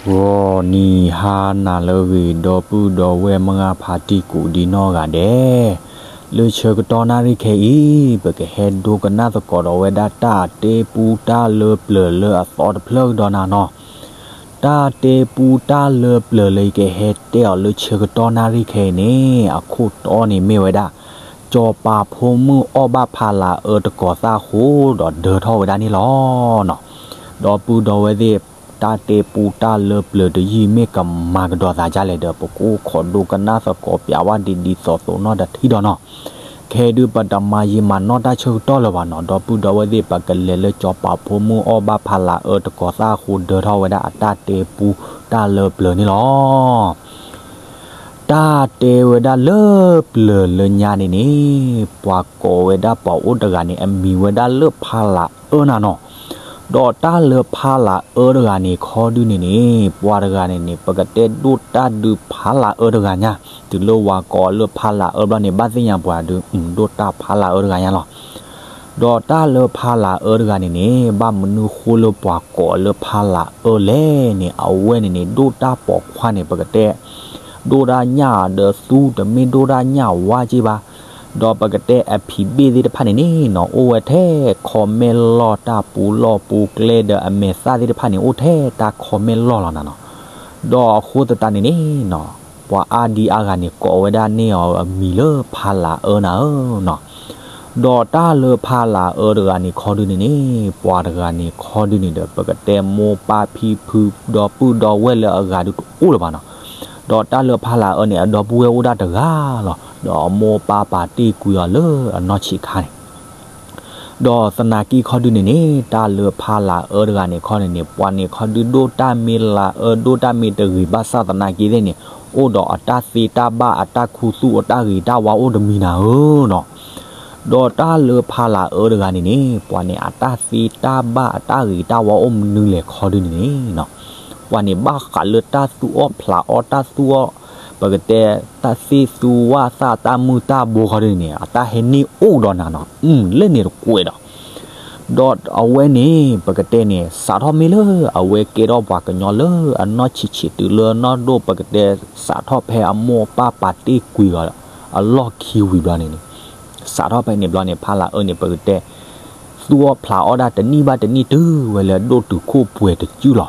ဂီၤနံၤဟါနၤလၢအဂ့ၤ ဒီပုၢ်ဒီဝဲၢ်မုၢ်ဂၢ်ဖါတံၢ်ကူးဒံနီၢ်ဂၤဒဲး, လၢဆၢကတီၢ်နၣ်ရံၣ်ခဲအံၤ ပကဟဲဒိကနၣ်သကိးဒီးဝဲဒၣ်တၢ်တဲပူတၢ်လၢပျၢၤလၢအသီတဖျၢၣ်ကဒီးနၤနီၤ. တၢ်တဲပူတၢ်လၢပျၢၤလၢယကဟဲတဲအီၤလၢဆၢကတီၢ်နၣ်ရံၣ်ခဲအံၤန့ၣ် အခိၣ်တီန့ၣ်မ့ၢ်ဝဲဒၣ် စီၤပၤဖိမုၣ်အီၣ်ဘၣ်ဖးလးအၢတကိးသၣ်ဃိဒီးဒၢထီၣ်ဝဲဒၣ်န့ၣ်လီၤနီၤ. ဒီပုၢ်ဒီဝဲၢ်သ့ၣ် တၢ်တဲပူတၢ်လၢပျၢၤတယုၢ်မ့ၢ်ကမၤကဒီးသးဒ်လဲၣ်ဒီး ပကအိၣ်ခိးဒိကနၣ်သကိးပၠးဝဲဒ်ဒ်သိးသိးနီၣ်တထံၣ်ဒီးနီၤ. ခဲအံၤဒုးပတမၤယံာ်မၤနီၢ်တၢ်ဆၢကတီၢ်လၢၤဘၣ်နီၤ ဒီပုၢ်ဒီဝဲၢ်သ့ၣ် ပကလဲၤလၢစီၤပၤဖိမုၣ်အီၣ်ဘၣ်ဖးလးအၢတကိးသၣ်ဃိဒၢထီၣ်ဝဲဒၣ်အတၢ်တဲပူတၢ်လၢပျၢၤန့ၣ်လီၤ. တၢ်တဲဝဲဒၣ်လၢပျၢၤလၢညါန့ၣ်န့ၣ် ပှၤကိးဝဲဒၣ်ပှၤအိၣ်တဂၤန့ၣ် အမံၤဝဲဒၣ်လၢဖးလးအၢနၤနီၤ. ဒီးတၢ်လၢဖးလးအၢတဂၤန့ၣ်ခီဒုန့ၣ်န့ၣ် ပှၤတဂၤန့ၣ်န့ၣ် ပကတဲဒိၣ်တၢ်ဒုးဖးလးအၢတဂၤညါ, တုၤလၢဝၤကိးအီၤလၢဖးလးအၢဘျီန့ၣ် ဘၣ်သ့ၣ်ညါပှၤဒုး ဒိၣ်တၢ်ဖးလးအၢတဂၤညါလီၤ. ဒီးတၢ်လၢဖးလးအၢတဂၤန့ၣ်န့ၣ် ဘၣ်မနုၤဃိလၢပှၤကိးအီၤလၢဖးလးအၢလဲၣ်န့ၣ် အဝဲန့ၣ်န့ၣ် ဒိၣ်တၢ်ပိာ်ခွါန့ၣ် ပကတဲ ဒိၣ်ဒၣ်ညၣ်ဒီးသူ တမ့ၢ်ဒိၣ်ဒၣ်ညၣ်ဝါက့ဘၣ်. ဒီးပကတဲအဖံးဘ့ၣ်သ့ၣ်တဖၣ်န့ၣ်န့ၣ်နီၤ အိၣ်ဝဲထဲခီမဲၣ်လီၢ်တၢ်ပူၤလီၢ်ပူၤကျဲဒီးအမဲာ်သၣ်သ့ၣ်တဖၣ်န့ၣ် အိၣ်ထဲတၢ်ခီမဲၣ်လီၢ်လီၤနၤနီၤ. ဒီးအဃိသတးန့ၣ်န့ၣ်နီၤ ပှၤအါဒံအါဂၤန့ၣ် ကိးဝဲဒၣ်န့ၢ်အီၤအမံၤလၢဖးလးအၢနၤဧၢနီၤ. ဒီးတၢ်လၢဖးလးအၢတဂၤန့ၣ်ခီဒုန့ၣ်န့ၣ် ပှၤတဂၤန့ၣ်ခီဒုန့ၣ်ဒီး ပကတဲမိၢ်ပၢ်ဖံဖု ဒီပုၢ်ဒီဝဲၢ်လၢအဂၤဒုးတအိၣ်လၢၤဘၣ်နီၤ. ဒီးတၢ်လၢဖးလးအၢန့ၣ် အဒီပုၢ်ဝဲၢ်အိၣ်ဒၣ်တဂၤလီၤ. ဒီးအမိၢ်ပၢ်ပာ်တ့ၢ်ကွံာ်အီၤလၢအနီၢ်ဆံးခါန့ၣ် ဒီးသနာ်က့ခီဒုန့ၣ်န့ၣ် တၢ်လၢဖးလးအၢတဂၤန့ၣ်ခီန့ၣ်န့ၣ် ပှၤန့ၣ်ခီဒုဒိၣ်တၢ်မ့ၢ်လးအၢ ဒိၣ်တၢ်မ့ၢ်တဂ့ၤဘၣ်ဆၣ်သနာ်က့သ့ၣ်န့ၣ် အိၣ်ဒီးအတၢ်သ့တၢ်ဘၣ်အတၢ်ခူသူၣ်အတၢ်ဂ့ၤတၢ်ဝါအိၣ်တမံၤနၤဧၢနီၤ. ဒီးတၢ်လၢဖးလးအၢတဂၤန့ၣ်န့ၣ် ပှၤန့ၣ်အတၢ်သ့တၢ်ဘၣ်အတၢ်ဂ့ၤတၢ်ဝါအိၣ်မနုၤလဲၣ်ခီဒုန့ၣ်န့ၣ်နီၤ ပှၤန့ၣ်ဘၣ်ဃးလၢတၢ်သူၣ်အီၣ်ဖျးအီၣ်တၢ်သူၣ်အီၣ် ပကတဲ တၢ်သ့ၣ်သူဝၣ်သၣ်တၢ်မုၢ်တၢ်ဘိခီဒုန့ၣ် အတၢ်ဟဲန့ၢ်အိၣ်ဒီးနၤနီၤ လၢန့ၣ်တကွဲးဒီး ဒီးအဝဲန့ၣ် ပကတဲန့ၣ် စးထီၣ်မ့ၢ်လၢအဝဲကဲထီၣ်ပှၤကညီလၢအနီၢ်ဆံးဆံးတုၤလၢအနီၢ်ဒိၣ် ပကတဲ စးထီၣ်ဖဲအမိၢ်ပၢ်ပာ်တ့ၢ်ကွံာ်အီၤအလီၢ်ခံဝံၤဘျီန့ၣ်န့ၣ် စးထီၣ်ဖဲန့ၣ်ဘျီန့ၣ် ဖးလးအၢန့ၣ် ပကတဲ သူၣ်အီၣ်ဖျးအီၣ်တၢ်တနံၣ်ဘၣ်တနံၣ်တုၤဝဲလၢအဒိၣ်တုၤခိၣ်ပှဲၤတစုလီၤ.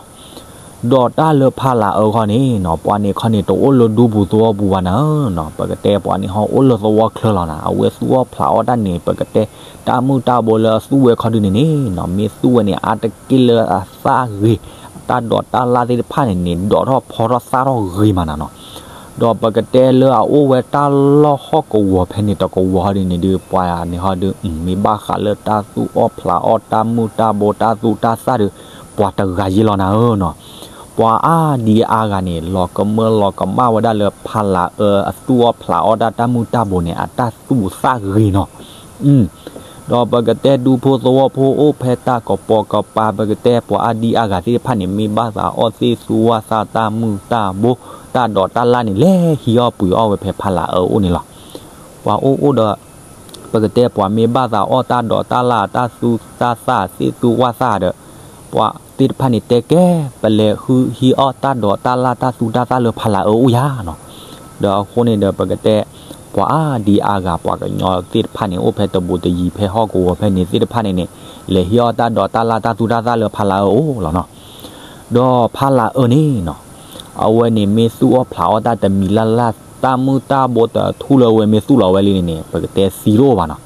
ဒီးတၢ်လၢဖးလးအၢခီန့ၣ်နီၤ ပှၤန့ၣ်ခီန့ၣ် တအိၣ်လၢဒူပူၤသဝီပူၤဘၣ်နၤဧၢနီၤ ပကတဲပှၤန့ၣ်ဟီအိၣ်လၢသဝီချၢလီၤနၤ အဝဲသူၣ်အီၣ်ဖျးအီၣ်တၢ်န့ၣ် ပကတဲ တၢ်မုၢ်တၢ်ဘိလၢအသူၣ်ဝဲခီဒုန့ၣ်န့ၣ်နီၤ မ့ၢ်သူၣ်ဝဲန့ၣ် အါတက့ၢ်လၢအသၣ်ဂ့ၤ တၢ်ဒိးတၢ်လၣ်သ့ၣ်တဖၣ်န့ၣ်န့ၣ် ဒိးထီၣ်ဖီထီၣ်သၣ်ထီၣ်ဂ့ၤမးနၤနီၤ ဒီးပကတဲလၢအအိၣ်ဝဲတၢ်လီၢ်ဟီၣ်ကဝီၤဖဲန့ၣ်တကဝီၤဟီဒုန့ၣ်ဒုး ပှၤန့ၣ်ဟီဒုး မ့ၢ်ဘၣ်ဃးလၢတၢ်သူၣ်အီၣ်ဖျးအီၣ်တၢ်မုၢ်တၢ်ဘိတၢ်သူၣ်တၢ်သၣ်ဒုး ပှၤတဂၤယ့လီၤနၤဧၢနီၤ. ပှၤအါဒံအါဂၤန့ၣ် လီၤကမၢလီၤကမၣ်ဝဲဒၣ်လၢဖးလးအၢအသူၣ်အီၣ်ဖျးအီၣ်တၢ်တၢ်မုၢ်တၢ်ဘိန့ၣ် အတၢ်သူၣ်သၣ်ဂ့ၤနီၤ ဒီးပကတဲဒူဖိသဝီဖိအိၣ်ဖဲတၢ်ကပိာ်ကပၤ ပကတဲပှၤအါဒံအါဂၤသ့ၣ်တဖၣ်န့ၣ် မ့ၢ်ဘၣ်သးအီၣ်သ့ၣ်သူဝၣ်သၣ်တၢ်မုၢ်တၢ်ဘိ တၢ်ဒိးတၢ်လၣ်န့ၣ် လဲၤဟံးအီၣ်ပှ့ၤအီၣ်ဝဲဖဲဖးလးအၢအိၣ်န့ၣ်လီၤ. ပှၤအိၣ်အိၣ်ဒီး ပကတဲပှၤမ့ၢ်ဘၣ်သးအီၣ်တၢ်ဒိးတၢ်လၣ် တၢ်သူတၢ်သၣ်သ့ၣ်သူဝၣ်သၣ်ဒီး ပှၤသ့ၣ်တဖၣ်န့ၣ်တဲကဲ ပလဲၤဃုဟံးအီၣ်တၢ်ဒိးတၢ်လၣ်တၢ်သူတၢ်သၣ်လၢဖးလးအၢအိၣ်ယၤနီၤ. ဒီးအဃိန့ၣ်ဒီးပကတဲ ပှၤအါဒံအါဂၤပှၤကညီသ့ၣ်တဖၣ်န့ၣ် အိၣ်ဖဲတဘူးတယံၤဖဲဟီၣ်ကဝီၤဖဲန့ၣ်သ့ၣ်တဖၣ်န့ၣ်န့ၣ် လဲၤဟံးအီၣ်တၢ်ဒိးတၢ်လၣ်တၢ်သူတၢ်သၣ်လၢဖးလးအၢအိၣ်လီၤနီၤ. ဒီးဖးလးအၢန့ၣ်နီၤ အဝဲန့ၣ်မ့ၢ်သူၣ်အီၣ်ဖျးအီၣ်တၢ်တမံၤလၢ်လၢ် တၢ်မုၢ်တၢ်ဘိတထူၣ်လၢအဝဲမ့ၢ်သူၣ်လီၤဝဲလံန့ၣ်န့ၣ် ပကတဲသံတအိၣ်ဘၣ်နီၤ.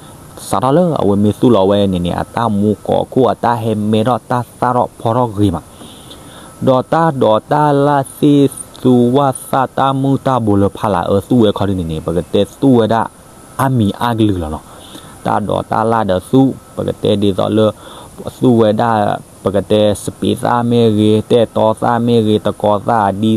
စးထီၣ်လၢအဝဲမ့ၢ်သူၣ်လီၤဝဲန့ၣ်န့ၣ် အတၢ်မူကီၤခိၣ်အတၢ်ဟဲမဲထီၣ်တၢ်သၣ်ထီၣ်ဖီထီၣ်ဂ့ၤမး ဒီးတၢ်ဒိးတၢ်လၣ်သ့ၣ်သူဝၣ်သၣ်တၢ်မုၢ်တၢ်ဘိလၢဖးလးအၢသူၣ်ဝဲခီဒုန့ၣ်န့ၣ် ပကတဲသူၣ်ဝဲဒၣ် အါမံၤအါကလုာ်လီၤနီၤ. တၢ်ဒိးတၢ်လၣ်ဒီးသူၣ် ပကတဲဒ်သိးလၢ သူၣ်ဝဲဒၣ် ပကတဲစပံးသၣ်မ့ၢ်ဂ့ၤ တဲၣ်တီသၣ်မ့ၢ်ဂ့ၤ တကီၤသၣ် အဒံသၣ် သီ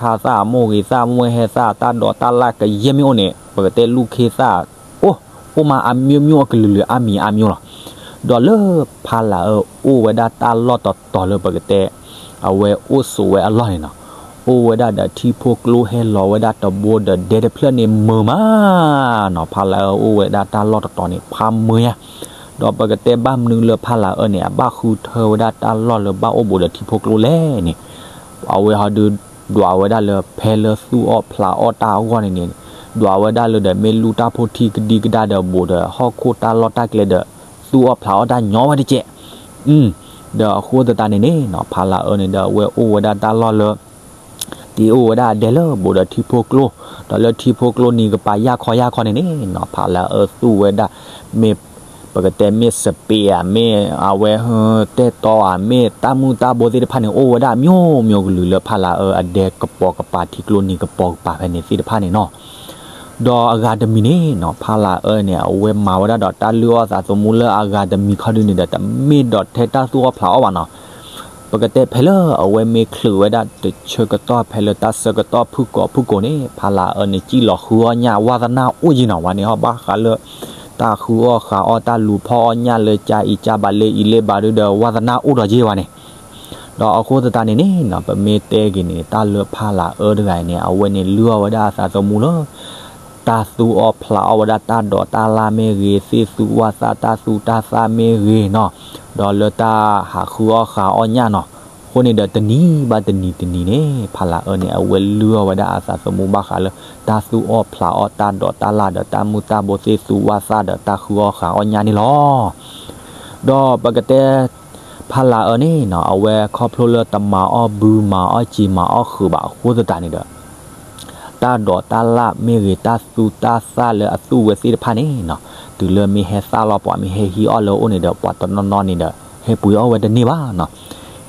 ခါသၣ် အမိၢ်ဂ့ၤသၣ် မိၢ်ဟဲသၣ် တၢ်ဒိးတၢ်လၣ်ကယဲၢ်မ့ၢ်အိၣ်န့ၣ် ပကတဲလူၢ်ခ့သၣ် အိၣ် အိၣ်မးအမျိုးမျိုးအကလုာ်လုာ် အါမံၤအါမျိုးလီၤ. ဒီးလၢဖးလးအၢအိၣ်ဝဲဒၣ်တၢ်လီၢ်တတီၤလၢပကတဲ အဝဲအိၣ်ဆိးဝဲအလီၢ်န့ၣ်နီၤ အိၣ်ဝဲဒၣ်ဒီးထံဖိကျိဟဲလီၤဝဲဒၣ်တဘိဒီးဒဲတဖျၢၣ်န့ၣ်မုာ်မးနီၤ. ဖးလးအၢအိၣ်ဝဲဒၣ်တၢ်လီၢ်တတီၤန့ၣ် ဖးမုာ်ယါ ဒီးပကတဲဘၣ်မနုၤလၢဖးလးအၢန့ၣ် အဘၣ်ဃုထၢဝဲဒၣ်တၢ်လီၢ်လၢဘၣ်အိၣ်ဘူးဒီးထံဖိကျိလဲၣ်န့ၣ် အဝဲဟီဒုး ဒွးဝဲဒၣ်လၢဖဲလၢသူၣ်အီၣ်ဖျးအီၣ်တၢ်အဂီၢ်န့ၣ်န့ၣ် ဒွးဝဲဒၣ်လၢဒီးမ့ၢ်လူၢ်တၢ်ဖိထံကဒံကဒါဒီးဘူးဒီးဟီၣ်ခိၣ်တၢ်လီၢ်တၢ်ကျဲဒီး သူၣ်အီၣ်ဖျးအီၣ်တၢ်ညီဝဲတကဲး ဒီးအဃိသတးန့ၣ်န့ၣ်နီၤ ဖးလးအၢန့ၣ်ဒီးအဝဲအိၣ်ဝဲဒၣ်တၢ်လီၢ်လၢ တ့အိၣ်ဝဲဒၣ်အဒဲလၢဘူးဒီးထံဖိကျိ ဒီးလၢထံဖိကျိနံၤကပၤယၢ်ခီယၢ်ခီန့ၣ်န့ၣ်နီၤ ဖးလးအၢသူၣ်ဝဲဒၣ် မ့ၢ် ပကတဲမ့ၢ်စပ့းဧါ မ့ၢ်အဝဲ တဲတီဧါ မ့ၢ်တၢ်မုၢ်တၢ်ဘိသ့ၣ်တဖၣ်န့ၣ် အိၣ်ဝဲဒၣ်မျိုးမျိုးကလုာ်လၢဖးလးအၢအဒဲကပီၤကပၤ ထံကျိနံၤကပီၤကပၤဖဲန့ၣ်သ့ၣ်တဖၣ်န့ၣ်နီၤ ဒီးအဂၤတမံၤန့ၣ်နီၤ ဖးလးအၢန့ၣ် အဝဲမၤဝဲဒၣ်ဒီးတၢ်လုၢ်အီၣ်သးသမူလၢအဂၤတမံၤခီဒုန့ၣ်ဒီး တမ့ၢ်ဒီးထဲတၢ်သူၣ်အီၣ်ဖျးအီၣ်ဘၣ်နီၤ ပကတဲဖဲလၢအဝဲမ့ၢ်ချုးဝဲဒၣ်တဆၢကတီၢ်ဖဲလၢတၢ်ဆၢကတီၢ်ဖုၣ်ကိာ်ဖုၣ်ကိာ်န့ၣ် ဖးလးအၢန့ၣ် စံၣ်လီၤဃုအီၣ်ညၣ် ဝါသနၢ်အိၣ်ယံၤနီၤ ဝဲန့ၣ်ဟီဘၣ်ဃးလၢ တၢ်ဃုအီၣ်ဃုအီၣ်တၢ်လူၤဖီၣ်အီၣ်ညၣ်လၢကၢ်အံၤကၢ်ဘးလၢအံၤလၢဘးဒုဒီး ဝါသနၢ်အိၣ်ဒီးယ့ၢ်ဝဲန့ၣ် ဒီးအဃိသတးန့ၣ်န့ၣ်နီၤ ပမ့ၢ်တဲက့ၤန့ၣ် တၢ်လၢဖးလးအၢတဂၤအံၤန့ၣ် အဝဲန့ၣ်လုၢ်အီၣ်ဝဲဒၣ်အသးသမူလၢ တၢ်သူၣ်အီၣ်ဖျးအီၣ်ဝဲဒၣ်တၢ်ဒိးတၢ်လၣ်မ့ၢ်ဂ့ၤ သ့ၣ်သူၣ်ဝၣ်သၣ်တၢ်သူၣ်တၢ်သၣ်မ့ၢ်ဂ့ၤနီၤ ဒီးလၢတၢ်ဟးဃုအီၣ်ဃုအီၣ်ညၣ်နီၤ အဃိန့ၣ်ဒီးတနံၤဘၣ်တနံၤတနံၤန့ၣ် ဖးလးအၢန့ၣ် အဝဲလုၢ်အီၣ်ဝဲဒၣ်အသးသမူဘၣ်ဃးလၢ တၢ်သူၣ်အီၣ်ဖျးအီၣ်တၢ်ဒိးတၢ်လၣ်ဒီးတၢ်မုၢ်တၢ်ဘိသ့ၣ်သူၣ်ဝၣ်သၣ်ဒီးတၢ်ဃုအီၣ်ဃုအီၣ်ညၣ်န့ၣ်လီၤ. ဒီးပကတဲ ဖးလးအၢန့ၣ်နီၤ အဝဲခီဖျိလၢတမၤအီၣ်ဘုမၤအီၣ်စံာ်မၤအီၣ်ဃုာ်ဘၣ်အဃိသတးန့ၣ်ဒီး တၢ်ဒိးတၢ်လၣ်မ့ၢ်ဂ့ၤ တၢ်သူၣ်တၢ်သၣ်လၢအသူၣ်ဝဲသ့ၣ်တဖၣ်န့ၣ်နီၤ တုၤလၢမ့ၢ်ဟဲသၣ်လီၤ ပှၤမ့ၢ်ဟဲဟံးအီၣ်လၢအအိၣ်န့ၣ်ဒီး ပှၤတနီၤနီၤန့ၣ်ဒီး ဟဲပှ့ၤအီၣ်ဝဲတန့ၢ်ဘၣ်နီၤ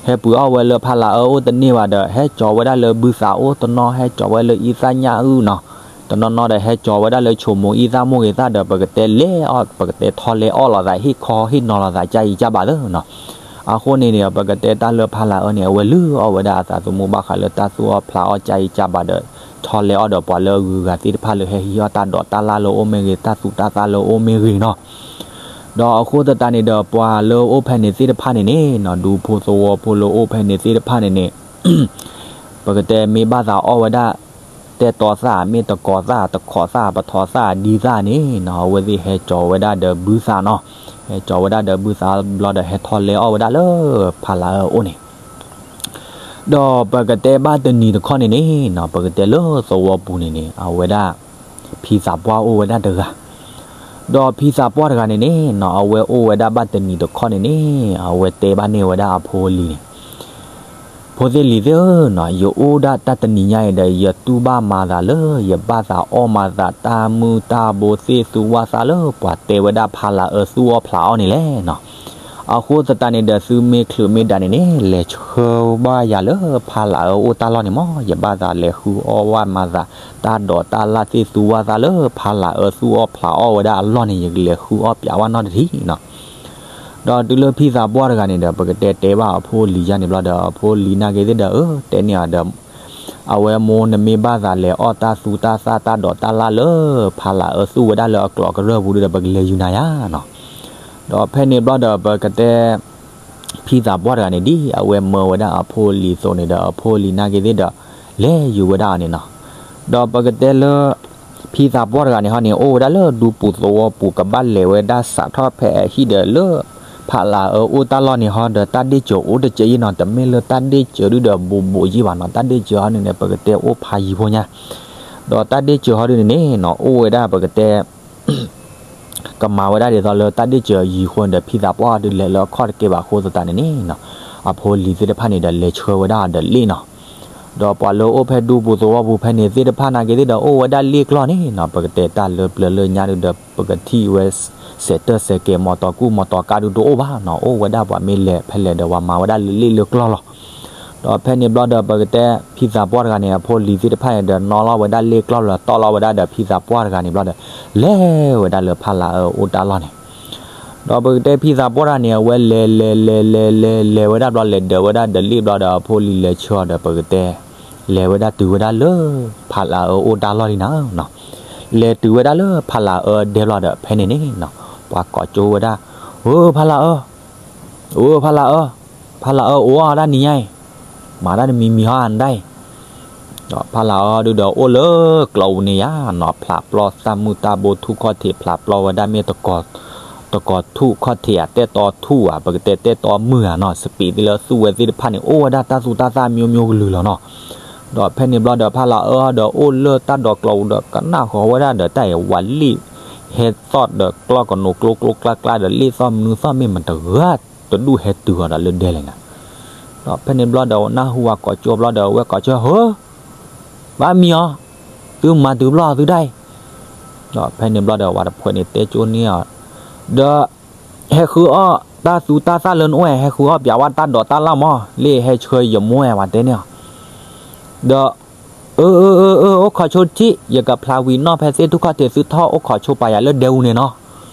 ဟဲပှ့ၤအီၣ်ဝဲလၢဖးလးအၢအိၣ်တန့ၢ်ဘၣ်ဒီး ဟဲကၠီၤဝဲဒၣ်လၢဘုသးအိၣ်တနီၤ ဟဲကၠီၤဝဲလၢအံသၣ်ညၣ်အုၣ်နီၤ တနီၤနီၤဒီးဟဲကၠီၤဝဲဒၣ်လၢဆိမိၣ်အံသၣ်မိၢ်ဂ့ၤသၣ်ဒီး ပကတဲလဲၤအီၣ် ပကတဲထီၣ်လဲၤအီၣ်လိာ်သး ဟ့ၣ်ခီဟ့ၣ်နီၤလိာ်သး ကၢ်အံၤကၢ်ဘးသ့နီၤ အဃိန့ၣ်န့ၣ် ပကတဲတၢ်လၢဖးလးအၢန့ၣ် အဝဲလုၢ်အီၣ်ဝဲဒၣ်အသးသမူဘၣ်ဃးလၢတၢ်သူၣ်အီၣ်ဖျးအီၣ် ကၢ်အံၤကၢ်ဘးဒီး ထီၣ်လဲၤအီၣ်ဒီးပှၤလၢအဂုၤအဂၤသ့ၣ်တဖၣ်လၢဟဲဟံးအီၣ်တၢ်ဒိးတၢ်လၣ်လၢအအိၣ်မ့ၢ်ဂ့ၤ တၢ်သူၣ်တၢ်သၣ်လၢအအိၣ်မ့ၢ်ဂ့ၤနီၤ ဒီးအဃိသတးန့ၣ်ဒီး ပှၤလၢအအိၣ်ဖဲန့ၣ်သ့ၣ်တဖၣ်န့ၣ်န့ၣ်နီၤ ဒူဖိသဝီဖိလၢအအိၣ်ဖဲန့ၣ်သ့ၣ်တဖၣ်န့ၣ်န့ၣ် ပကတဲမ့ၢ်ဘၣ်သးအီၣ်ဝဲဒၣ် တဲတီသၣ် မ့ၢ်တကိးသၣ် တခိးသၣ် ပထိးသၣ် ဒံသၣ်န့ၣ်နီၤ အဝဲသ့ၣ်ဟဲကၠီၤဝဲဒၣ်ဒီးဘုသးနီၤ ဟဲကၠီၤဝဲဒၣ်ဒီးဘုသးဘျီဒီး ဟဲထီၣ်လဲၤအီၣ်ဝဲဒၣ်လၢဖးလးအၢအအိၣ်န့ၣ် ဒီးပကတဲဘၣ်တနံၤတခီန့ၣ်န့ၣ်နီၤ ပကတဲလၢသဝီပူၤန့ၣ်န့ၣ် အဝဲဒၣ် ဖံသးပှၢ်အိၣ်ဝဲဒၣ်တဂၤ ဒီးဖံသးပှၢ်တဂၤန့ၣ်န့ၣ်နီၤ အဝဲအိၣ်ဝဲဒၣ်ဘၣ်တနံၤတခီန့ၣ်န့ၣ် အဝဲတဲဘၣ်န့ၢ်ဝဲဒၣ်အဖိအလံၤန့ၣ် ဖိသ့ၣ်လံၤသ့ၣ်ဧၢနီၤ ယအိၣ်ဒၣ်တၢ်တနံၤညါအံၤဒီး ယတူၢ်ဘၣ်မၤသးလၢ ယဘၣ်သးအီၣ်မၤသးတၢ်မုၢ်တၢ်ဘိသ့ၣ်သူၣ်ဝၣ်သၣ်လၢပှၤတဲဝဲဒၣ်ဖးလးအၢသူၣ်အီၣ်ဖျးအီၣ်န့ၣ်လဲၣ်နီၤ အဃိသတးန့ၣ်ဒီး သုမ့ၢ်ချုးမ့ၢ်ဒၣ်န့ၣ်န့ၣ် လဲၤဆှၢဘၣ်ယၤလၢဖးလးအၢအိၣ်တၢ်လီၢ်န့ၣ်မး ယဘၣ်သးလဲၤဃုအီၣ်ဝဲမၤသး တၢ်ဒိးတၢ်လၣ်သ့ၣ်သူၣ်ဝၣ်သၣ်လၢဖးလးအၢသူၣ်အီၣ်ဖျးအီၣ်ဝဲဒၣ်အလီၢ်န့ၣ် ယကလဲၤဃုအီၣ်ပၠးဝဲနီတထံၣ်နီၤ ဒီးတုၤလၢဖံသးပှၢ်တဂၤန့ၣ်ဒီး ပကတဲတဲဘၣ်အဖိအလံၤယါန့ၣ်ဘျီဒီး အဖိအလံၤနာ်က့ၤသ့ၣ်ဒီး အၢ တဲန့ၢ်အီၤဒီး အဝဲမိၢ်နမ့ၢ်ဘၣ်သးလဲၤအီၣ်တၢ်သူတၢ်သၣ်တၢ်ဒိးတၢ်လၣ်လၢ ဖးလးအၢသူၣ်ဝဲဒၣ်လၢအကျိးကရၢၢ်ပူၤဒီး ပကလဲၤယူၤနၤယါနီၤ ဒီးဖဲန့ၣ်ဘျီဒီး ပကတဲ ဖံသးပှၢ်တဂၤန့ၣ် ဒ်အဝဲမၢဝဲဒၣ်အဖိအလံၤအသိးန့ၣ်ဒီး အဖိအလံၤနာ်က့ၤသ့ၣ်ဒီး လဲၤယူၤဝဲဒၣ်အီၤန့ၣ်နီၤ ဒီးပကတဲလၢ ဖံသးပှၢ်တဂၤန့ၣ်ဟီန့ၣ် အိၣ်ဝဲဒၣ်လၢဒူပူၤသဝီပူၤ ကဘၣ်လဲၤဝဲဒၣ်စးထီၣ်ဖဲအဟံၣ်ဒီးလၢ ဖးလးအၢအိၣ်တၢ်လီၢ်န့ၣ်ဟီဒီး တၢ်ဒ့ၣ်စၢၤအိၣ်တကဲးယံၤနီၤ တမ့ၢ်လၢတၢ်ဒ့ၣ်စၢၤဒုဒီးဘူးဘူးယံၤဘၣ်နီၤ တၢ်ဒ့ၣ်စၢၤဟီန့ၣ်န့ၣ် ပကတဲအိၣ်ဖးယံၤဖိညါ ဒီးတၢ်ဒ့ၣ်စၢၤဟီဒုန့ၣ်န့ၣ်နီၤ အိၣ်ဝဲဒၣ်ပကတဲ ကမၤဝဲဒၣ်ဒ်သိးလၢတၢ်ဒ့ၣ်စၢၤယံၤဃိန့ၣ်ဒီး ဖံသးပှၢ်ဒုးလဲၤလၢအခီၣ်တကဲဘၣ်အဃိသတးန့ၣ်န့ၣ်နီၤ အဖိအလံၤသ့ၣ်တဖၣ်န့ၣ်ဒီးလဲၤဆှၢဝဲဒၣ်အီၤဒီးလ့ၣ်နီၤ ဒီးပှၤလၢအအိၣ်ဖဲဒူပူၤသဝီပူၤဖဲန့ၣ်သ့ၣ်တဖၣ်နာ်က့ၤသ့ၣ်ဒီး အိၣ်ဝဲဒၣ်လ့ၣ်ကျီၢ်န့ၣ်နီၤ ပကတဲတၢ်လၢပျၢၤလၢညါဒုဒီး ပကထံၣ်ဝဲ စဲးတၢၢ်စဲးကဲၤ မီတီကူၣ်မီတီကါဒုတအိၣ်ဘၣ်နီၤ အိၣ်ဝဲဒၣ်ပှၤမ့ၢ်လဲၤဖဲလဲၣ်ဒီး ပှၤမၤဝဲဒၣ်လၢလ့ၣ်လၢကျီၢ်လီၤ ဒီးဖဲန့ၣ်ဘျီဒီး ပကတဲဖံသးပှၢ်တဂၤန့ၣ် အဖိအလံၤသ့ၣ်တဖၣ်န့ၣ်ဒီး နီၣ်လီၤဝဲဒၣ်လ့ၣ်ကျီၢ်လီၤ တီၢ်လီၤဝဲဒၣ်ဒီး ဖံသးပှၢ်တဂၤန့ၣ်ဘျီဒီး လဲၤဝဲဒၣ်လၢဖးလးအၢအိၣ်တၢ်လီၢ်န့ၣ် ဒီးပကတဲဖံသးပှၢ်တဂၤန့ၣ် အဝဲလဲၤလဲၤလဲၤလဲၤလဲၤလဲၤဝဲဒၣ်ဘျီ လဲၤဒၢးဝဲဒၣ်ဒီးလ့ၣ်ဘျီဒီး အဖိအလံၤလဲၤဆှၢအီၤဒီး ပကတဲ လဲၤဝဲဒၣ်တုၤဝဲဒၣ်လၢ ဖးလးအၢအိၣ်တၢ်လီၢ်လံနၤနီၤ လဲၤတုၤဝဲဒၣ်လၢဖးလးအၢဒဲဘျီဒီး ဖဲန့ၣ်န့ၣ်နီၤ ပှၤကိးကၠိဝဲဒၣ် ဧၢ ဖးလးအၢ ဧၢ ဖးလးအၢ ဖးလးအၢအိၣ်အီၣ်ဒၣ်နံၤညါအံၤ မၤတၢ်တမံၤမံၤဟီအနဒၣ်အံၤ ဒီးဖးလးအၢဒုဒီးအိၣ်လၢကျီၢ်ပူၤန့ၣ်ယါနီၤ ဖျးပျီၢ်သၣ်မုၢ်တၢ်ဘိထူၣ်ခီၣ်ထံး ဖျးပျီၢ်ဝဲဒၣ်မ့ၢ်တကိး တကီၤထူၣ်ခီၣ်ထံးဧါ, တဲတီထူၣ်ဧါ, ပကတဲတဲတီမုၢ်ဧါနီၤ, စပံးသ့ၣ်လၢသူဝဲသ့ၣ်တဖၣ်န့ၣ် အိၣ်ဝဲဒၣ်တၢ်သူတၢ်သၣ် မျိုးမျိုးကလုာ်လီၤနီၤ. ဒီးဖဲန့ၣ်ဘျီဒီး ဖါလၤအၢဒီး အိၣ်လၢတၢ်ဒိးကျီပူၤဒီး ကနၣ်ဃီၤဝဲဒၣ်ဒီး တၢ်အံၤဝၤလ့ၣ်ဟဲသီၣ်ဒီး ကျီၢ်ကနိးကျိကျိကျါကျါဒီး လ့ၣ်သီၣ်မနုၤသီၣ်မ့ၢ်မတဂၤတဒူၣ်ဟဲတုၤအီၤဒီးလၢဒဲလဲၣ်နၤ. ဒီးဖဲန့ၣ်ဘျီဒီး နၢ်ဟူဝဲကိးကၠိဘျီဒီး ဝဲကိးကၠိဧၢ, ဘၣ်မံအီၤ, သုမၤတုၤဘျီသုဒၣ်အံၤ. ဒီးဖဲန့ၣ်ဘျီဒီး ဝၤတဖုန့ၣ်တဲကၠိန့ၢ်အီၤ, ဒီး ဟဲဃုအီၣ်တၢ်သူတၢ်သၣ်လၢနအိၣ်ဝဲ, ဟဲဃုအီၣ်ပၠးဝဲတၢ်ဒိးတၢ်လၣ်မး, လၢဟဲဆှၢယမိၢ်ဝဲ ဝၤတဲန့ၢ်အီၤ. ဒီး အၢ အၢ အၢ အၢ အိၣ်ခိးဆိထံၣ်, ယကဖျါဝံၤနီၣ်ဖဲသ့ၣ်ထူၣ်ခီၣ်ထံး သုထီၣ်အိၣ်ခိးဆိပာ်ယၤလၢဒဲပူၤန့ၣ်နီၤ.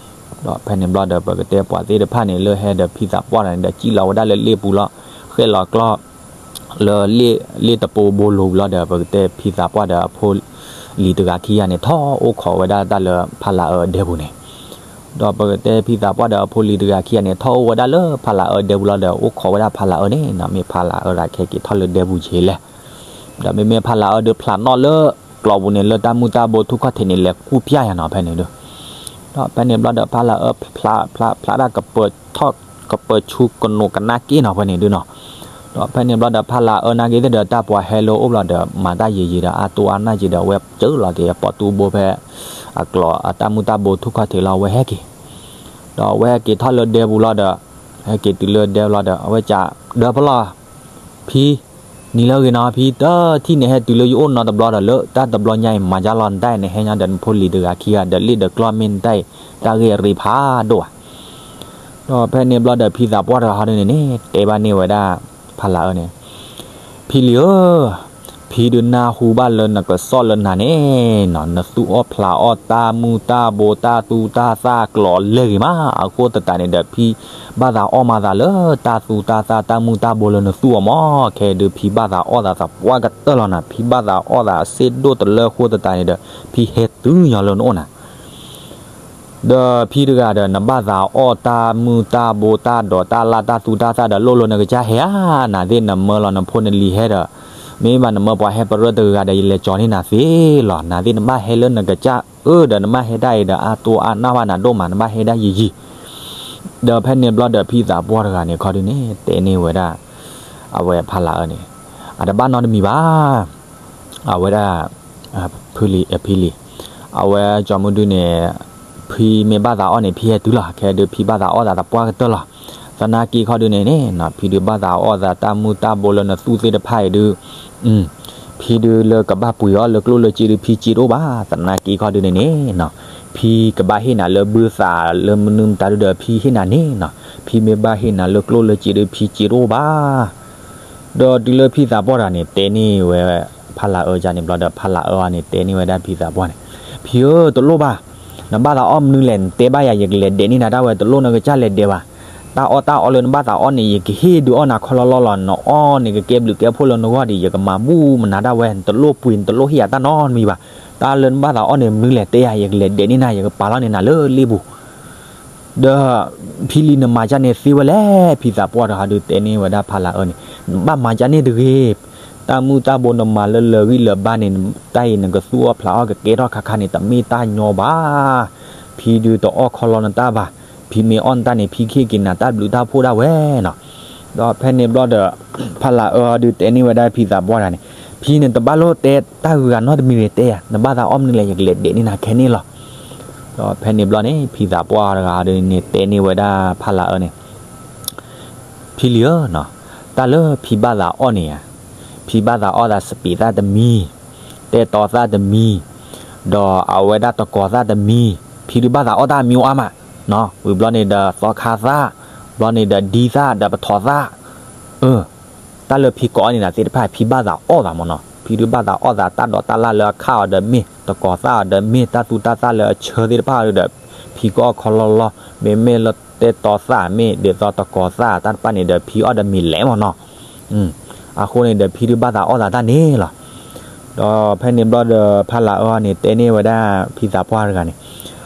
ဒီးဖဲန့ၣ်ဘျီဒီး ပကတဲပှၤသ့ၣ်တဖၣ်န့ၣ် လၢဟဲဒီးဖံသးပှၢ်တဂၤန့ၣ်ဒီး စံၣ်လီၤဝဲဒၣ်လၢလ့ၣ်ပူၤလီၤ, ဃဲၣ်လီၤကျီၢ် လၢလ့ၣ်တပိဘိလိၤဝံၤလီၤဒီး ပကတဲဖံသးပှၢ်ဒီးအဖိလံၤတဂၤခံဂၤန့ၣ် ထီၣ်အိၣ်ခိးဝဲဒၣ်တၢ်လၢဖါလၤအၢဒဲပူၤန့ၣ်. ဒီးပကတဲဖံသးပှၢ်ဒီးအဖိလံၤတဂၤခံဂၤန့ၣ် ထီၣ်အိၣ်ဝဲဒၣ်လၢဖါလၤအၢဒဲပူၤလီၤဒီး အိၣ်ခိးဝဲဒၣ်ဖါလၤအၢန့ၣ်နီၤ, မ့ၢ်ဖါလၤအၢတဂၤခဲက့ၤထီၣ်လၢဒဲပူၤဆ့လဲၣ်. ဒီးမ့မ့ၢ်ဖါလၤအၢဒုးဖျးနီၣ်လၢကျီပူၤန့ၣ် လၢတၢ်မုၢ်တၢ်ဘိထူၣ်ခီၣ်ထံးန့ၣ် လဲၤကူၣ်ပျၢ်ယၤနီၤ ဖဲန့ၣ်ဒုး. ဒီးဖဲန့ၣ်ဘျီဒီး ဖါလၤအၢဖျးဖျးဖျးဒၣ်ကပၢၤထီၣ် ကပၢၤဆူကနိးကနၣ်က့နီၤ ဖဲန့ၣ်ဒုးနီၤ. ဒီးဖဲန့ၣ်ဘျီဒီး ဖါလၤအၢနာ်က့သ့ၣ်ဒီး တၢ်ပှၤဟဲလၢအအိၣ်ဘျီဒီး မၤတၢ်ယံာ်ယံာ်ဒီး အါတိၢ်အါနၢ်က့ဒီး အဝဲစၢလီၤက့ၤအပိာ်တူၢ်ဘိဖဲ အကျိၤအတၢ်မုၢ်တၢ်ဘိထူၣ်ခီၣ်ထံးလီၤ အဝဲဟဲက့ၤ. ဒီးအဝဲဟဲက့ၤထီၣ်လၢဒဲပူၤလီၤဒီး ဟဲက့ၤတုၤလၢဒဲပူၤလီၤဒီး အဝဲကဒီဖီလီၤ ဖံ, နံၤလၢအဂ့ၤနီၤ ဖံ, တထံၣ်န့ၣ် ဟဲတုၤလၢယအိၣ်နီတဘျီဒီး လၢတၢ်တဘျီညါအံၤ မၤကၢ်လီၤနတၢ်အံၤ နဟဲညီဒီးနဖိလံၤတဂၤခံဂၤဒီး လ့ၣ်ဒီးကျီၢ်မ့ၢ်နတၢ်အံၤ တၢ်ဂ့ၢ်အရ့ဖးဒိၣ်ဘၣ်. ဒီးဖဲန့ၣ်ဘျီဒီး ဖံသးပှၢ်တဂၤဟီဒုန့ၣ်န့ၣ် တဲဘၣ်န့ၢ်ဝဲဒၣ် ဖါလၤအၢန့ၣ်, ဖံလံၤဧၢ, ဖံဒုးနၢ်ဟူဘၣ်လၢနကစီၣ်လၢနၤန့ၣ်နီၤ, နသူၣ်အီၣ်ဖျးအီၣ်တၢ်မုၢ်တၢ်ဘိ တၢ်သူတၢ်သၣ်ကျိၤလဲၢ်ဂ့ၤမး, အဃိသတးန့ၣ်ဒီး ဖံဘၣ်သးအီၣ်မၤသးလၢတၢ်သူတၢ်သၣ် တၢ်မုၢ်တၢ်ဘိလၢနသူၣ်အီၤမး, ခဲဒုးဖံဘၣ်သးအီၣ်သးသပှၢ်ကတၢၢ်လီၤနၤ, ဖံဘၣ်သးအီၣ်သးအစ့ဒိၣ်တလၢအဃိသတးန့ၣ်ဒီး ဖံဟဲတုၤညီလၢနအိၣ်နၤ ဒီးဖံတဂၤဒီး နဘၣ်သးအီၣ်တၢ်မုၢ်တၢ်ဘိတၢ်ဒိးတၢ်လၣ်တၢ်သူတၢ်သၣ်ဒီး လိၣ်လၢနကစၢ်ဟဲဧါ, နသ့ၣ်နမၢလီၤနဖိနလံၤဟဲဒီး, မ့ၢ်ဘၣ်နမၢပှၤဟဲပရၢတဂၤဒီး ယလဲၤကၠီၤန့ၢ်နၤသ့လီၤ, နသ့ၣ်နဘၣ်ဟဲလၢနကစၢ်အၢဒီး နဘၣ်ဟဲဒၣ်အံၤဒီး အါတိၢ်အါနၢ်ဘၣ်နၤဒိၣ်မး, နဘၣ်ဟဲဒၣ်ယံာ်ယံာ်. ဒီးဖဲန့ၣ်ဘျီဒီး ဖံသးပှၢ်တဂၤန့ၣ် ခီဒုန့ၣ် တဲန့ၢ်ဝဲဒၣ် အဝဲဖါလၤအၢန့ၣ်, အတဘၣ်နီတမံၤဘၣ် အဝဲဒၣ် ဖံလံၤ, အဝဲကၠီမုၢ်ဒုန့ၣ်, ဖံမ့ၢ်ဘၣ်သးအီၣ်န့ၣ် ဖံဟဲတုၤလီၤ, ခဲဒုးဖံဘၣ်သးအီၣ်သးသပှၢ်ကတၢၢ်လီၤ. သနာ်က့ခီဒုန့ၣ်န့ၣ် ဖံဒုးဘၣ်သးအီၣ်သးတၢ်မုၢ်တၢ်ဘိလၢနသူၣ်သ့ၣ်တဖၣ်အံၤဒုး, ဖံဒုးလၢကဘၣ်ပှ့ၤအီၣ်လၢကျိၣ်လၢစ့ဒုး ဖံစ့တအိၣ်ဘၣ်. သနာ်က့ခီဒုန့ၣ်န့ၣ် ဖံကဘၣ်ဟ့ၣ်နၤလၢဘုသးလၢမနုၤမတၤဒုဒီး ဖံဟ့ၣ်နၤန့ၣ်နီၤ, ဖံမ့ၢ်ဘၣ်ဟ့ၣ်နၤလၢကျိၣ်လၢစ့ဒုး ဖံစ့တအိၣ်ဘၣ်. ဒီးတုၤလၢဖံသးပှၢ်တဂၤန့ၣ် တဲန့ၢ်ဝဲ ဖါလၤအၢန့ၣ်ဘျီဒီး ဖါလၤအၢန့ၣ် တဲန့ၢ်ဝဲဒၣ်ဖံသးပှၢ်န့ၣ်, ဖံဧၢ, တလိၣ်ဘၣ်, နဘၣ်သးအီၣ်မနုၤလဲၣ်, နတဲဘၣ်ယၤ ယကလဲၤဒဲးန့ၢ်နၤဒၣ်ဝဲ, တလိၣ်နကစၢ်လဲၤဒဲးဘၣ်. တၢ်အီၣ်တၢ်အီလၢနဘၣ်သးအီၣ်န့ၣ် ယကဟ့ၣ်ဒုးအီၣ်နၤခီလီလီလီၤ, နအီၣ်န့ၣ် ကကဲဘျုးကဲဖှိၣ်လၢနဂီၢ်ဒီး ယကမၤဘူၣ်မနုၤဒၣ်ဝဲ, နတလိၣ်ပှ့ၤ နတလိၣ်ဟ့ၣ်ယၤတၢ်နီတမံၤဘၣ်. တၢ်လၢနဘၣ်သးအီၣ်န့ၣ် မနုၤလဲၣ်, တဲယၤ ယကလဲၤဒဲးန့ၢ်နၤ, ယကပာ်လီၤန့ၢ်နၤလၢလ့ၣ်ပူၤ ဒီးဖံလံၤ နမၤကၢ်န့ၣ်သ့ဝဲလဲၣ်. ဖံသးပှၢ်တဂၤဒုးတဲန့ၢ်ဝဲဒၣ်ဖါလၤအၢန့ၣ်, နဘၣ်မၤကၢ်န့ၣ်တဂ့ၤ, တၢ်မုၢ်တၢ်ဘိနမၤလၢလၢာ်ဂံၢ်လၢာ်ဘါန့ၣ် တၢ်အံၤနကသူၣ်အီၣ်ဖျးအီၣ်ကကဲထီၣ်ခါခါန့ၣ် တမ့ၢ်တၢ်ညီဘၣ်. ဖံဒုးတအီၣ်ခီလီနတၢ်ဘၣ်, ဖံမ့ၢ်အီၣ်နတၢ်န့ၣ် ဖံကဟ့ၣ်က့ၤနၤတၢ်ဘျုးတၢ်ဖှိၣ်ဒၣ်ဝဲနီၤ. ဒီးဖဲန့ၣ်ဘျီဒီး ဖါလၤအၢဒုးတဲန့ၢ်ဝဲဒၣ်ဖံသးပှၢ်တဂၤန့ၣ်, ဖံန့ၣ်တဘၣ်လိၣ်တဲတၢ်ဂုၤဂၤနီတမံၤန့ၣ်, တဲယၤ နဘၣ်သးအီၣ်မနုၤလဲၣ်, ယကလဲၤဒဲးန့ၢ်နၤခဲန့ၣ်လီၤ. ဒီးဖဲန့ၣ်ဘျီန့ၣ် ဖံသးပှၢ်တဂၤဒုးန့ၣ် တဲန့ၢ်ဝဲဒၣ်ဖါလၤအၢန့ၣ်, ဖံလံၤဧၢနီၤ, တၢ်လၢဖံဘၣ်သးအီၣ်န့ၣ်ဧါ, ဖံဘၣ်သးအီၣ်သးစပံးသၣ်တမံၤ, တဲတီသၣ်တမံၤ, ဒီးအဝဲဒၣ်တကီၤသၣ်တမံၤ, ဖံဒုးဘၣ်သးအီၣ်တၢ်မံၤအိၣ်အါမး, ဝံၤဘျီန့ၣ်ဒီးသီခါသၣ်, ဘျီန့ၣ်ဒီးဒံသၣ်ဒီးပထီၣ်သၣ်, အၢ တၢ်လၢဖံကအီၣ်န့ၢ်နၤသ့ၣ်တဖၣ် ဖံဘၣ်သးအီၣ်သးမ့ၢ်နီၤ, ဖံဒုးဘၣ်သးအီၣ်သးတၢ်ဒိးတၢ်လၣ်လၢအခၣ်အီၤဒီးမ့ၢ်, တကီၤသၣ်အီၤဒီးမ့ၢ်, တၢ်သူတၢ်သၣ်လၢအဆၢသ့ၣ်တဖၣ်ဒီး ဖံကအီၣ်ခီလီလီ, မ့မ့ၢ်လၢတဲတီသၣ်မ့ၢ် ဒ်သိးတကီၤသၣ်တၢ်တဖၣ်န့ၣ်ဒီး ဖံအီၣ်ဒီးမ့ၤလဲၣ်မ့ၢ်နီၤ. အဃိန့ၣ်ဒီး ဖံဒုးဘၣ်သးအီၣ်သးတၢ်န့ၣ်လီၤ. ဒီးဖဲန့ၣ်ဘျီဒီး ဖါလၤအၢန့ၣ် တဲန့ၢ်ဝဲဒၣ်ဖံသးပှၢ်တဂၤန့ၣ်,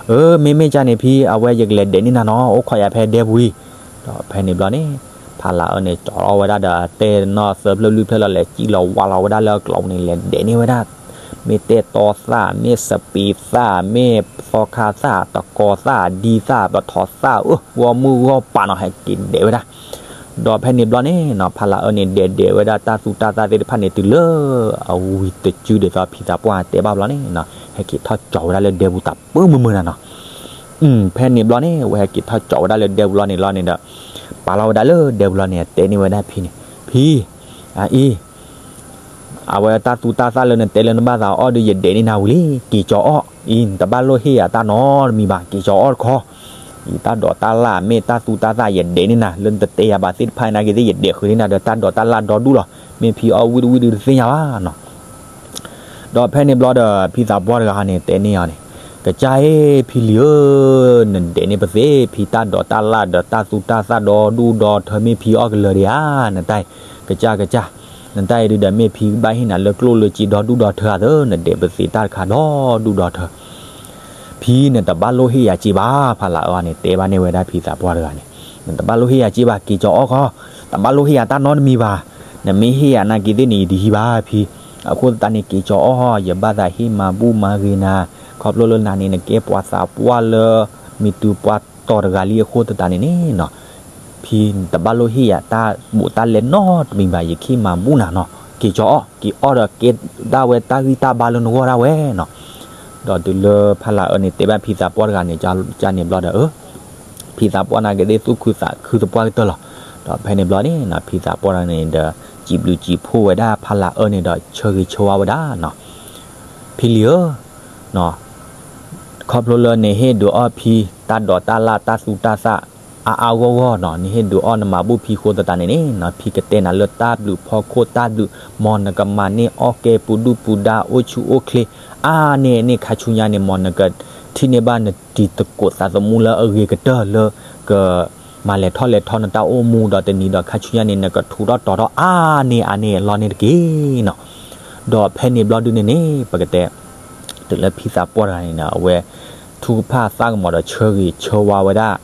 အၢ မ့မ့ၢ်ကၢ်န့ၣ်ဖံ အဝဲယကလဲၤဒဲးန့ၢ်နၤနီၤ, အိၣ်ခိးယၤဖဲဒဲပူၤအံၤ. ဒီးဖဲန့ၣ်ဘျီန့ၣ် ဖါလၤအၢန့ၣ် ကၠီလီၤဝဲဒၣ်ဒီးတဲနီၣ်သၢဖျၢၣ်လွံၢ်ဖျၢၣ်လီၤ လဲၤစံၣ်လီၤဝါလီၤဝဲဒၣ်လၢအကျိၤန့ၣ် လဲၤဒဲးန့ၢ်ဝဲဒၣ် မ့ၢ်တဲတီသၣ် မ့ၢ်စပံးသၣ် မ့ၢ်သီခါသၣ် တကီၤသၣ် ဒံသၣ် ပထီၣ်သၣ် အၢ ဂီၢ်မုၢ်ဂီၢ်ပၤနီၤ ဟဲက့ၤဒဲးဝဲဒၣ်. ဒီးဖဲန့ၣ်ဘျီန့ၣ်နီၤ ဖးလၢအၢန့ၣ် ဒဲးဒဲးဝဲဒၣ်တၢ်သူတၢ်သၣ်သ့ၣ်တဖၣ်န့ၣ် တုၤလၢအဝံၤတစုဒ်သိးဖံသးပှၢ်တဲဘၣ်ဘျီန့ၣ်နီၤ ဟဲက့ၤထီၣ်ကၠီၤဝဲဒၣ်လၢဒဲပူၤတၢ်ပၢမုာ်မုာ်နၤနီၤ. ဖဲန့ၣ်ဘျီန့ၣ် အဝဲဟဲက့ၤထီၣ်ကၠီၤဝဲဒၣ်လၢဒဲပူၤလီၤန့ၣ်လီၤန့ၣ်ဒီး ပာ်လီၤဝဲဒၣ်လၢဒဲပူၤလီၤန့ၣ် တဲန့ၢ်ဝဲဒၣ်ဖံန့ၣ် ဖံ အအံၤ အဝဲတၢ်သူတၢ်သၣ်လၢနတဲလၢနဘၣ်သးအီၣ်ဒီး ယဒဲးန့ၢ်နၤဝံၤလံ က့ၤကၠီၤအီၣ်အံၤ နတဘၣ်လိၣ်ဟ့ၣ်ယၤတၢ်နီတမံၤဘၣ် က့ၤကၠီၤအီၣ်တခီ အံၤတၢ်ဒိးတၢ်လၣ်မ့ၢ်တၢ်သူတၢ်သၣ် ယဒဲးန့ၢ်နၤ လၢနတတဲယၤဘၣ်သ့ၣ်တဖၣ်နာ်က့ၤသ့ၣ် ယဒဲးဃုာ်န့ၢ်နၤဒီးတၢ်ဒိးတၢ်လၣ်ဒီဒူၣ်လီၤ မ့ၢ်ဖံအီၣ်ဝံၣ်တဝံၣ်ဒုးတသ့ၣ်ညါဘၣ်နီၤ. ဒီးဖဲန့ၣ်ဘျီဒီး ဖံသးပှၢ်တဂၤန့ၣ် တဲန့ၢ်အီၤန့ၣ် ကစၢ်ဧၢ ဖံလံၤဧၢ, နဒဲးန့ၢ်ပသ့ ဖံတၢ်ဒိးတၢ်လၣ်ဒီးတၢ်သူတၢ်သၣ်ဒီဒူၣ်ဒီထၢ မ့ၢ်ဖံအီၣ်ကလၢာ်ဒံးဧါ, နတၢ်အံၤ ကစၢ်ကစၢ်, နတၢ်အံၤဒုးဒီးမ့ၢ်ဖံဘၣ်ဟ့ၣ်နၤလၢကျိၣ်လၢစ့ဒီဒူၣ်ဒီထၢအသိး နဒဲးပသ့တၢ်တခါဒီဒူၣ်ဒီထၢ ဖံနတဘၣ်လိၣ်ဟ့ၣ်ယၤစ့ဘၣ် ဖးလးအၢန့ၣ် တဲဘၣ်န့ၢ်ဝဲဒၣ်ဖံသးပှၢ်တဂၤန့ၣ်, နတဘၣ်လိၣ်ဟ့ၣ်ယၤစ့ဘၣ် က့ၤကၠီၤအီၣ်ခီ, တဘၣ်လိၣ်ဟ့ၣ်ယၤတၢ်နီတမံၤဘၣ်, နမ့ၢ်ဟ့ၣ်ယၤနာ်က့ၤသ့ၣ်န့ၣ် ယတဟံးဘၣ်ဖံ, အဃိသတးန့ၣ် က့ၤကၠီၤအီၣ်ခီ ယဘၣ်သးဟ့ၣ်မၤဘူၣ်မၤဂ့ၤနၤ, ခီဖျိလၢနၤန့ၣ် နကဲပှၤသးပှၢ်လၢ မ့ၢ်တုၤပှၤတီၤတဂၤလံအဃိသတးန့ၣ်န့ၣ်နီၤ ဖံနတဘၣ်လိၣ်ဟ့ၣ်ယၤတၢ်ဘူးတၢ်လဲနီတမံၤဘၣ် ယကဟ့ၣ်မၤဘူၣ်နၤနီၤ, က့ၤကၠီၤအီၣ် က့ၤအီၣ်ဒီးကဲဒၣ်ဝဲတၢ်ဂံၢ်တၢ်ဘါလၢနဂီၢ်ဒၣ်ဝဲနီၤ, ဒီးတုၤလၢဖးလးအၢန့ၣ် တဲဘၣ်ဖံသးပှၢ်တဂၤန့ၣ် ကန့ၣ်ဘျီဒီး ဖံသးပှၢ်နာ်က့ၤသ့ၣ်သူၣ်ခုသးခုသပှၢ်ကတၢၢ်လီၤ, ဒီးဖဲန့ၣ်ဘျီန့ၣ်နီၤ ဖံသးပှၢ်တဂၤန့ၣ်ဒီး စံးဘျုးစံးဖှိၣ်ဝဲဒၣ်ဖးလးအၢန့ၣ်ဒီး ဆၢဂ့ၤဆၢဝါဝဲဒၣ်နီၤ ဖံလံၤဧၢ, ခီဖျိလၢနဟ့ၣ်ဒုးအီၣ်ဖံတၢ်ဒိးတၢ်လၣ်တၢ်သူတၢ်သၣ် အါအါဂီၢ်ဂီၢ်နီၤ, နဟ့ၣ်ဒုးအီၣ်နမၤဘူၣ်ဖံအဃိသတးန့ၣ်န့ၣ်နီၤ ဖံကတဲနၤလၢတၢ်ဘျုးဖီခိၣ်တၢ်ဘျုး, မ်နကမၤန့ၢ်အီၣ်ကဲပူၤဒုၣ်ပူၤဒါအိၣ်ဆူၣ်အိၣ်ချ့ အါန့ၢ်န့ၢ်ခါဆူညါန့ၣ် မ်နကထံၣ်န့ၢ်ဘၣ်နတံၤသကိးသးသမူလၢအဂ့ၤကတၢၢ်လၢက မၤလဲၤထီၣ်လဲၤထီနတၢ်အိၣ်မူဒီးတနံၤဒီး ခါဆူညါန့ၣ် နကထူးထီၣ်တီၤထီၣ်အါန့ၢ်အါန့ၢ်အလီၢ်န့ၣ်တက့ၢ်နီၤ, ဒီးဖဲန့ၣ်ဘျီဒုန့ၣ်န့ၣ် ပကတဲ တုၤလၢဖံသးပှၢ်တဂၤန့ၣ်နီၤ အဝဲ ထူကဖၣ်သၣ်ကမီၤဒီးဆၢဂ့ၤဆၢဝါဝဲဒၣ်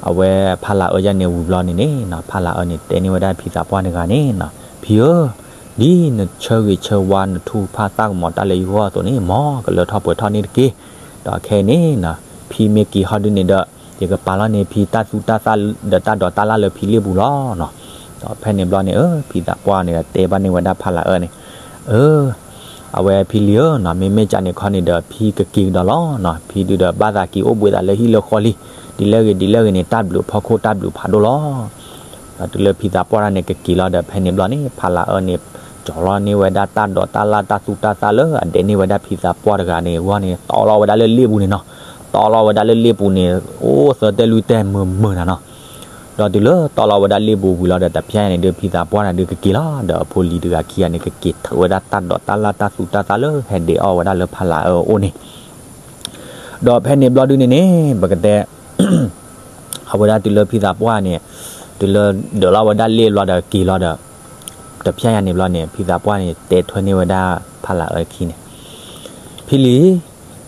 အဝဲဖးလးအၢယၤန့ၣ်ဝံၤဘျီန့ၣ်န့ၣ်နီၤ ဖးလးအၢန့ၣ် တဲန့ၢ်ဝဲဒၣ်ဖံသးပှၢ်တဂၤန့ၣ်နီၤ ဖံဧၢ, ဒ်နဆၢဂ့ၤဆၢဝါနထူကဖၣ်သၣ်ကမီၤတၢ်လၢယဂီၢ်အသိးန့ၣ် မ်ကလၢထီၣ်ပှဲၤထီၣ်န့ၣ်တက့ၢ်, ဒီးခဲအံၤန့ၣ်နီၤ ဖံမ့ၢ်က့ၤဟီဒုန့ၣ်ဒီး ယကပာ်လီၤန့ၢ်ဖံတၢ်သူတၢ်သၣ်ဒီးတၢ်ဒိးတၢ်လၣ်လၢဖံလ့ၣ်ပူၤလီၤနီၤ, ဒီးဖဲန့ၣ်ဘျီန့ၣ် အၢ ဖံသးပှၢ်န့ၣ်ဒီးတဲဘၣ်န့ၢ်ဝဲဒၣ်ဖးလးအၢန့ၣ်, အၢ အဝဲဖံလံၤဧၢနီၤ မ့မ့ၢ်ကန့ၣ်ခီန့ၣ်ဒီး ဖံကက့ၤကဒီးလီၤနီၤ, ဖံဒုးဒီးဘၣ်သးက့ၤအိၣ်ဘှံးသးလၢဟံၣ်လၢဃီလံ, ဒ်လဲၣ်ဂ့ၤဒ်လဲၣ်ဂ့ၤန့ၣ် တၢ်ဘျုးဖီခိၣ်တၢ်ဘျုးဖးဒိၣ်လီၤ. ဒီးတုၤလၢဖံသးပှၢ်တဂၤန့ၣ်ကက့ၤလီၤဒီး ဖဲန့ၣ်ဘျီန့ၣ် ဖးလးအၢန့ၣ် ကၠီၤလီၤန့ၢ်ဝဲဒၣ်တၢ်ဒိးတၢ်လၣ်တၢ်သူတၢ်သၣ်လၢအဒဲးန့ၢ်ဝဲဒၣ်ဖံသးပှၢ်တဂၤန့ၣ်အဂီၢ်န့ၣ် တီလီၤဝဲဒၣ်လၢလ့ၣ်ပူၤန့ၣ်နီၤ, တီလီၤဝဲဒၣ်လၢလ့ၣ်ပူၤန့ၣ် အိၣ်သၢတဲာ်လွံၢ်တဲာ်မုာ်မုာ်နၤနီၤ ဒီးတုၤလၢတီလီၤဝဲဒၣ်လ့ၣ်ပူၤဝံၤလီၤဒီး တဖျဲညါန့ၣ်ဒုး ဖံသးပှၢ်န့ၣ်ဒုးကက့ၤလီၤ, ဒီးအဖိလံၤတဂၤခံဂၤန့ၣ် ကက့ၤထုးဝဲဒၣ်တၢ်ဒိးတၢ်လၣ်တၢ်သူတၢ်သၣ်လၢဟဲဒဲးအီၣ်ဝဲဒၣ်လၢဖးလးအၢအအိၣ်န့ၣ်, ဒီးဖဲန့ၣ်ဘျီဒုန့ၣ်န့ၣ် ပကတဲ အဝဲဒၣ်တုၤလၢဖံသးပှၢ်န့ၣ် တုၤလၢဒၢးလီၤဝဲဒၣ်လ့ၣ်ဘျီဒီးက့ၤလီၤဒီး တဖျဲညါန့ၣ်ဘျီန့ၣ် ဖံသးပှၢ်န့ၣ် တဲထွဲန့ၢ်ဝဲဒၣ်ဖးလးအၢခံန့ၣ်, ဖံလံၤ,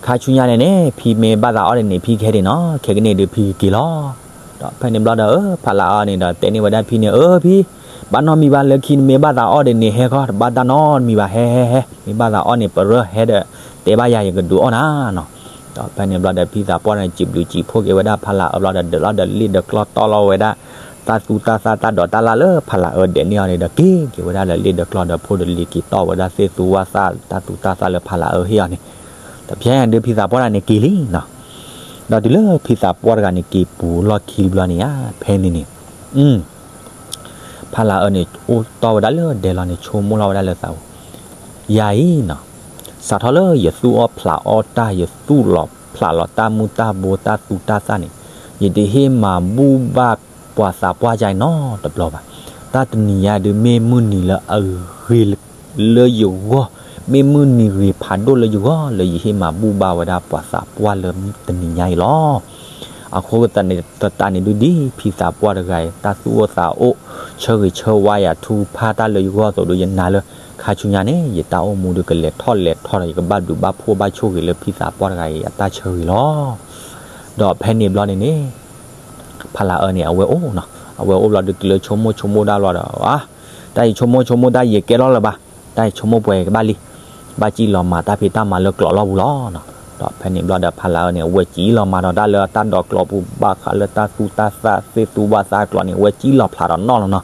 ခါဆူညါန့ၣ်န့ၣ် ဖံမ့ၢ်ဘၣ်သးအီၣ်ဒ်န့ၣ် ဖံကဟဲဒံးနီၤ, ခဲကနံၣ်ဒုးဖံကက့ၤလီၤ. ဒီးဖဲန့ၣ်ဘျီဒီး ဖးလးအၢန့ၣ်ဒီး တဲန့ၢ်ဝဲဒၣ်ဖံန့ၣ် အၢ ဖံ, ဘၣ်နီတမံၤဘၣ် လၢခံနမ့ၢ်ဘၣ်သးအီၣ်ဒ်န့ၣ် ဟဲခီ တဘၣ်တၢ်နီတမံၤဘၣ် ဟဲဟဲဟဲ, မ့ၢ်ဘၣ်သးအီၣ်န့ၣ် ပရၢဟဲဒီး တဲဘၣ်ယၤ ယကဒုးအီၣ်နၤနီၤ. ဒီးဖဲန့ၣ်ဘျီဒီး ဖံသးပှၢ်န့ၣ် စံးဘျုးစံးဖှိၣ်က့ၤဝဲဒၣ်ဖးလးအၢဘျီဒီး ဒၢးလီၤဒီးလ့ၣ်ဒီးကျီၢ်တီလီၤဝဲဒၣ် တၢ်သူတၢ်သၣ်တၢ်ဒိးတၢ်လၣ်လၢဖးလးအၢဒဲးန့ၢ်အီၤန့ၣ်ဒီး က့ၤက့ၤဝဲဒၣ်လၢလ့ၣ်ဒီးကျီၢ်ဒီး ဖိဒီးလံၤက့ၤတီၢ်ဝဲဒၣ်သ့ၣ်သူဝၣ်သၣ် တၢ်သူတၢ်သၣ်လၢဖးလးအၢဟ့ၣ်အီၤန့ၣ်, တဖျဲညါဒုးဖံသးပှၢ်တဂၤန့ၣ်က့ၤလံနီၤ. ဒီးတုၤလၢဖံသးပှၢ်တဂၤန့ၣ်က့ၤပူၤလီၢ်ခံဘျီန့ၣ်ဧါ ဖဲန့ၣ်န့ၣ် ဖးလးအၢန့ၣ် အိၣ်တီၢ်ဝဲဒၣ်လၢဒဲးလီၤန့ၣ် ဆိကမိၣ်လီၤဝဲဒၣ်လၢသးပူၤ, ယၤအံၤနီၤ, စးထီၣ်လၢယသူၣ်အီၣ်ဖျးအီၣ်တၢ် ယသူၣ်လီၤဖျးလီၤတၢ်မုၢ်တၢ်ဘိတၢ်သူတၢ်သၣ်န့ၣ်, ယတဟ့ၣ်မၤဘူၣ်ဘၣ်ပှၤသးပှၢ်ကါအံၤနီတဘျီဘၣ်. တၢ်တနံၤညါဒုးမ့ၢ်မုၢ်နံၤလၢအဂ့ၤလၢယဂီၢ်, မ့ၢ်မုၢ်နံၤဂ့ၤဖးဒိၣ်လၢယဂီၢ် လၢယဟ့ၣ်မၤဘူၣ်ဘၣ်ဝဲဒၣ်ပှၤသးပှၢ်လၢတနံၤညါအံၤလီၤ. အဃိသတးန့ၣ်ဒုးဒ်ဖံသးပှၢ်တဂၤအံၤ တၢ်သူၣ်အိၣ်သးအိၣ် ဆၢဂ့ၤဆၢဝါယၤ ထုကဖၣ်တၢ်လၢယဂီၢ်အသိးဒုး ယနာ်လၢ ခါဆူညါန့ၣ် ယတၢ်အိၣ်မူဒုးကလဲၤထီၣ်လဲၤထီဒီး ယကဘၣ်ဘျုးဘၣ်ဖှိၣ်ဘၣ်ဆိၣ်ဂ့ၤလၢဖံသးပှၢ်တဂၤအံၤအတၢ်ဆၢဂ့ၤလီၤ. ဒီးဖဲန့ၣ်ဘျီန့ၣ်န့ၣ် ဖးလးအၢန့ၣ် အဝဲအိၣ်နီၤ, အဝဲအိၣ်ဘျီဒုးတုၤလၢဆိကမိၣ်ဆိကမိၣ်ဒၣ်ဘျီဒီး တၢ်အံၤဆိကမိၣ်ဆိကမိၣ်တၢ်ယံာ်ကဲလီၤလၢၤဘၣ်, တၢ်အံၤဆိကမိၣ်ပှဲၤကဘၣ်လံ. ဘၣ်စံၣ်လီၤမၤတၢ်ဖံးတၢ်မၤလၢကျိးလီၢ်ပူၤလီၤနီၤ. ဒီးဖဲန့ၣ်ဘျီဒီးဖးလးအၢန့ၣ် အဝဲစံၣ်လီၤမၤဒီးတၢ်လၢတၢ်ဒိးကျိးပူၤ ဘၣ်ဃးလၢတၢ်သူတၢ်သၣ် သ့ၣ်သူဘၣ်သးကျိးန့ၣ် အဝဲစံၣ်လီၤဖျးဒီးနီၣ်လီၤနီၤ.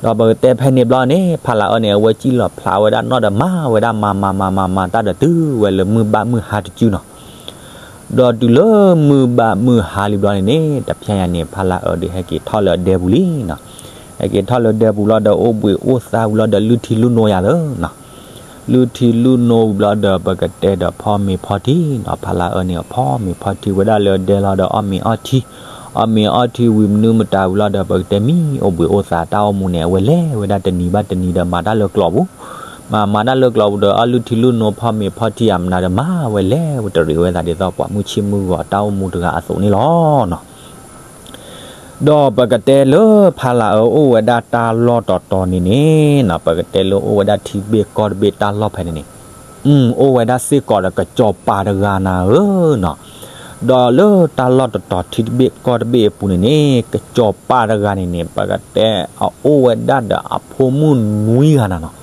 ဒီးပကတဲဖဲန့ၣ်ဘျီန့ၣ် ဖးလးအၢန့ၣ် အဝဲစံၣ်လီၤဖျးဝဲဒၣ်နီၣ်ဒီးမၤဝဲဒၣ်မၤမၤမၤမၤမၤတၢ်ဒီးတုၤဝဲလၢမုၢ်ဘၣ်မုၢ်ဟါတစုနီၤ. ဒီးတုၤလၢမုၢ်ဘၣ်မုၢ်ဟါလံဘျီန့ၣ်န့ၣ် တဖျဲညါန့ၣ် ဖးလးအၢဒီးဟဲက့ၤထီၣ်လၢအဒဲပူၤလံနီၤ. ဟဲက့ၤထီၣ်လၢဒဲပူၤလီၤဒီးအိၣ်ဘှံးအိၣ်သါဝံၤလီၤဒီးလုၢ်ထံလုၢ်နိယၤလၢနီၤ. လုၢ်ထံလုၢ်နိဝံၤဘျီဒီး ပကတဲဒီးဖီမ့ၤဖီထံနီၤ. ဖးလးအၢန့ၣ် ဖီမ့ၤဖီထံဝဲဒၣ်လၢဒဲလီၤဒီးအီၣ်မ့ၤအီထံ, အီၣ်မ့ၤအီထံဝံၤမနုၤမတၤဝံၤလီၤဒီး ပကတဲမံအိၣ်ဘှံးအိၣ်သါတၢ်အိၣ်မူန့ၣ် အဝဲလဲၤဝဲဒၣ်တနံၤဘၣ်တနံၤဒီးမၤတၢ်လၢကျိးပူၤ မၤမၤတၢ်လၢကျိးပူၤဒီး အီၣ်လုၢ်ထံလုၢ်နိဖီမ့ၤဖီထံအမနၤဒီး မၤဝဲလဲၤဝဲတရံးဝဲသးဒ်သိးပှၤမုၢ်ဆ့ၣ်မုၢ်ဂီၤတၢ်အိၣ်မူတဂၤအသိးန့ၣ်လီၤနီၤ. ဒီးပကတဲလၢဖးလးအၢအိၣ်ဝဲဒၣ်တၢ်လီၢ်တီၤတီၤန့ၣ်န့ၣ်နီၤ, ပကတဲလၢအိၣ်ဝဲဒၣ်ထံတဘ့ၣ်ကီၢ်တဘ့ၣ်တၢ်လီၢ်ဖဲန့ၣ်န့ၣ်, အိၣ်ဝဲဒၣ်စ့ၢ်ကီးဒီးကစီၤပၤတဂၤနၤဧၢနီၤ. ဒီးလၢတၢ်လီၢ်တီၤတီၤထံတဘ့ၣ်ကီၢ်တဘ့ၣ်အပူၤန့ၣ်န့ၣ် ကစီၤပၤတဂၤန့ၣ်န့ၣ် ပကတဲအအိၣ်ဝဲဒၣ်ဒီးအဖိမုၣ်နွံဂၤနၤနီၤ.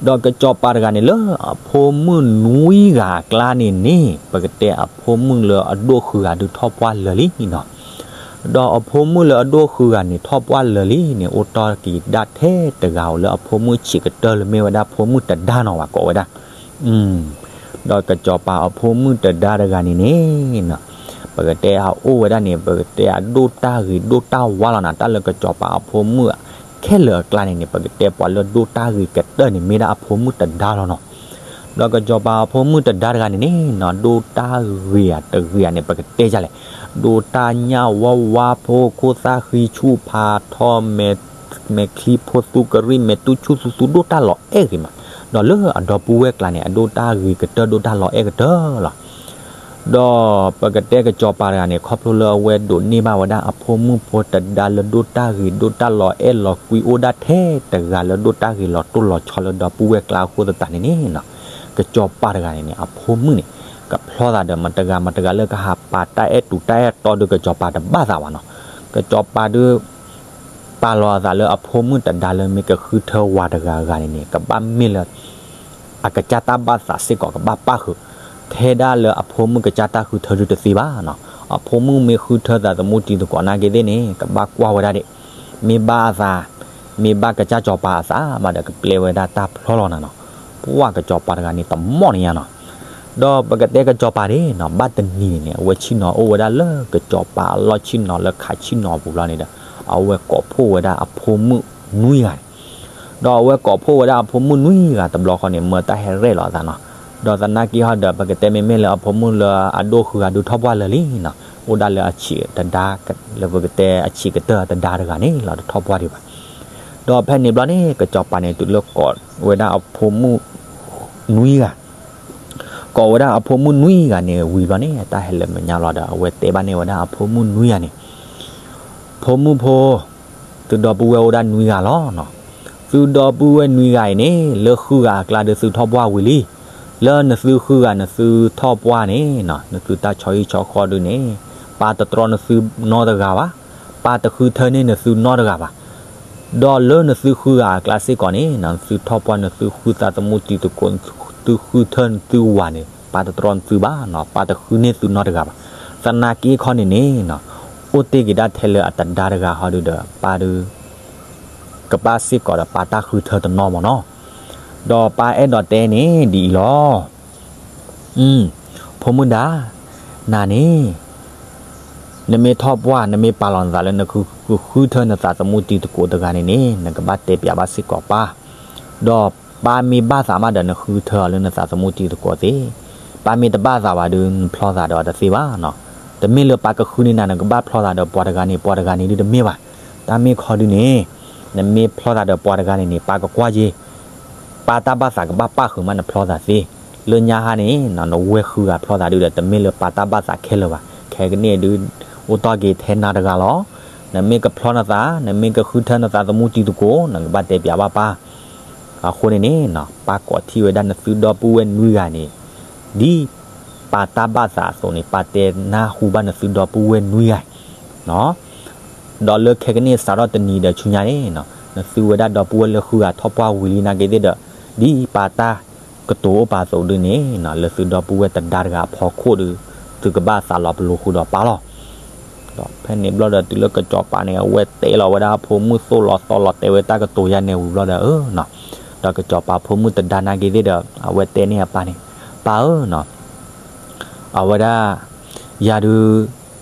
ဒီးကစီၤပၤတဂၤန့ၣ် လၢအဖိမုၣ်နွံဂၤအကျါန့ၣ်န့ၣ် ပကတဲအဖိမုၣ်လၢအဒိၣ်ဃုဂၤဒုးထီၣ်ပှၢ်လၢာ်လံနီၤ. ဒီးအဖိမုၣ်လၢအဒိၣ်ဃုဂၤန့ၣ် ထီၣ်ပှၢ်လၢာ်လံန့ၣ် အိၣ်တီၢ်က့ၤဒၣ်ထဲတဂၤဧိၤလၢအဖိမုၣ်ဆံးကတၢၢ်လၢမ့ၢ်ဝဲဒၣ်ဖိမုၣ်တဒါနီၤ ပှၤကိးဝဲဒၣ် ဒီးကစီၤပၤအဖိမုၣ်တဒါတဂၤန့ၣ်န့ၣ် ပကတဲအအိၣ်ဝဲဒၣ်န့ၣ် ပကတဲအဒိၣ်တၢ်ဂ့ၤဒိၣ်တၢ်ဝါလီၤနၤ. တၢ်လၢကစီၤပၤအဖိမုၣ်ခဲလၢာ်အကျါန့ၣ်န့ၣ် ပကတဲပှၤလၢဒိၣ်တၢ်ဂ့ၤကတၢၢ်န့ၣ် မ့ၢ်ဒၣ်အဖိမုၣ်တဒါလီၤနီၤ. ဒီးကစီၤပၤအဖိမုၣ်တဒါတဂၤန့ၣ်န့ၣ်နီၤ ဒိၣ်တၢ်ဂ့ၤဧါတဂ့ၤဧါန့ၣ် ပကတဲဒ်လဲၣ်, ဒိၣ်တၢ်ညၣ်ဝါဝါဖိခိၣ်သၣ်ဃံဆူၣ်ဖးထီ မဲာ်ချံဖိသူကရံၣ် မဲာ်တူၢ်ဆူၣ်သူသူ ဒိၣ်တၢ်လီၤအဲၣ်ဂ့ၤမး, ဒီးလၢအဒီပုၢ်ဝဲၢ်ကျါန့ၣ် အဒိၣ်တၢ်ဂ့ၤကတၢၢ်ဒိၣ်တၢ်လီၤအဲၣ်ကတၢၢ်လီၤ. ဒီးပကတဲကစီၤပၤတဂၤန့ၣ် ခီဖျိလၢအဝဲဒိးန့ၢ်ဘၣ်ဝဲဒၣ်အဖိမုၣ်ဖိတဒါလၢဒိၣ်တၢ်ဂ့ၤဒိၣ်တၢ်လီၤအဲၣ်လီၤကွံအိၣ်ဒၣ်ထဲတဂၤလၢဒိၣ်တၢ်ဂ့ၤလီၤတိၢ်လီၤဆီလၢဒီပုၢ်ဝဲၢ်ကျါအဃိသတးန့ၣ်န့ၣ်နီၤ, ကစီၤပၤတဂၤန့ၣ်န့ၣ် အဖိမုၣ်န့ၣ် ကဖျီသးဒီးမတဂၤမတဂၤလၢကဟးပာ်တၢ်အဲၣ်တူၤတၢ်အဲၣ်တီဒုးကစီၤပၤတဘၣ်သးဘၣ်နီၤ. ကစီၤပၤဒုး ပာ်လီၤအသးလၢအဖိမုၣ်တဒါလၢမ့ၢ်ကဃုထၢဝၤတဂၤအဂၤန့ၣ်န့ၣ် ကဘၣ်မ့ၢ်လၢ အကစၢ်တၢ်ဘၣ်သးစ့ၢ်ကီးကဘၣ်ပၣ်ဃုာ်, ထဲဒၣ်လၢအဖိမုၣ်ကစၢ်တၢ်ဃုထၢဒုးတသ့ဘၣ်နီၤ. အဖိမုၣ်မ့ၢ်ဃုထၢသးသမူတံၤသကိးနာ်က့သ့ၣ်န့ၣ် ကဘၣ်ကွၢ်ဝဲဒၣ်ဒၣ်, မ့ၢ်ဘၣ်အသး, မ့ၢ်ဘၣ်ကစၢ်စီၤပၤအသးဘၣ်ဒီး ကပျဲဝဲဒၣ်တၢ်ဖျီလီၤနၤနီၤ. ပှၢ်ကစီၤပၤတဂၤန့ၣ်တမီၣ်န့ၣ်ညါနီၤ. ဒီးပကတဲကစီၤပၤန့ၣ်နီၤ ဘၣ်တနံၤန့ၣ်န့ၣ် အဝဲဆ့ၣ်နီၤအိၣ်ဝဲဒၣ်လၢကစီၤပၤအလီၢ်ဆ့ၣ်နီၤလၢခးဆ့ၣ်နီၤအပူၤလီၤန့ၣ်ဒီး အဝဲကိးဖှိၣ်ဝဲဒၣ်အဖိမုၣ်နွံဂၤန့ၣ် ဒီးအဝဲကိးဖှိၣ်ဝဲဒၣ်အဖိမုၣ်နွံဂၤတဘျီဃီန့ၣ် မၢတၢ်ဟဲရဲၣ်လီၤအသးနီၤ. ဒီးသနာ်က့ဟီဒီး ပကတဲမ့မ့ၢ်လၢအဖိမုၣ်လၢအဒိၣ်ဃုဂၤဒုးထီၣ်ပှၢ်လၢာ်လံနီၤ, အိၣ်ဒၣ်လၢအဆံးတဒါ, လၢပကတဲအဆံးကတၢၢ်တဒါတဂၤန့ၣ်လီၤ တထီၣ်ပှၢ်ဒံးဘၣ်. ဒီးဖဲန့ၣ်ဘျီန့ၣ် ကစီၤပၤန့ၣ် တုၤလၢကိးဝဲဒၣ်အဖိမုၣ်နွံဂၤ ကိးဝဲဒၣ်အဖိမုၣ်နွံဂၤန့ၣ်ဝံၤဘျီန့ၣ် တၢ်ဟဲလၢမဲာ်ညါလီၤဒီး အဝဲတဲဘၣ်န့ၢ်ဝဲဒၣ်အဖိမုၣ်နွံဂၤန့ၣ်, ဖိမုၣ်ဖိ, သုဒီပုၢ်ဝဲၢ်အိၣ်ဒၣ်နွံဂၤလီၤနီၤ. သုဒီပုၢ်ဝဲၢ်နွံဂၤအံၤန့ၣ် လၢဃုဂၤအကျါဒုးသုထီၣ်ပှၢ်ဝံၤလံ. လၢနသုဃုဂၤနသုထီၣ်ပှၢ်န့ၣ်နီၤ နသုတၢ်ဆီဟံၣ်ဆီဃီဒုးန့ၣ် ပၢ်တတြီနသုနီတဂၤဘၣ်, ပၢ်တဃုထၢန့ၢ်နသုနီတဂၤဘၣ်. ဒီးလၢနသုဃုဂၤအကျါစ့ၢ်ကီးန့ၣ်နီၤ နသုထီၣ်ပှၢ် နသုဃုသးသမူတံၤသကိး သုဃုထၢနသုဝၤန့ၣ် ပၢ်တတြီနသုဘၣ်နီၤ, ပၢ်တဃုန့ၢ်သုနီတဂၤဘၣ်. သနာ်က့ခီန့ၣ်န့ၣ်နီၤ အိၣ်တ့ၢ်က့ၤဒၣ်ထဲလၢအတဒါတဂၤဟီဒုးဒီး ပၢ်ဒုး ကဘၣ်စ့ၢ်ကီးဒီးပၢ်တၢ်ဃုထၢတနီၤမ့ၢ်နီၤ. ဒီးပၢ်အဲၣ်ဒိးတဲန့ၣ်ဒ်အံၤလီၤ. ဖိမုၣ်ဒါ, နၤန့ၣ် နမ့ၢ်ထီၣ်ပှၢ် နမ့ၢ်ပာ်လီၤနသးလၢနကဃုထၢနသးသမူတံၤသကိးတဂၤန့ၣ်န့ၣ် နကဘၣ်တဲပျးဘၣ်စ့ၢ်ကီးပၢ်, ဒီးပၢ်မ့ၢ်ဘၣ်သးမးဒီးနဃုထၢအီၤလၢနသးသမူတံၤသကိးသ့, ပၢ်မ့ၢ်တဘၣ်သးဘၣ်ဒီး နဖျီသးဒီးအီၤတသ့ဘၣ်နီၤ. တမ့ၢ်လၢပၢ်ကဃုန့ၢ်နၤ နကဘၣ်ဖျီသးဒီးပှၤတဂၤန့ၣ် ပှၤတဂၤန့ၣ်ဒုးတမ့ၢ်ဘၣ်. တၢ်မ့ၢ်ခီဒုးန့ၣ် နမ့ၢ်ဖျီသးဒီးပှၤတဂၤန့ၣ်န့ၣ် ပၢ်ကကွၢ်က့ၤ ပၢ်တၢ်ဘၣ်သးကဘၣ်ပၣ်ဃုာ်မးနဖျီသးသ့. လၢညါဟါန့ၣ် နဝဲဃုဂၤဖျီသးဒုးဒီး တမ့ၢ်လၢပၢ်တၢ်ဘၣ်သးခဲလၢာ်ဘၣ်. ခဲကနံၣ်အံၤဒုး အိၣ်တီၢ်က့ၤထဲနၤတဂၤလီၤ. နမ့ၢ်ကဖျီနသး နမ့ၢ်ကဃုထၢနသးသမူတံၤသကိး နကဘၣ်တဲပျးဘၣ်ပၢ်. အဃိန့ၣ်န့ၣ် ပၢ်ကိးထီၣ်ဝဲဒၣ်နသုဒီပုၢ်ဝဲၢ်နွံဂၤန့ၣ် ဒ်ပၢ်တၢ်ဘၣ်သးအသိးန့ၣ် ပၢ်တဲနၢ်ဟူဘၣ်နသုဒီပုၢ်ဝဲၢ်နွံဂၤ ဒီးလၢခဲကနံၣ်စးထီၣ်တနံၤဒီးဆူညါန့ၣ် နသုဝဲဒၣ်ဒီပုၢ်ဝဲၢ်လၢဃုဂၤထီၣ်ပှၢ်ဝံၤလံနာ်က့သ့ၣ်ဒီး ဒ်ပၢ်တၢ် ကတိၤအိၣ်ပာ်အသိးဒုန့ၣ်နီၤ လၢသုဒီပုၢ်ဝဲၢ်တဒါတဂၤအဖီခိၣ်ဒီး သုကဘၣ်သးလီၤပလိာ်ဃုာ်ဒီးပၢ်လီၤ. ဒီးဖဲန့ၣ်ဘျီဒီး တုၤလၢကစီၤပၤန့ၣ် အဝဲတဲလီၤဝဲဒၣ်အဖိမုၣ် သိၣ်လီၤသီလီၤ တဲဝဲတၢ်ကတိၤယါန့ၣ်ဝံၤဘျီဒီး ဧၢနီၤ, ဒီးကစီၤပၤဖိမုၣ်တဒါနာ်က့ၤသ့ၣ်ဒီး အဝဲတဲန့ၢ်အပၢ်န့ၣ်, ပၢ်ဧၢနီၤ, အဝဲဒၣ် ယၤဒုး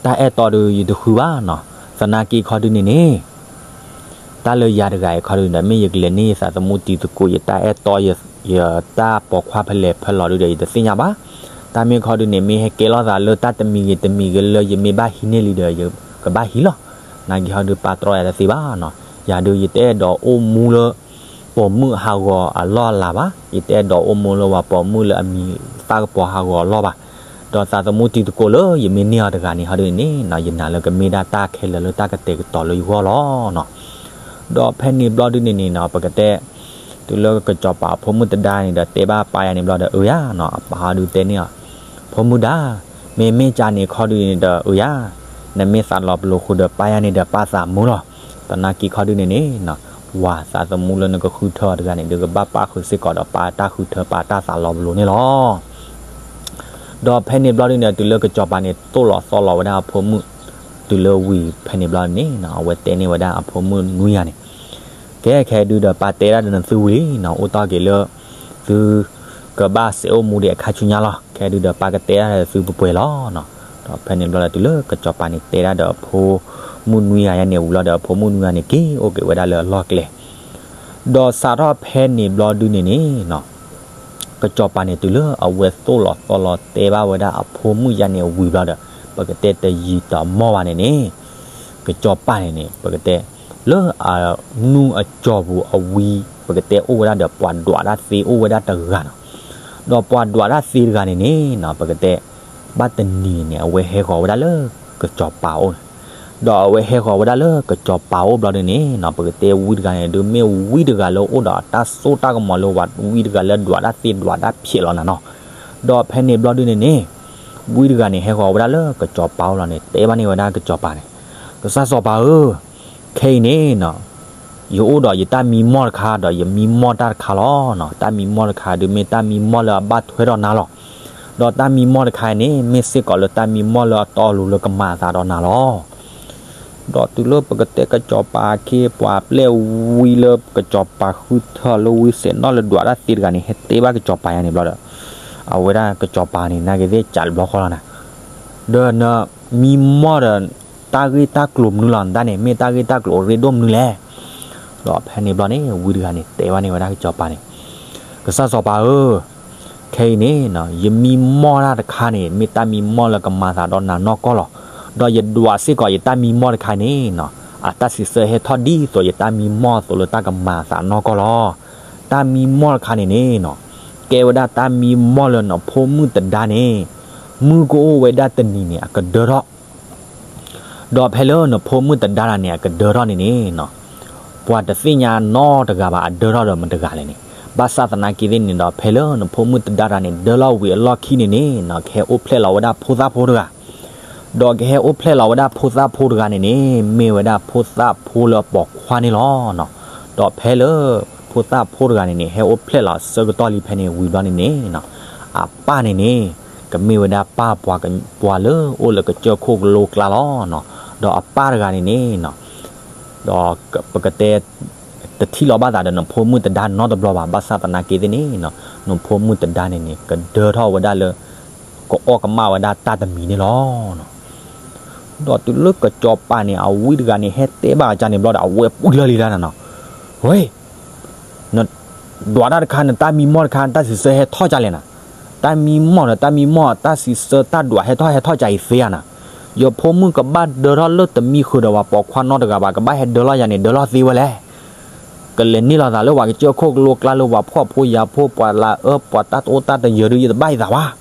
တၢ်အဲၣ်တီဒုး ယတဃုဘၣ်နီၤ, သနာ်က့ခီဒုန့ၣ်န့ၣ် တၢ်လၢယၤတဂၤအံၤခီဒုန့ၣ်ဒီး မ့ၢ်ယကလဲၤန့ၢ်ယသးသမူတံၤသကိး ယတၢ်အဲၣ်တီ ယတၢ်ပိာ်ခွါဖဲလဲၣ်ဖဲလဲၣ်ဒုဒီး ယတသ့ၣ်ညါဘၣ်. တၢ်မ့ၢ်ခီဒုန့ၣ် မ့ၢ်ဟဲကဲလိာ်သးလၢတၢ်တမံၤဂ့ၤတမံၤဂ့ၤလၢယမ့ၢ်ဘၣ်ဟံးန့ၢ်လံဒီး ယကဘၣ်ဟံးလီၤ. နာ်က့ဟီဒုး ပၢ်တြီယၤတသ့ဘၣ်နီၤ, ယၤဒုး ယတအဲၣ်ဒိးအိၣ်မူလၢ ပိာ်မုၣ်ဟးဂီၤအလီၢ်အလၤဘၣ်, ယတအဲၣ်ဒိးအိၣ်မူလၢပှၤပိာ်မုၣ်လၢအမံၤသၣ်ကပီၤဟးဂီၤအလီၢ်ဘၣ်. ဒီးသးသမူတံၤသကိးလၢယမ့ၢ်န့ၢ်အီၤတဂၤန့ၣ် ဟီဒုန့ၣ်နီၤ ယနာ်လၢကမ့ၢ်ဒၣ်တၢ်ခဲလၢာ်လၢတၢ်ကတဲာ်ကတီၤလၢယဂီၢ်လီၤနီၤ. ဒီးဖဲန့ၣ်ဘျီဒုန့ၣ်န့ၣ်နီၤ ပကတဲ တုၤလၢကစီၤပၤအဖိမုၣ်တဒါန့ၣ်ဒီး တဲဘၣ်ပၢ်ယၤန့ၣ်ဘျီဒီး အၢယၤနီၤ, အပၢ်ဟီဒုတဲန့ၢ်အီၤ, ဖိမုၣ်ဒါ, မ့မ့ၢ်ကန့ၣ်ခီဒုန့ၣ်ဒီး အၢယၤ, နမ့ၢ်သးလီၤပလိာ်ဃုာ်ဒီးပၢ်ယၤန့ၣ်ဒီး ပၢ်သးမုာ်လီၤ. သနာ်က့ခီဒုန့ၣ်န့ၣ်နီၤ ပှၤသးသမူလၢနကဃုထၢအီၤတဂၤန့ၣ် ဒုးကဘၣ်ပၣ်ဃုာ်စ့ၢ်ကီးဒီးပၢ်တၢ်ဃုထၢ ပၢ်တၢ်သးလီၤပလိာ်န့ၣ်လီၤ. ဒီးဖဲန့ၣ်ဘျီဒုန့ၣ် တုၤလၢကစီၤပၤန့ၣ် သိၣ်လီၤသီလီၤဝဲဒၣ်အဖိမုၣ် တုၤလၢဝံၤဖဲန့ၣ်ဘျီန့ၣ်နီၤ အဝဲတဲန့ၢ်ဝဲဒၣ်အဖိမုၣ်နွံဂၤန့ၣ်, ကဲခဲဒုဒီး ပၢ်တဲဒၣ်ဒီးနသုဝံၤလံနီၤ, အိၣ်တ့ၢ်က့ၤလၢ သု ကဘၣ်စဲးအိၣ်မူဒံးအခါဆူညါလီၤ. ခဲဒုဒီး ပၢ်ကတဲဒၣ်ဒီးသုပှဲၤပှဲၤလီၤနီၤ. ဒီးဖဲန့ၣ်ဘျီဒီး တုၤလၢကစီၤပၤန့ၣ် တဲဒၣ်ဒီးအဖိမုၣ်နွံဂၤယါန့ၣ်ဝံၤလီၤဒီး အဖိမုၣ်နွံဂၤန့ၣ် က့ၤအိၣ်က့ၤဝဲဒၣ်လၢအလီၢ်ကျဲ ဒီးစးထီၣ်ဖဲန့ၣ်ဘျီဒုန့ၣ်န့ၣ်နီၤ ကစီၤပၤန့ၣ် တုၤလၢအဝဲသိၣ်လီၤသီလီၤတဲဘၣ်ဝဲဒၣ်အဖိမုၣ်ယါန့ၣ်ဝံၤဘျီဒီး ပကတဲတယံာ်တမီၢ်ဘၣ်န့ၣ်န့ၣ် ကစီၤပၤန့ၣ်န့ၣ် ပကတဲ လၢအနူၢ်အကၠီၤပူၤအဝံၤ ပကတဲအိၣ်ဝဲဒၣ်ဒီးပှၤဒွးတၢ်သ့အိၣ်ဝဲဒၣ်တဂၤနီၤ. ဒီးပှၤဒွးတၢ်သ့တဂၤန့ၣ်န့ၣ်နီၤ ပကတဲ ဘၣ်တနံၤန့ၣ် အဝဲဟဲဃီၤဝဲဒၣ်လၢကစီၤပၤအိၣ်န့ၣ် ဒီးအဝဲဟဲဃီၤဝဲဒၣ်လၢကစီၤပၤအိၣ်ဘျီဒုန့ၣ်နီၤ ပကတဲဝံတဂၤန့ၣ် ဒုးမ့ၢ်ဝံတဂၤလၢအိၣ်ဒီးတၢ်စိတၢ်ကမီၤလၢပှၤဝံတဂၤလၢဒွးတၢ်သ့ဒွးတၢ်ဖျဲးလီၤနၤနီၤ. ဒီးဖဲန့ၣ်ဘျီဒုန့ၣ်န့ၣ် ဝံတဂၤန့ၣ် ဟဲဃီၤဝဲဒၣ်လၢကစီၤပၤအိၣ်လီၤန့ၣ် တဲဘၣ်န့ၢ်ဝဲဒၣ်ကစီၤပၤန့ၣ်, ကစၢ်စီၤပၤဧၢ, ခဲအံၤန့ၣ်နီၤ ယအိၣ်ဒီးယတၢ်မံမီၢ်တခါ ဒီးယမံမီၢ်တၢ်တခါလီၤနီၤ. တၢ်မံမီၢ်တခါဒုးမ့ၢ်တၢ်မံမီၢ်လၢအဘၣ်ထွဲဒီးနၤလီၤ. ဒီးတၢ်မံမီၢ်တခါအံၤန့ၣ် မ့ၢ်စ့ၢ်ကီးလၢတၢ်မံမီၢ်လၢအတီအလိၤလၢကမၤအသးဒီးနၤလီၤ. ဒီးတုၤလၢပကတဲကစီၤပၤအခ့ ပှၤပျဲၢ်ဝံလၢကစီၤပၤဃုထၢလၢဝံစဲးနီၣ်လၢဒွးတၢ်သ့တဂၤန့ၣ် ဟဲတဲဘၣ်ကစီၤပၤယါန့ၣ်ဘျီဒီး အဝဲဒၣ်ကစီၤပၤန့ၣ် နာ်က့ၤသ့ၣ်ကးတဘျီဃီလီၤနၤ, ဒီးနမံမီၢ်ဒီး တၢ်ဂ့ၢ်တၢ်ကျိၤမနုၤလီၤ နတၢ်န့ၣ် မ့ၢ်တၢ်ဂ့ၢ်တၢ်ကျိၤအရ့ဒိၣ်မနုၤလဲၣ်. ဒီးဖဲန့ၣ်ဘျီန့ၣ် ဝံတဂၤန့ၣ် တဲဘၣ်န့ၢ်ဝဲဒၣ်ကစီၤပၤန့ၣ်, ကစၢ်စီၤပၤဧၢ, ခဲအံၤန့ၣ် ယမံမီၢ်တၢ်တခါန့ၣ် မ့ၢ်တၢ်မံမီၢ်လၢကမၤသးဒီးနၤနီၢ်ကီၢ်လီၤ. ဒီးယဒွးစ့ၢ်ကီးယတၢ်မံမီၢ်တခါန့ၣ် အတၢ်စံးဆၢဟဲထီၣ်ဒ်သိးယတၢ်မံမီၢ်အသိးလၢတၢ်ကမၤအသးနီၢ်ကီၢ်လီၤ. တၢ်မံမီၢ်တခါန့ၣ်န့ၣ် ကဲဝဲဒၣ်တၢ်မံမီၢ်လၢနဖိမုၣ်တဒါန့ၣ် မုၢ်ကအိၣ်ဝဲဒၣ်တနံၤန့ၣ် အကဒၢထီၣ် ဒီးဖဲလၢနဖိမုၣ်တဒါတၢ်န့ၣ် အကဒၢထီၣ်န့ၣ်န့ၣ် ပှၤတသ့ၣ်ညါနီတဂၤဘၣ် အဒၢထီၣ်ဒီးမတဂၤလဲၣ်န့ၣ်. ဘၣ်ဆၣ်သနာ်က့သ့ၣ်န့ၣ်ဒီး ဖဲလၢနဖိမုၣ်တဒါတၢ်န့ၣ် ဒၢလီၤဝံၤအလီၢ်ခံန့ၣ်န့ၣ် ကဟဲအိၣ်ဖျဲၣ်လီၤဝဲဒၣ်ဖိသၣ်ဖိတဂၤ ဒီးကဟဲအိၣ်ဖျဲၣ်လီၤဝဲဒၣ်ဖိသၣ်ဖိတဂၤန့ၣ်န့ၣ် မ့ၢ်ဝဲဒၣ်ဖိသၣ်ဖိလၢအပိာ်ခွါန့ၣ်လီၤ. ဒီးဖဲလၢ ဖိသၣ်ဖိတဂၤန့ၣ်န့ၣ် ဟဲအိၣ်ဖျဲၣ်လီၤအဆၢကတီၢ်လံဖဲန့ၣ်ဝံၤဘျီန့ၣ်န့ၣ် အပၢ်န့ၣ်န့ၣ် ကမ့ၢ်ဝဲဒၣ်ပၢ်ပှၤ ပှၤလၢအိၣ်လၢကစၢၢ်ခိၣ်ကလိကျါလီၤ. ဒီးအပၢ်တဂၤန့ၣ်န့ၣ် ဒီးပကတဲ တထံၣ်လီၤဘၣ်သးဒီးနဖိမုၣ်တဒါနီတဘျီဘၣ်. ဘၣ်ဆၣ်သနာ်က့သ့ၣ်န့ၣ် နဖိမုၣ်တဒါန့ၣ်န့ၣ် ကဒၢထီၣ်ဝဲဒၣ်လၢ ကအီၣ်ကမၣ်ဝဲဒၣ်တၢ်တမံၤန့ၣ်လီၤ. ဒီးတုၤလၢကစီၤပၤန့ၣ် အဝံတဂၤန့ၣ် ဟဲတဲဘၣ်အကါန့ၣ်ဘျီဒီး အဝဲပှံၢ်လၢလံတၢ်နၤနီၤ, ဝဲ နဒွးတၢ်တခါ နတၢ်မံမီၢ်တခါ နတၢ်စံးဆၢဟဲထီၣ်ကါလဲၣ်နၤ, တၢ်မံမီၢ်ဒီးတၢ်မံမီၢ် တၢ်စံးဆၢတၢ်ဒွးဟဲထီၣ် ဟဲထီၣ်ကါအံၤသ့ဧါနၤ, ယဖိမုၣ်ကဘၣ်ဒၢထီၣ်လၢတမံဃုာ်ဒီးပှၤပိာ်ခွါနီတဂၤဘၣ်, ကဘၣ်ဟဲဒၢလီၤယၤန့ၣ် ဒၢလီၤသ့ဝဲလဲၣ်. ကလဲၤန့ၢ်လီၤသးလၢပှၤကစၢၢ်ခိၣ်ကလိကျါလၢပှၤဖှီၣ်ဖိယာ်ဖိ ပှၤလၢအအၢ ပှၤတၢ်တအိၣ်တၢ်တယၢၤဒုး ယတဘၣ်ယသးဘၣ်.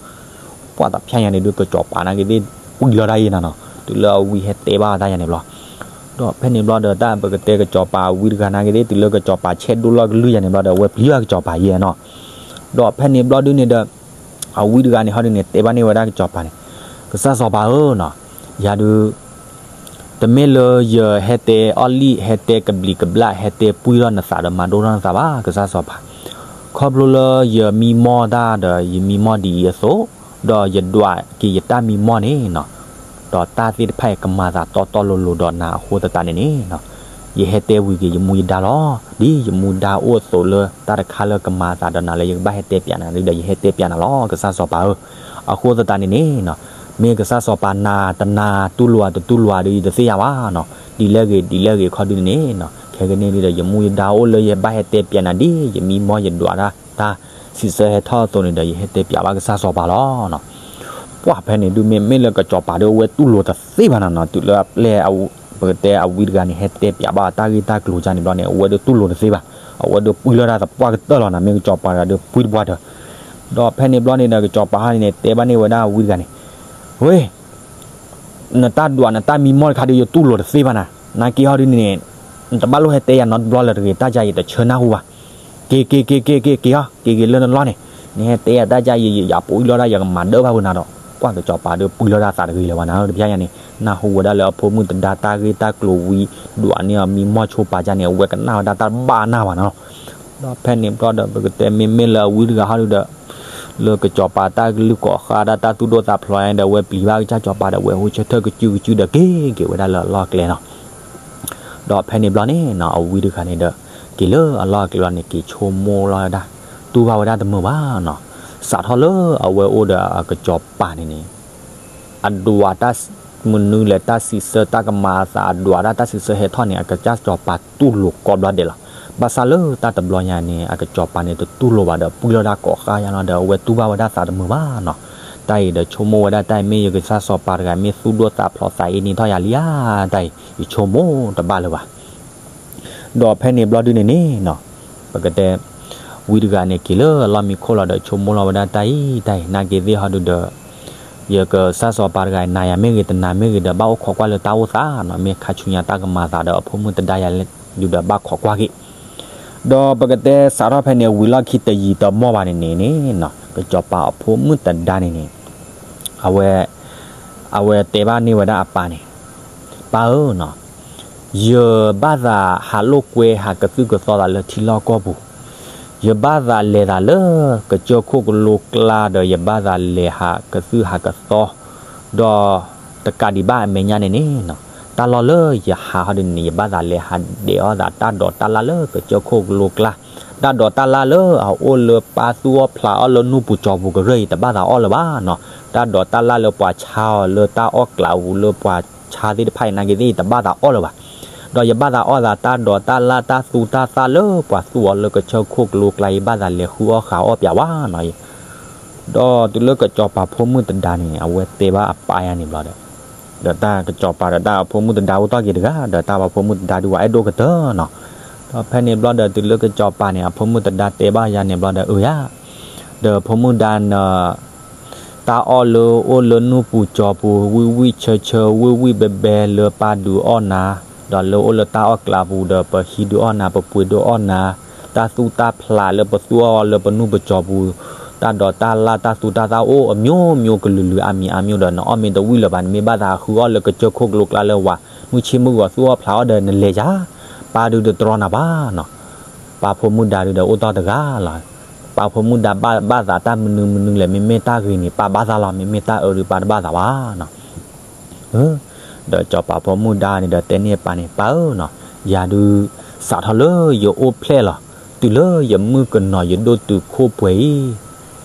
ပှၤတဖျါယၤန့ၣ်ဒုး ကစီၤပၤနာ်က့သ့ၣ် ပှံၢ်လီၤတၢ်ယဲနၤနီၤ, တုၤလၢအဝံဟဲတဲဘၣ်တၢ်ယၤန့ၣ်ဘျီ ဒီးဖဲန့ၣ်ဘျီဒီးတၢ်ပကတဲကစီၤပၤအဝံတဂၤနာ်က့သ့ၣ် တုၤလၢကစီၤပၤဆဲးဒိၣ်လီၢ်ကလုၢ်ယၤန့ၣ်ဘျီဒီး အဝဲပျံၤဘၣ်ကစီၤပၤယဲနီၤ. ဒီးဖဲန့ၣ်ဘျီဒုးန့ၣ်ဒီး အဝံတဂၤန့ၣ်ဟီဒုးန့ၣ် တဲဘၣ်န့ၢ်ဝဲဒၣ်ကစီၤပၤန့ၣ်, ကစၢ်စီၤပၤဧၢနီၤ, ယၤဒုး တမ့ၢ်လၢယဟဲတဲအီၣ်လံၣ် ဟဲတဲကဘျံးကဘျၣ် ဟဲတဲပှံၢ်ထီၣ်နသးဒီးမၤဒိၣ်ထီၣ်နသးဘၣ် ကစၢ်စီၤပၤ. ခီဖျိလၢယမံမီၢ်တၢ်ဒီး ယမံမီၢ်ဒ်အံၤအသိး, ဒီးယဒွးက့ၤယတၢ်မံမီၢ်န့ၣ်နီၤ, ဒီးတၢ်သ့ၣ်တဖၣ်အံၤကမၤသးတီတီလိၤလိၤဒီးနၤအဃိသတးန့ၣ်န့ၣ်နီၤ, ယဟဲတဲဝံၤက့ၤယမူယဒါလီၤ. ဒ်ယမူဒါအိၣ်အသိးလၢတၢ်တခါလၢကမၤအသးဒီးနၤလၢယကဘၣ်ဟဲတဲပၠးနၤဒ်ဒီး ယဟဲတဲပၠးနၤလီၤ ကစၢ်စီၤပၤဧၢ. အဃိသတးန့ၣ်န့ၣ်နီၤ, မ့ၢ်ကစၢ်စီၤပၤနၤတနၤတူၢ်လိာ်ဧါတတူၢ်လိာ်ဧါဒီး ယတသ့ၣ်ညါဘၣ်နီၤ, ဒ်လဲၣ်ဂ့ၤဒ်လဲၣ်ဂ့ၤခီဒုန့ၣ်န့ၣ်နီၤ, ခဲကနံၣ်အံၤဒီး ယမူယဒါအိၣ်လၢယဘၣ်ဟဲတဲပၠးနၤဒ် ယမံမီၢ်ယဒွးတၢ် တၢ်စံးဆၢဟဲထီၣ်အသိးန့ၣ်ဒီး ယဟဲတဲပၠးဘၣ်ကစၢ်စီၤပၤလီၤနီၤ. ပှၢ်ဖဲန့ၣ်ဒုး မ့မ့ၢ်လၢကစီၤပၤဒီး အဝဲတူၢ်လိာ်တသ့ဘၣ်နီၤနီၤ, တုၤလၢအပျဲၢ်အဝ ပကတဲအဝံတဂၤန့ၣ် ဟဲတဲပၠးဘၣ်တၢ်ဂ့ၢ်တၢ်ကျိၤကန့ၣ်ဘျီန့ၣ် အဝဲဒုးတူၢ်လိာ်တသ့ဘၣ်, အဝဲဒုးပှံၢ်လီၤတၢ်သပှၢ်ကတၢၢ်လီၤနီၤ, မ့ၢ်ကစီၤပၤတဂၤဒီးပှံၢ်တပှၢ်တၢၢ်. ဒီးဖဲန့ၣ်ဘျီန့ၣ်ဒီး ကစီၤပၤဟီန့ၣ် တဲဘၣ်န့ၢ်ဝဲဒၣ်အဝံတဂၤန့ၣ်, ဝ့ၢ် နတၢ်ဒွးနတၢ်မံမီၢ်တခါဒီး ယတူၢ်လိာ်တသ့ဘၣ်နၤ, နာ်က့ဟီဒုန့ၣ် နတဘၣ်လိၣ်ဟဲတဲယၤနီတဘျီလၢၤတဂ့ၤ, တၢ်ယၤယတဆၢနၢ်ဟူဘၣ်. က့ၤက့ၤက့ၤက့ၤက့ၤက့ၤအီၤ, က့ၤက့ၤလၢနလီၢ်န့ၣ်, နဟဲတဲယၤတၢ်ယၤယယၤပှံၢ်လီၤဒၣ် ယကမၤဒၢဘၣ်ဝဲနၤဒီး, ကွၢ်ကစီၤပၤဒီးပှံၢ်လီၤဒၣ်သးတဂ့ၤလၢၤဘၣ်နၤ, တဖျဲညါန့ၣ် နၢ်ဟူဝဲဒၣ်လၢအဖိမုၣ်တဒါတၢ်ဂ့ၢ်တၢ်ကျိၤဝံၤ ဒွးန့ၢ်အီၤမံမီၢ်ဆိပာ်ကန့ၣ် အဝဲကနၣ်ဝဲဒၣ်တၢ်တဘၣ်နၢ်ဘၣ်နီၤ. ဒီးဖဲန့ၣ်ဘျီဒီး ပကတဲမ့မ့ၢ်လၢအဝံတဂၤဟီဒုဒီး လၢကစီၤပၤတၢ်ကလုၢ်ကိးဃၣ်ဒၣ်တၢ်သူၣ်ဒိၣ်သးဖျိးန့ၣ်ဒီး အဝဲပျံၤဘၣ်ကစၢ်စီၤပၤဒီး အဝဲဟိဆၢထၢၣ်ကစုကစုဒီး က့ၤက့ၤဝဲဒၣ်လၢအလီၢ်ကျဲနီၤ. ဒီးဖဲန့ၣ်ဘျီန့ၣ်နီၤ အဝံတဂၤန့ၣ်ဒီး က့ၤလၢအလီၢ်ကျဲလီၤန့ၣ် က့ၤဆိကမိၣ်လီၤဝဲဒၣ်, တူၢ်ဘၣ်ဝဲဒၣ်တမုာ်ဘၣ်နီၤ. စးထီၣ်လၢအဝဲအိၣ်ဒီးအကစီၤပၤန့ၣ်န့ၣ် အဒွးတၢ်မနုၤလဲၣ် တၢ်စံးဆၢတၢ်ကမၤအသး အဒွးဒၣ်တၢ်စံးဆၢဟဲထီၣ်န့ၣ် အကစၢ်စီၤပၤတူၢ်လိာ်ကိးဘျီဒဲးလီၤ. ဘၣ်ဆၣ်လၢတၢ်တဘျီညါန့ၣ် အကစီၤပၤန့ၣ် တတူၢ်လိာ်ဘၣ်ဒီး ပှံၢ်လီၤဒၣ်ကိးဃၣ်ယါလီၤဒီး အဝဲတူၢ်ဘၣ်ဝဲဒၣ်သးတမုာ်ဘၣ်နီၤ. တၢ်အံၤဒီးဆိကမိၣ်ဝဲဒၣ် တၢ်အံၤမ့ၢ်ယကစၢ်စီၤပၤတဂၤ မ့ၢ်သူၣ်ဒိၣ်သးဖျိးသးအ့န့ၢ်ထီၣ်ယၤလံဧါ, တၢ်အံၤ ယဆိကမိၣ်တဘၣ်လၢၤဘၣ်. ဒီးဖဲန့ၣ်ဘျီဒုန့ၣ်န့ၣ်နီၤ ပကတဲ ဝံတဂၤန့ၣ် က့ၤလၢအလီၢ်မံခိၣ်လီၤဒီး ဆိကမိၣ်လီၤဝဲဒၣ်တၢ်အံၤ တၢ်အံၤ နာ်က့သ့ၣ်ဟီဒုဒီး ယကစၢ်စီၤပၤတဂၤ နာ်ယၤမ့ၢ်ဂ့ၤ တနာ်မ့ၢ်ဂ့ၤဒီး ဘၣ်အိၣ်ခိးကွၢ်လၢတၢ်အိၣ်သးနီၤ, မ့ၢ်ခါဆူညါတၢ်ကမၤသးဒီးအဖိမုၣ်တဒါယၤဒုဒီး ဘၣ်ခိးကွၢ်က့ၤ. ဒီးပကတဲစးထီၣ်ဖဲန့ၣ် ဝံၤလီၢ်ခံတယံာ်တမီၢ်ဘၣ်န့ၣ်န့ၣ်နီၤ ကစီၤပၤအဖိမုၣ်တဒါန့ၣ်န့ၣ် အဝဲ အဝဲတဲဘၣ်န့ၢ်ဝဲဒၣ်အပၢ်န့ၣ်, ပၢ်ဧၢနီၤ, ယဘၣ်သးဟးလိာ်ကွဲ ဟးကသုၣ်ကသီသးလၢထံလီၢ်ကီၢ်ပူၤ, ယဘၣ်သးလဲၤသးလၢကစၢၢ်ခိၣ်ကလိကျါဒီး ယဘၣ်သးလဲၤဟးကသုၣ်ဟးကသီ, ဒီးတကးဒံးဘၣ်အမဲာ်ညါန့ၣ်န့ၣ်နီၤ တၢ်လီၢ်လၢယဟးဟီဒုန့ၣ် ယဘၣ်သးလဲၤဟးဒဲးအီၣ်သးတၢ်ဒိးတၢ်လၣ်လၢကစၢၢ်ခိၣ်ကလိကျါ, တၢ်ဒိးတၢ်လၣ်လၢအအိၣ်လၢပၢ်သူၣ်အီၣ်ဖျးအီၣ်လၢနူၢ်ပူၤစီၤပူၤကရၢၢ်အံၤ တဘၣ်သးအီၣ်လၢၤဘၣ်နီၤ, တၢ်ဒိးတၢ်လၣ်လၢပှၤဆါအီၤလၢတၢ်အီၣ်ကျးပူၤ လၢပှၤဆါသ့ၣ်တဖၣ်အံၤ နာ်က့သ့ၣ်အံၤ တဘၣ်သးအီၣ်လၢၤဘၣ်. ဒီးယဘၣ်သးအီၣ်သးတၢ်ဒိးတၢ်လၣ်တၢ်သူတၢ်သၣ်လၢပှၤသူၣ်အီၤလၢကစၢၢ်ခိၣ်ကလိကျါအံၤ ဘၣ်သးလဲၤဃုအီၣ်ဃုအီၣ်ပၠးဝဲနီၤ. ဒီးတုၤလၢကစီၤပၤဖိမုၣ်တဒါန့ၣ် အဝဲတဲဘၣ်အပၢ်ယါန့ၣ်ဘျီဒီး ဒီးတၢ်ကစီၤပၤဒီးတၢ်အဖိမုၣ်တဒါအိၣ်တ့ၢ်က့ၤတဂၤ ဒီးတၢ်ပှၤဖိမုၣ်တဒါဒုးဝဲအဲၣ်ဒိၣ်ကတၢၢ်နီၤ. ဒီးဖဲန့ၣ်ဘျီဒီး တုၤလၢကစီၤပၤန့ၣ် အဖိမုၣ်တဒါတဲဘၣ်ယါန့ၣ်ဘျီဒီး အၢယါ, ဒီးဖိမုၣ်ဒါန တၢ်အီၣ်လၢအိၣ်လၢနူၢ်ပူၤစီၤပူၤ ဝံၣ်ဝံၣ်ဆၢဆၢ ဝံၣ်ဝံၣ်ဘဲဘဲလၢပၢ်ဒုးအီၣ်နၤ, ဒီးလၢအိၣ်လၢတၢ်အီၣ်ကျးပူၤဒီး ပဟံးဒုးအီၣ်နၤ ပပှ့ၤဒုးအီၣ်နၤ, တၢ်သူတၢ်ဖျးလၢပသူၣ်အီၣ်လၢပနူၢ်ပူၤစီၤပူၤ, တၢ်ဒိးတၢ်လၣ်တၢ်သူတၢ်သၣ်အိၣ်အမျိုးမျိုးကလုာ်လုာ်အါမံၤအါမျိုးဒီး နအီၣ်မ့ၢ်တဝံၣ်လၢၤဘၣ် နမ့ၢ်ဘၣ်သးဃုအီၣ်လၢကစၢၢ်ခိၣ်ကလိကျါလၢဝၤ မုၢ်ဆ့ၣ်မုၢ်ဂီၤသူၣ်အီၣ်ဖျးအီၣ်ဒီးနလဲၤယါ, ပၢ်ဒုးတတြီနၤဘၣ်နီၤ. ပၢ်ဖိမုၣ်ဒါဒုးဒီးအိၣ်တ့ၢ်တဂၤလီၤ. ပၢ်ဖိမုၣ်ဒါဘၣ်ဘၣ်သးတၢ်မနုၤမနုၤလဲၣ် မ့မ့ၢ်တၢ်ဂ့ၤန့ၣ် ပၢ်ဘၣ်သးလီၤ မ့မ့ၢ်တၢ်အၢဒုးပၢ်တဘၣ်သးဘၣ်နီၤ. ဒီးစီၤပၤဖိမုၣ်ဒါန့ၣ်ဒီးတဲန့ၢ်အပၢ်န့ၣ် ပၢ်ဧၢနီၤ, ယၤဒုး စးထီၣ်လၢယအိၣ်ဖျဲၣ်လီၤ တုၤလၢယမုၣ်ကနီၤယဒိၣ်တုာ်ခိၣ်ပှဲၤအံၤ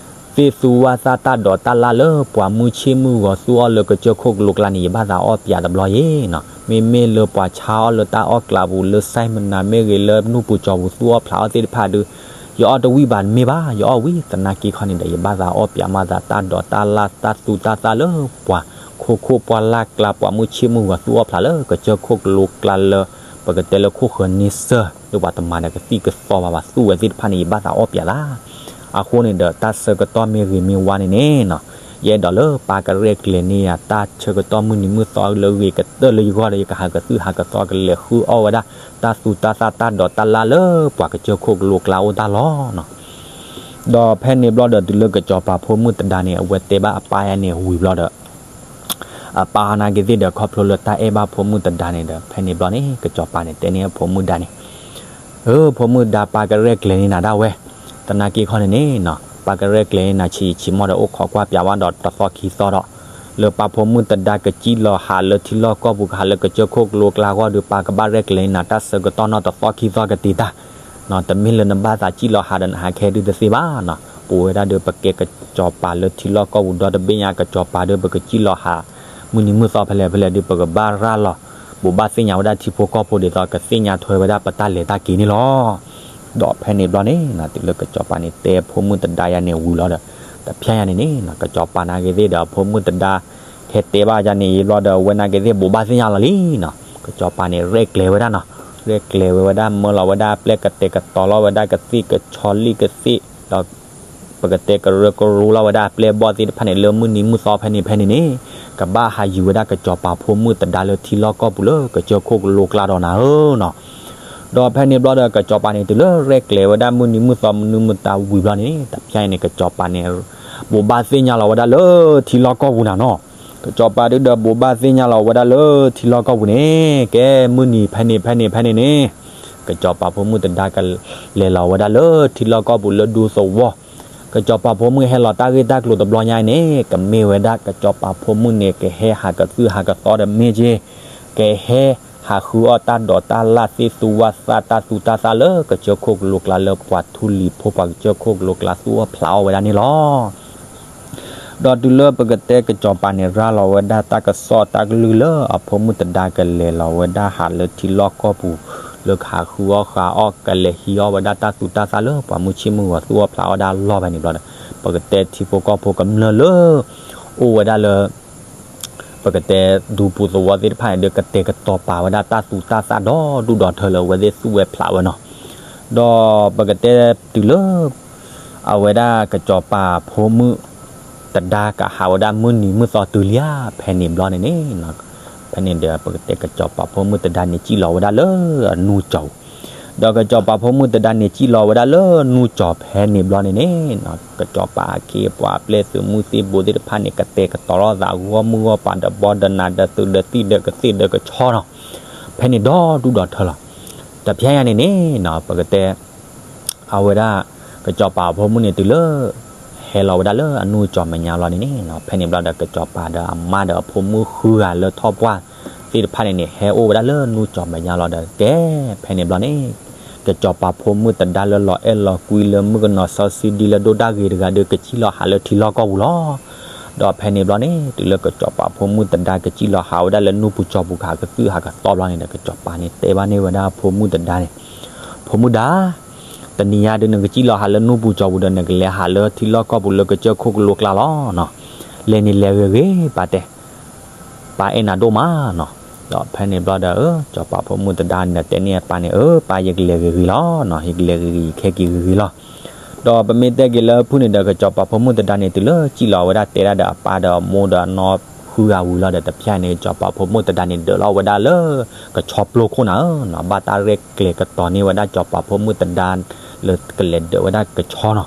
သ့ၣ်သူဝၣ်သၣ်တၢ်ဒိးတၢ်လၣ်လၢပှၤမုၢ်ဆ့ၣ်မုၢ်ဂီၤသူၣ်အီၣ်လၢကစၢၢ်ခိၣ်ကလိကျါန့ၣ် ယဘၣ်သးအီၣ်ပၠးတဘျီယဲနီၤ. မ့မ့ၢ်လၢပှၤဆါအီၣ်လၢတၢ်အီၣ်ကျးပူၤ လၢစဲမနၤမ့ၢ်ဂ့ၤ လၢနူၢ်ပူၤစီၤပူၤသူၣ်အီၣ်ဖျးအီၣ်သ့ၣ်တဖၣ်ဒုး ယအီၣ်တဝံၣ်ဘၣ်တမ့ၢ်ဘၣ် ယအီၣ်ဝံၤသနာ်က့ခီန့ၣ်ဒီး ယဘၣ်သးအီၣ်ပၠးမၤသးတၢ်ဒိးတၢ်လၣ်တၢ်သူတၢ်သၣ်လၢပှၤခိခိၣ်ပှၢ်လၢ်ကျါ ပှၤမုၢ်ဆ့ၣ်မုၢ်ဂီၤသူၣ်အီၣ်ဖျးလၢကစၢၢ်ခိၣ်ကလိကျါလၢ ပကတဲလၢခိၣ်ဃၢၤန့ဆၢၣ် လၢပှၤတမၤဒီးကသံၣ်ကသီဘၣ် ပှၤသူၣ်ဝဲသ့ၣ်တဖၣ်န့ၣ် ယဘၣ်သးအီၣ်ပၠးသး အဃိန့ၣ်ဒီး တၢ်ဆၢကတီၢ်မ့ၢ်ဂ့ၤမ့ၢ်ဝါန့ၣ်န့ၣ်နီၤ, ယအဲၣ်ဒိးလၢပၢ်ကရဲၣ်ကျဲၤန့ၢ်ယၤ တၢ်ဆၢကတီၢ်မုၢ်နံၤမုၢ်သီလၢအဂ့ၤကတၢၢ်လၢယဂီၢ်ဒီး ယကဟးကသုၣ်ဟးကသီကလဲၤဃုအီၣ်ဝဲဒၣ် တၢ်သူတၢ်သၣ်တၢ်ဒိးတၢ်လၣ်လၢပှၤကစၢၢ်ခိၣ်ကလိကျါအိၣ်တၢ်လီၤနီၤ. ဒီးဖဲန့ၣ်ဘျီဒီး တုၤလၢကစီၤပၤဖိမုၣ်တဒါန့ၣ် အဝဲတဲဘၣ်အပၢ်ယါန့ၣ်ဝံၤဘျီဒီး အပၢ်ဟီနာ်က့သ့ၣ်ဒီး ခီဖျိလၢတၢ်အဲၣ်ဘၣ်ဖိမုၣ်တဒါန့ၣ်ဒီး ဖဲန့ၣ်ဘျီန့ၣ် ကစီၤပၤန့ၣ်တဲန့ၢ်အဖိမုၣ်ဒါန့ၣ်, အၢ ဖိမုၣ်ဒါ ပၢ်ကရဲၣ်ကျဲၤန့ၢ်နၤဒၣ်ဝဲ, သနာ်က့ခီန့ၣ်န့ၣ်နီၤ ပၢ်ကရဲၣ်ကျဲၤန့ၣ် ဆံးဆံးမီၢ်ဒီး အိၣ်ခိးကွၢ်ပၠးဝဲဒီးတသီခံသီဒီး လၢပၢ်ဖိမုၣ်တဒါကစံၣ်လီၤဟးလၢထံလီၢ်ကီၢ်ပူၤ ကဟးလၢကစၢၢ်ခိၣ်ကလိကျါအဂီၢ်ဒီး ပၢ်ကဘၣ်ရဲၣ်ကျဲၤန့ၣ်နီၤ တၢ်ဆၢကတီၢ်နီၢ်တသီခံသီကတ့ၤတၢ် တမ့ၢ်လၢနဘၣ်သးစံၣ်လီၤဟးဒီးနဟးခဲဒုတသ့ဘၣ်နီၤ. ပဝဲဒၣ်ဒီးပကဲကစီၤပၤလၢထံလီၢ်ကီၢ်ပူၤဒီတဘ့ၣ်ညါ ကစီၤပၤဒီးပကစံၣ်လီၤဟး မုၢ်နံၤမုၢ်သီဖဲလဲၣ်ဖဲလဲၣ်ဒီး ပကဘၣ်ရၤလီၤ ဘိးဘၣ်သ့ၣ်ညါဝဲဒၣ်ထံဖိကီၢ်ဖိဒ်သိး ကသ့ၣ်ညါထွဲဝဲဒၣ်ပတၢ်လဲၤတၢ်က့ၤန့ၣ်လီၤ. ဒီးဖဲန့ၣ်ဘျီန့ၣ်နီၤ တုၤလၢကစီၤပၤန့ၣ်တဲဖိမုၣ်တဒါယၤန့ၣ်ဝံၤလီၤဒီး တဖျဲညါန့ၣ်န့ၣ်နီၤ ကစီၤပၤနာ်က့ၤသ့ၣ်ဒီး ဖိမုၣ်တဒါ ဟဲတဲဘၣ်ယၤန့ၣ်အံၤဘျီဒီး အဝဲနာ်က့ၤသ့ၣ်ဘိးဘၣ်သ့ၣ်ညါလီၤလံနီၤ. ကစီၤပၤန့ၣ် ရဲၣ်ကျဲၤဝဲဒၣ်နီၤ ရဲၣ်ကျဲၤဝဲဝဲဒၣ် မၢလီၤဝဲဒၣ်အပျဲၢ် ကတဲာ်ကတီၤလီၤဝဲဒၣ်ကသ့ၣ်ကဆီလံကသ့ၣ် ဒီး ပကတဲကရၢကရိလီၤဝဲဒၣ်အပျဲၢ်အဘီၣ်သ့ၣ်တဖၣ်န့ၣ် လၢမုၢ်နံၤမုၢ်သီဖဲန့ၣ်ဖဲန့ၣ်န့ၣ် ကဘၣ်ဟးယုၤဝဲဒၣ်ကစီၤပၤဖိမုၣ်တဒါလၢထံလီၢ်ကီၢ်ပူၤလၢကစၢၢ်ခိၣ်ကလိကျါဒီးနၤဧၢနီၤ. ဒီးဖဲန့ၣ်ဘျီဒီး ကစီၤပၤန့ၣ် တုၤလၢရဲၣ်ကျဲၤဝဲဒၣ်မုၢ်နံၤမုၢ်သီမနုၤမတၤဝံၤဘျီန့ၣ် တဖျဲန့ၣ် ကစီၤပၤန့ၣ် ဘိးဘၣ်သ့ၣ်ညါလီၤဝဲဒၣ်လၢထံလီၢ်ကီၢ်ပူၤနၤနီၤ. ကစီၤပၤဒုဒီးဘိးဘၣ်သ့ၣ်ညါလီၤဝဲဒၣ်လၢထံလီၢ်ကီၢ်ပူၤန့ၣ် ကဲမုၢ်နံၤဖဲန့ၣ်ဖဲန့ၣ်ဖဲန့ၣ်န့ၣ် ကစီၤပၤဖိမုၣ်တဒါကလဲၤလီၤဝဲဒၣ်လၢထံလီၢ်ကီၢ်ပူၤလၢဒူသဝီ ကစီၤပၤဖိမုၣ်ဟဲလီၤတၢ်ဂ့ၢ်တၢ်ကျိၤတဘျီညါအံၤန့ၣ် ကမ့ၢ်ဝဲဒၣ်ကစီၤပၤဖိမုၣ်န့ၣ် ကဟဲဟးကသုၣ်ဟးကသီဒီးမ့ၢ်က့ၤ ကဟဲဟးဃုအီၣ်တၢ်ဒိးတၢ်လၣ်သ့ၣ်သူဝၣ်သၣ်တၢ်သူတၢ်သၣ်လၢကစၢၢ်ခိၣ်ကလိကျါလၢ ပှၤထူလံၤဖိပှၤကစၢၢ်ခိၣ်ကလိကျါသူၣ်အီၣ်ဖျးအီၣ်ဝဲဒၣ်န့ၣ်လီၤ. ဒီးတုၤလၢပကတဲကစီၤပၤန့ၣ် ရၤလီၤဝဲဒၣ်တၢ်ကစီၣ်တၢ်ကလုၢ်လၢအဖိမုၣ်တဒါကလဲၤလီၤဝဲဒၣ်ဟးလၢထံလီၢ်ကီၢ်ပူၤ လၢကဟးဃုအီၣ်ဃုအီၣ် ကလဲၤဟံးအီၣ်ဝဲဒၣ်တၢ်သူတၢ်သၣ်လၢပှၤမုၢ်ဆ့ၣ်မုၢ်ဂီၤသူၣ်အီၣ်ဖျးအီၣ်ဒၣ်အလီၢ်ဖဲန့ၣ်ဘျီဒီး ပကတဲထံဖိကီၢ်ဖိကမျၢၢ်လၢ အိၣ်ဝဲဒၣ်လၢ ပကတဲဒူပူၤသဝီသ့ၣ်တဖၣ်န့ၣ်ဒီး ကတဲာ်ကတီၤပာ်ဝဲဒၣ်တၢ်သူတၢ်သၣ်ဒီဒူၣ်ဒီထၢလၢအဝဲသ့ၣ်သူၣ်ဝဲဖျးဝဲနီၤ. ဒီးပကတဲတုၤလၢ အဝဲဒၣ်ကစီၤပၤဖိမုၣ်တဒါကဟးဝဲဒၣ်မုၢ်နံၤမုၢ်သီတုၤလံဧါ ဖဲန့ၣ်ဘျီန့ၣ်န့ၣ် ဖဲန့ၣ်ဒီး ပကတဲကစီၤပၤဖိမုၣ်တဒါန့ၣ်စံၣ်လီၤဝဲဒၣ်လၢအနူၢ်ကၠီၤပူၤ ဒီးကစီၤပၤဖိမုၣ်တဒါန့ၣ်စံၣ်လီၤဝဲဒၣ်လၢနူၢ်ကၠီၤဖဲန့ၣ်ဘျီန့ၣ်န့ၣ် ကစီၤပၤအခ့အပှၤအပျဲၢ်သုးမုၢ်သ့ၣ်ဘိသ့ၣ်တဖၣ်န့ၣ် ကတဲာ်ကတီၤလိာ်သးဂီၢ်မုၢ်ဂီၢ်ပၤဒီးဘီဒီးနၤဒီးသုးဒီးသံၣ်ဒီးကသ့ၣ်ဒီးကဆီနီၤ ဖဲန့ၣ်ဒီဒူၣ်ဒီထၢလီၤ. တဖဲညါန့ၣ်န့ၣ်နီၤ ပကတဲ အဝဲဒၣ် ကစီၤပၤအဖိမုၣ်န့ၣ်တုၤလၢ ဟဲလီၤဝဲဒၣ်လၢအနူၢ်ကၠီၤမဲာ်ညါလီၤန့ၣ်န့ၣ်နီၤ ဖဲန့ၣ်ဘျီဒီး ကစီၤပၤဒီးအမါဒီးအဖိမုၣ်ဃုဂၤလၢထီၣ်ပှၢ်သ့ၣ်တဖၣ်န့ၣ်န့ၣ် ဟဲအိၣ်ဝဲဒၣ်လၢနူၢ်ကၠီၤမဲာ်ညါလီၤဒီး ကဲ ဖဲန့ၣ်ဘျီန့ၣ် ကစီၤပၤဖိမုၣ်တဒါလၢလီၤအဲၣ်လီၤကွံလၢမုၣ်ကနီၤစီဆှံဒ်လၢဒိၣ်တၢ်ဂ့ၤတဂၤဒီး ကစံၣ်လီၤဟးလၢထံလီၢ်ကီၢ်ပူၤလီၤ. ဒီးဖဲန့ၣ်ဘျီန့ၣ် တုၤလၢကစီၤပၤဖိမုၣ်တဒါကစံၣ်လီၤဟးဝဲဒၣ်လၢနူၢ်ပူၤကၠီၤပူၤကဟးကသုၣ်ဟးကသီဘျီန့ၣ်ဒီး ကစီၤပၤန့ၣ်တဲဘၣ်န့ၢ်ဝဲဒၣ်အဖိမုၣ်တဒါန့ၣ် ဖိမုၣ်ဒါ တနံၤညါဒုးနကစံၣ်လီၤဟးလၢနူၢ်ပူၤကၠီၤပူၤဒီး နကလဲၤဟးလၢထံလီၢ်ကီၢ်ပူၤလၢကစၢၢ်ခိၣ်ကလိကျါလီၤ. လဲၤန့ၣ်လဲၤဂ့ၤဂ့ၤ ပၢ်တဲ ပၢ်အဲၣ်နၤဒိၣ်မးနီၤ. ဒီးဖဲန့ၣ်ဘျီဒီး ကစီၤပၤဖိမုၣ်တဒါန့ၣ်ဒီးတဲန့ၢ်အပၢ်န့ၣ် အၢ ပၢ်ယကလဲၤဂ့ၤဂ့ၤလီၤနီၤ ယကလဲၤဂ့ၤဂ့ၤ ယခဲက့ၤဂ့ၤဂ့ၤလီၤ. ဒီးပမ့ၢ်တဲက့ၤလၢဖုၣ်န့ၣ်ဒီး ကစီၤပၤဖိမုၣ်တဒါန့ၣ် တုၤလၢစံၣ်လီၤဝဲဒၣ်တဲဒၣ်ဒီးအပၢ်ဒီးအမိၢ်ဒီးအနီၢ်ဃုဂၤဝံၤလီၤဒီး တဖျဲန့ၣ် ကစီၤပၤဖိမုၣ်တဒါန့ၣ် ဒၢးလီၤဝဲဒၣ်လၢ ကဆီပျိခိၣ်နၤဧၢနီၤ ဘၣ်တၢ်ရဲၣ်ကျဲၤကတီၤန့ၢ်ဝဲဒၣ်ကစီၤပၤဖိမုၣ်တဒါ လၢကလဲၤဒၢးဝဲဒၣ်ကဆီနီၤ.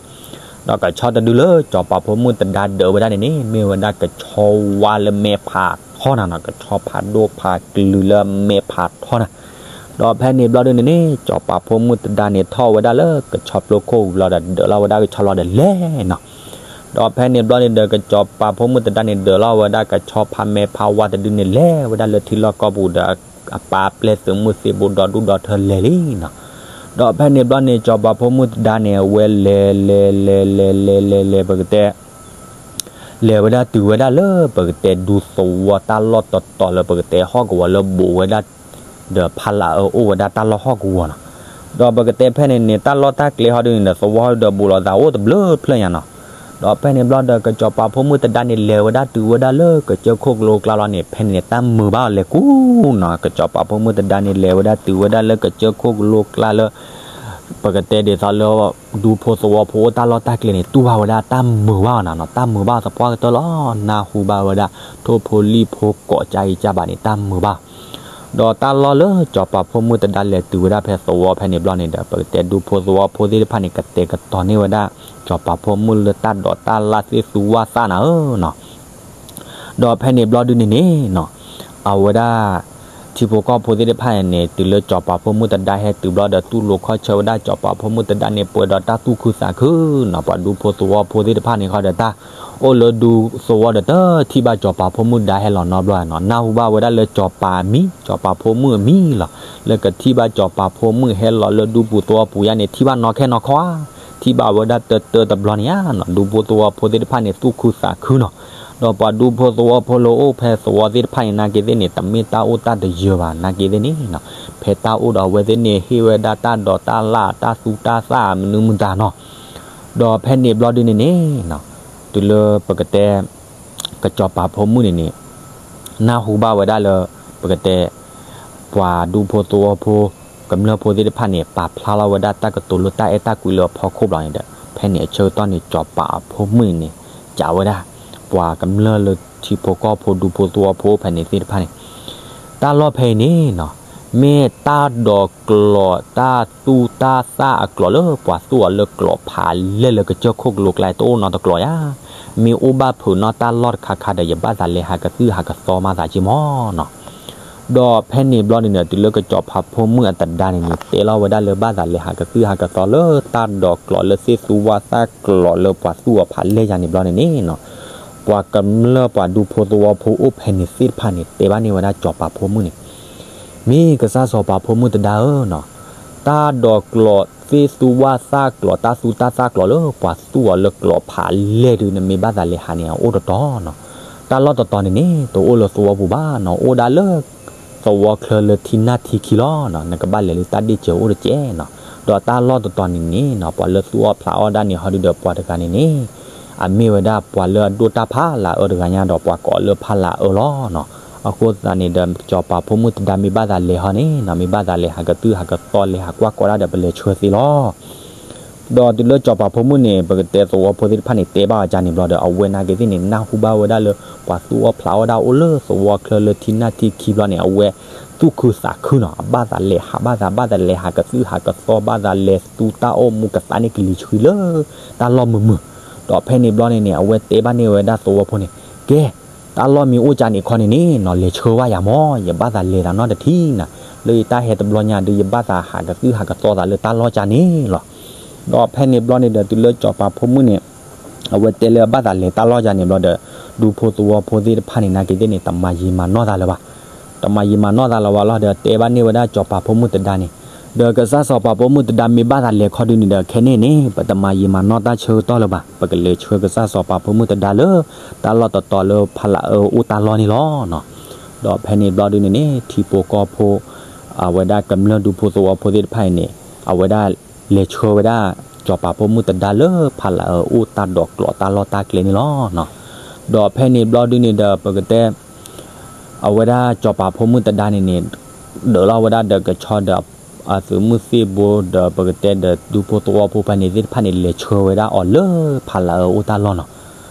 ဒီးကဆီတဒုလၢကစီၤပၤဖိမုၣ်တဒါဒၢးဝဲဒၣ်န့ၣ်န့ၣ် မ့ၢ်ဝဲဒၣ်ကဆီဝါလၢမဲာ်ဖးထီနၤနီၤ ကဆီဖးဒိၣ်ဖးကလုာ်လၢမဲာ်ဖးထီနၤ. ဒီးဖဲန့ၣ်ဘျီဒုန့ၣ်န့ၣ် ကစီၤပၤဖိမုၣ်တဒါန့ၣ်ထီၣ်ဝဲဒၣ်လၢကဆီပျိခိၣ်ဝံၤလီၤဒီး ဒၢးလီၤဝဲဒၣ်ကဆီလီၤဒီးလဲၤနီၤ. ဒီးဖဲန့ၣ်ဘျီန့ၣ်ဒီး ကစီၤပၤဖိမုၣ်တဒါန့ၣ် ဒၢးလီၤဝဲဒၣ်ကဆီဖးမဲာ်ဖးဝါတဒုန့ၣ် လဲၤဝဲဒၣ်လၢထံလီၢ်ကီၢ်ပူၤဒီး အပၢ်အပျဲၢ်သုးမုၢ်သ့ၣ်ဘိဒီဒူၣ်ဒီထၢလဲၤလံနီၤ. ဒီးဖဲန့ၣ်ဘျီန့ၣ် ကစီၤပၤဖိမုၣ်တဒါန့ၣ် အဝဲလဲၤလဲၤလဲၤလဲၤလဲၤလဲၤလဲၤ ပကတဲ လဲၤဝဲဒၣ်တုၤဝဲဒၣ်လၢပကတဲဒူသဝီတၢ်လီၢ်တတီၤလၢပကတဲဟီၣ်ကဝီၤလၢဘိးဝဲဒၣ် ဒီးဖးလးအၢအိၣ်ဝဲဒၣ်တၢ်လီၢ်ဟီၣ်ကဝီၤနီၤ. ဒီးပကတဲဖဲန့ၣ်န့ၣ် တၢ်လီၢ်တၢ်ကျဲဟီၣ်ဒုန့ၣ်ဒီး သဝီဒီးဘိးလိာ်သးအိၣ်တဘျုးဖျၢၣ်ညါနီၤ. ဒီးဖဲန့ၣ်ဘျီဒီး ကစီၤပၤဖိမုၣ်တဒါန့ၣ် လဲၤဝဲဒၣ်တုၤဝဲဒၣ်လၢကစၢၢ်ခိၣ်ကလိကျါလီၤန့ၣ် ဖဲန့ၣ်န့ၣ် တၢ်မုာ်ဘၣ်အီၤလဲၤကူနီၤ. ကစီၤပၤဖိမုၣ်တဒါန့ၣ် လဲၤဝဲဒၣ်တုၤဝဲဒၣ်လၢကစၢၢ်ခိၣ်ကလိကျါလၢ ပကတဲဒ်သိးလၢ ဒူဖိသဝီဖိအိၣ်တၢ်လီၢ်တၢ်ကျဲန့ၣ် တူၢ်ဘၣ်ဝဲဒၣ်တၢ်မုာ်ဘၣ်အီၤနၤနီၤ. တၢ်မုာ်ဘၣ်အီၤသပှၢ်ကတၢၢ်လီၤ. နၢ်ဟူဘၣ်ဝဲဒၣ် ထိၣ်ဖိလံၣ်ဖိကိးကၢ်အံၤကၢ်ဘၣ်န့ၣ် တၢ်မုာ်ဘၣ် ဒီးတၢ်လီၢ်လၢကစီၤပၤဖိမုၣ်တဒါလဲၤတုၤဝဲဒၣ်ဖဲသဝီဖဲန့ၣ်ဘျီန့ၣ်ဒီး ပကတဲဒူဖိသဝီဖိသ့ၣ်တဖၣ်န့ၣ် ကတဲာ်ကတီၤန့ၢ်ဝဲဒၣ် ကစီၤပၤဖိမုၣ်လၢတၢ်ဒိးတၢ်လၣ်သ့ၣ်သူဝၣ်သၣ်နၤဧၢနီၤ. ဒီးဖဲန့ၣ်ဘျီဒုန့ၣ်န့ၣ်နီၤ အဝဲဒၣ် ထံဖိကီၢ်ဖိသ့ၣ်တဖၣ်န့ၣ် တုၤလၢစီၤပၤဖိမုၣ်တဒါဟဲတုၤဘျီဒီး တူၢ်လိာ်ခီၣ်ဆၢဝဲဒၣ်စီၤပၤဖိမုၣ်တဒါန့ၣ် ပှဲၤဒီးတၢ်သူၣ်ခုသးခုနီၤ. ပှၤဒူဖိသဝီဖိသ့ၣ်တဖၣ်န့ၣ်ဃီဒီး တၢ်အိၣ်လၢဒူသဝီဒီး တထံၣ်ဘၣ်စီၤပၤဖိမုၣ်ဒါဟဲလီၤနီတဘျီနီၤ. နၢ်ဟူဘၣ်ဝဲဒၣ်လၢစီၤပၤအမံၤ စီၤပၤဖိမုၣ်အမံၤလီၤ. လၢကထံၣ်ဘၣ်စီၤပၤဖိမုၣ်ဟဲလီၤလၢဒူပူၤသဝီပူၤယါန့ၣ် ထံၣ်ဘၣ်နီၢ်ခဲနီၢ်ခီဧါ, ထံၣ်ဘၣ်ဝဲဒၣ်တၢတၢတဘျီန့ၣ်ဧါနီၤ. ဒူဖိသဝီဖိသ့ၣ်တဖၣ်န့ၣ် သူၣ်ခုသးခုနီၤ. ဒီးပှၤဒူဖိသဝီဖိလၢအိၣ်ဖဲသဝီသ့ၣ်တဖၣ်န့ၣ် နာ်က့သ့ၣ်န့ၣ် တမ့ၢ်တၢ်အိၣ်တၢ်တယၢၤဘၣ် နာ်က့သ့ၣ်န့ၣ်နီၤ. ဖဲတၢ်အိၣ်ဒီးအဝဲသ့ၣ်န့ၣ် ဟ့ၣ်ဝဲဒၣ်တၢ်ဒိးတၢ်လၣ် တၢ်သူတၢ်သၣ်မနုၤမတၤနီၤ. ဒီးဖဲန့ၣ်ဘျီဒုန့ၣ်န့ၣ်နီၤ, တုၤလၢပကတဲ ကစီၤပၤဖိမုၣ်န့ၣ်န့ၣ် နၢ်ဟူဘၣ်ဝဲဒၣ်လၢ ပကတဲ ပှၤဒူဖိသဝီဖိ ကမျၢၢ်ဖိသ့ၣ်တဖၣ်န့ၣ် ပာ်ဖျါလီၤဝဲဒၣ်တၢ်ကတိၤလၢတၢ်အဲၣ်တၢ်ကွံလၢအဖီခိၣ်ဘျီန့ၣ်ဒီး ဖဲန့ၣ်အဆၢကတီၢ်န့ၣ် စီၤပၤအဖိမုၣ်န့ၣ်န့ၣ် စံးဝဲဒၣ် ပှၤကမျၢၢ်လၢထံဖိကီၢ်ဖိဒူဖိသဝီဖိဖဲန့ၣ်သ့ၣ်တဖၣ်န့ၣ် တၢ်လီၢ်ဖဲအံၤန့ၣ်နီၤ, မ့ၢ်တၢ်ဒိးကျိးတၢ်သူတၢ်သၣ်အကျိးလၢပှၤသူအီၤလၢကျိးဖးလဲၢ်လၢကစၢၢ်ခိၣ်ကလိကျါတအိၣ်နီတကျိးဧါ. မ့ၢ်အိၣ်ဘၣ်ဖုးနီၢ်တၢ်လီၢ်တခါခါဒီး ယဘၣ်သးလဲၤဟးကသုၣ်ဟးကသီမၤသးက့မီၢ်နီၤ. ဒီးဖဲန့ၣ်ဘျီန့ၣ်န့ၣ် တုၤလၢကစီၤပၤဖိမုၣ်အတဒါန့ၣ်န့ၣ် တဲလီၤဝဲဒၣ်လၢဘၣ်သးလဲၤဟးကသုၣ်ဟးကသီလၢတၢ်ဒိးကျိးလၢသ့ၣ်သူဝၣ်သၣ်ကျိးလၢပှၤသူအီၤဖးလဲၢ်ယါန့ၣ်ဘျီန့ၣ်န့ၣ်နီၤ, ပှၤကမျၢၢ်ပှၤဒူဖိသဝီဖိအိၣ်ဖဲန့ၣ်သ့ၣ်တဖၣ်န့ၣ် တဲဘၣ်န့ၢ်ဝဲဒၣ်စီၤပၤဖိမုၣ်န့ၣ် မ့ၢ်ကစၢ်စီၤပၤဖိမုၣ်တဒါဧၢနီၤ, တၢ်ဒိးကျိးသ့ၣ်သူဝၣ်သၣ်ကျိး တၢ်သူတၢ်သၣ်ကျိးလၢပှၤသူအီၤလၢကျိးဖးလဲၢ်ဒုး နမ့ၢ်ဘၣ်သးလဲၤဟးန့ၣ် အအိၣ်တတီၤနီၤ. တၢ်လီၢ်တတီၤန့ၣ်န့ၣ် တအိၣ်လၢသဝီပူၤဘၣ်နီၤ, အိၣ်ဒၣ်လၢ သဝီချၢလၢထံနၢ်ထံခံလီၤနီၤ. နကဘၣ်လဲၤလၢတၢ်ဒ့ၣ်စၢၤအိၣ်တက့ၢ်နီၤ. ဒီးတၢ်လီၢ်တတီၤန့ၣ်န့ၣ်နီၤ ပှၤလၢသူအီၣ်ဖျးအီၣ်ဒၣ်န့ၣ် ဟီဒုဒီးပှၤတဂၤန့ၣ်န့ၣ် အမ့ၢ်ဝဲဒၣ်ပှၤလၢအဒိၣ်တၢ်ဖးလၢအအၢတဂၤညါဒီး ပှၤကိးအီၤလၢဖးလးအၢလီၤနီၤ. အဃိသတးန့ၣ်ဒီး စီၤပၤဖိမုၣ်တဒါမ့ၢ်ဘၣ်သးလဲၤဟီန့ၣ်နီၤ, မ့ၢ်ဘၣ်သးလဲၤဟးကသုၣ်ဟးကသီ လဲၤဟးကွၢ်ကီဒၣ်ဒီး ပလဲၤဆှၢသ့လီၤ. ဒီးတုၤလၢစီၤပၤဖိမုၣ်န့ၣ် ပကတဲသဝီဖိသ့ၣ်တဖၣ်န့ၣ် တဲဘၣ်အီၤကန့ၣ်ဘျီဒီး အဝဲနာ်က့သ့ၣ်န့ၣ် နၢ်ဟူဘၣ်ဝဲဒၣ်လၢ ပှၤသူအီၣ်ဖျးအီၣ်ဒၣ်အိၣ်လၢသဝီချၢလၢထံနၢ်ထံခံဘျီန့ၣ် အဝဲသူၣ်ခုသးခုနီၤ, အဘၣ်သးလဲၤဟး ဘၣ်သး ဘၣ်သးလဲၤဟးကသုၣ်ဟးကသီ ဘၣ်သးလဲၤသူတၢ်အိၣ်မူကသးန့ၢ်ကလံၤဆှံလၢ တၢ်လီၢ်မုာ်မုာ်. ဒီးဖဲန့ၣ်ဘျီန့ၣ်န့ၣ် အဝဲတဲဘၣ်န့ၢ်ဝဲဒၣ်သဝီဖိန့ၣ်, ကဲ တၢ်လီၢ်မ့ၢ်အိၣ်ကန့ၣ်ခီန့ၣ်န့ၣ်နီၤ လဲၤဆှၢဝဲယၤမီၢ်, ယဘၣ်သးလဲၤသးနီတထံၣ်နၤ, လၢယတၢ်ဟဲတဘျီညါဒုး ယဘၣ်သးဟးကသုၣ်ဟးကသီသးလၢတၢ်လီၢ်ကန့ၣ်လီၤ. ဒီးဖဲန့ၣ်ဘျီန့ၣ်ဒီး တုၤလၢစီၤပၤဖိမုၣ်န့ၣ် အဝဲတဲလၢအဘၣ်သးလဲၤတၢ်လီၢ်ကန့ၣ်ဘျီဒီး ဒူဖိသဝီဖိသ့ၣ်တဖၣ်န့ၣ် နာ်က့သ့ၣ်န့ၣ် တမၤယံာ်မၤနီၢ်သးလၢၤဘၣ်. တမၤယံာ်မၤနီၢ်သးလၢၤဘၣ်လီၤဒီး တဲဘၣ်န့ၢ်ဝဲဒၣ်စီၤပၤဖိမုၣ်တဒါန့ၣ်, ဒီးကစၢ်စီၤပၤဖိမုၣ်တဒါမ့ၢ်ဘၣ်သးလဲၤခီဒုန့ၣ်ဒီး ခဲန့ၣ်န့ၣ် ပတမၤယံာ်မၤနီၢ်တၢ်ဆၢကတီၢ်လၢၤဘၣ်, ပကလဲၤဆှၢကစၢ်စီၤပၤဖိမုၣ်တဒါလၢ တၢ်လီၢ်တတီၤလၢဖးလးအၢအိၣ်တၢ်လီၢ်န့ၣ်လီၤနီၤ. ဒီးဖဲန့ၣ်ဘျီဒုန့ၣ်န့ၣ် ထံဖိကီၢ်ဖိ အဝဲဒၣ်ကမျၢၢ်ဒူဖိသဝီဖိသ့ၣ်တဖၣ်အံၤန့ၣ် အဝဲဒၣ်လဲၤဆှၢဝဲဒၣ် စီၤပၤဖိမုၣ်တဒါလၢဖးလးအၢအိၣ်တၢ်ဒိးကျိးတၢ်လီၢ်တၢ်ကျဲန့ၣ်လီၤ. ဒီးဖဲန့ၣ်ဘျီဒုန့ၣ်ဒီး ပကတဲ အဝဲဒၣ်စီၤပၤဖိမုၣ်တဒါန့ၣ်န့ၣ် ဒၢးလီၤဝဲဒၣ်ဒီးကဆီဒီး အသုးမုၢ်သ့ၣ်ဘိဒီးပကတဲဒီးဒူဖိသဝီဖိဖဲန့ၣ်သ့ၣ်တဖၣ်န့ၣ် လဲၤဆှၢဝဲဒၣ်အီၤလၢဖးလးအၢအိၣ်တၢ်လီၢ်နီၤ.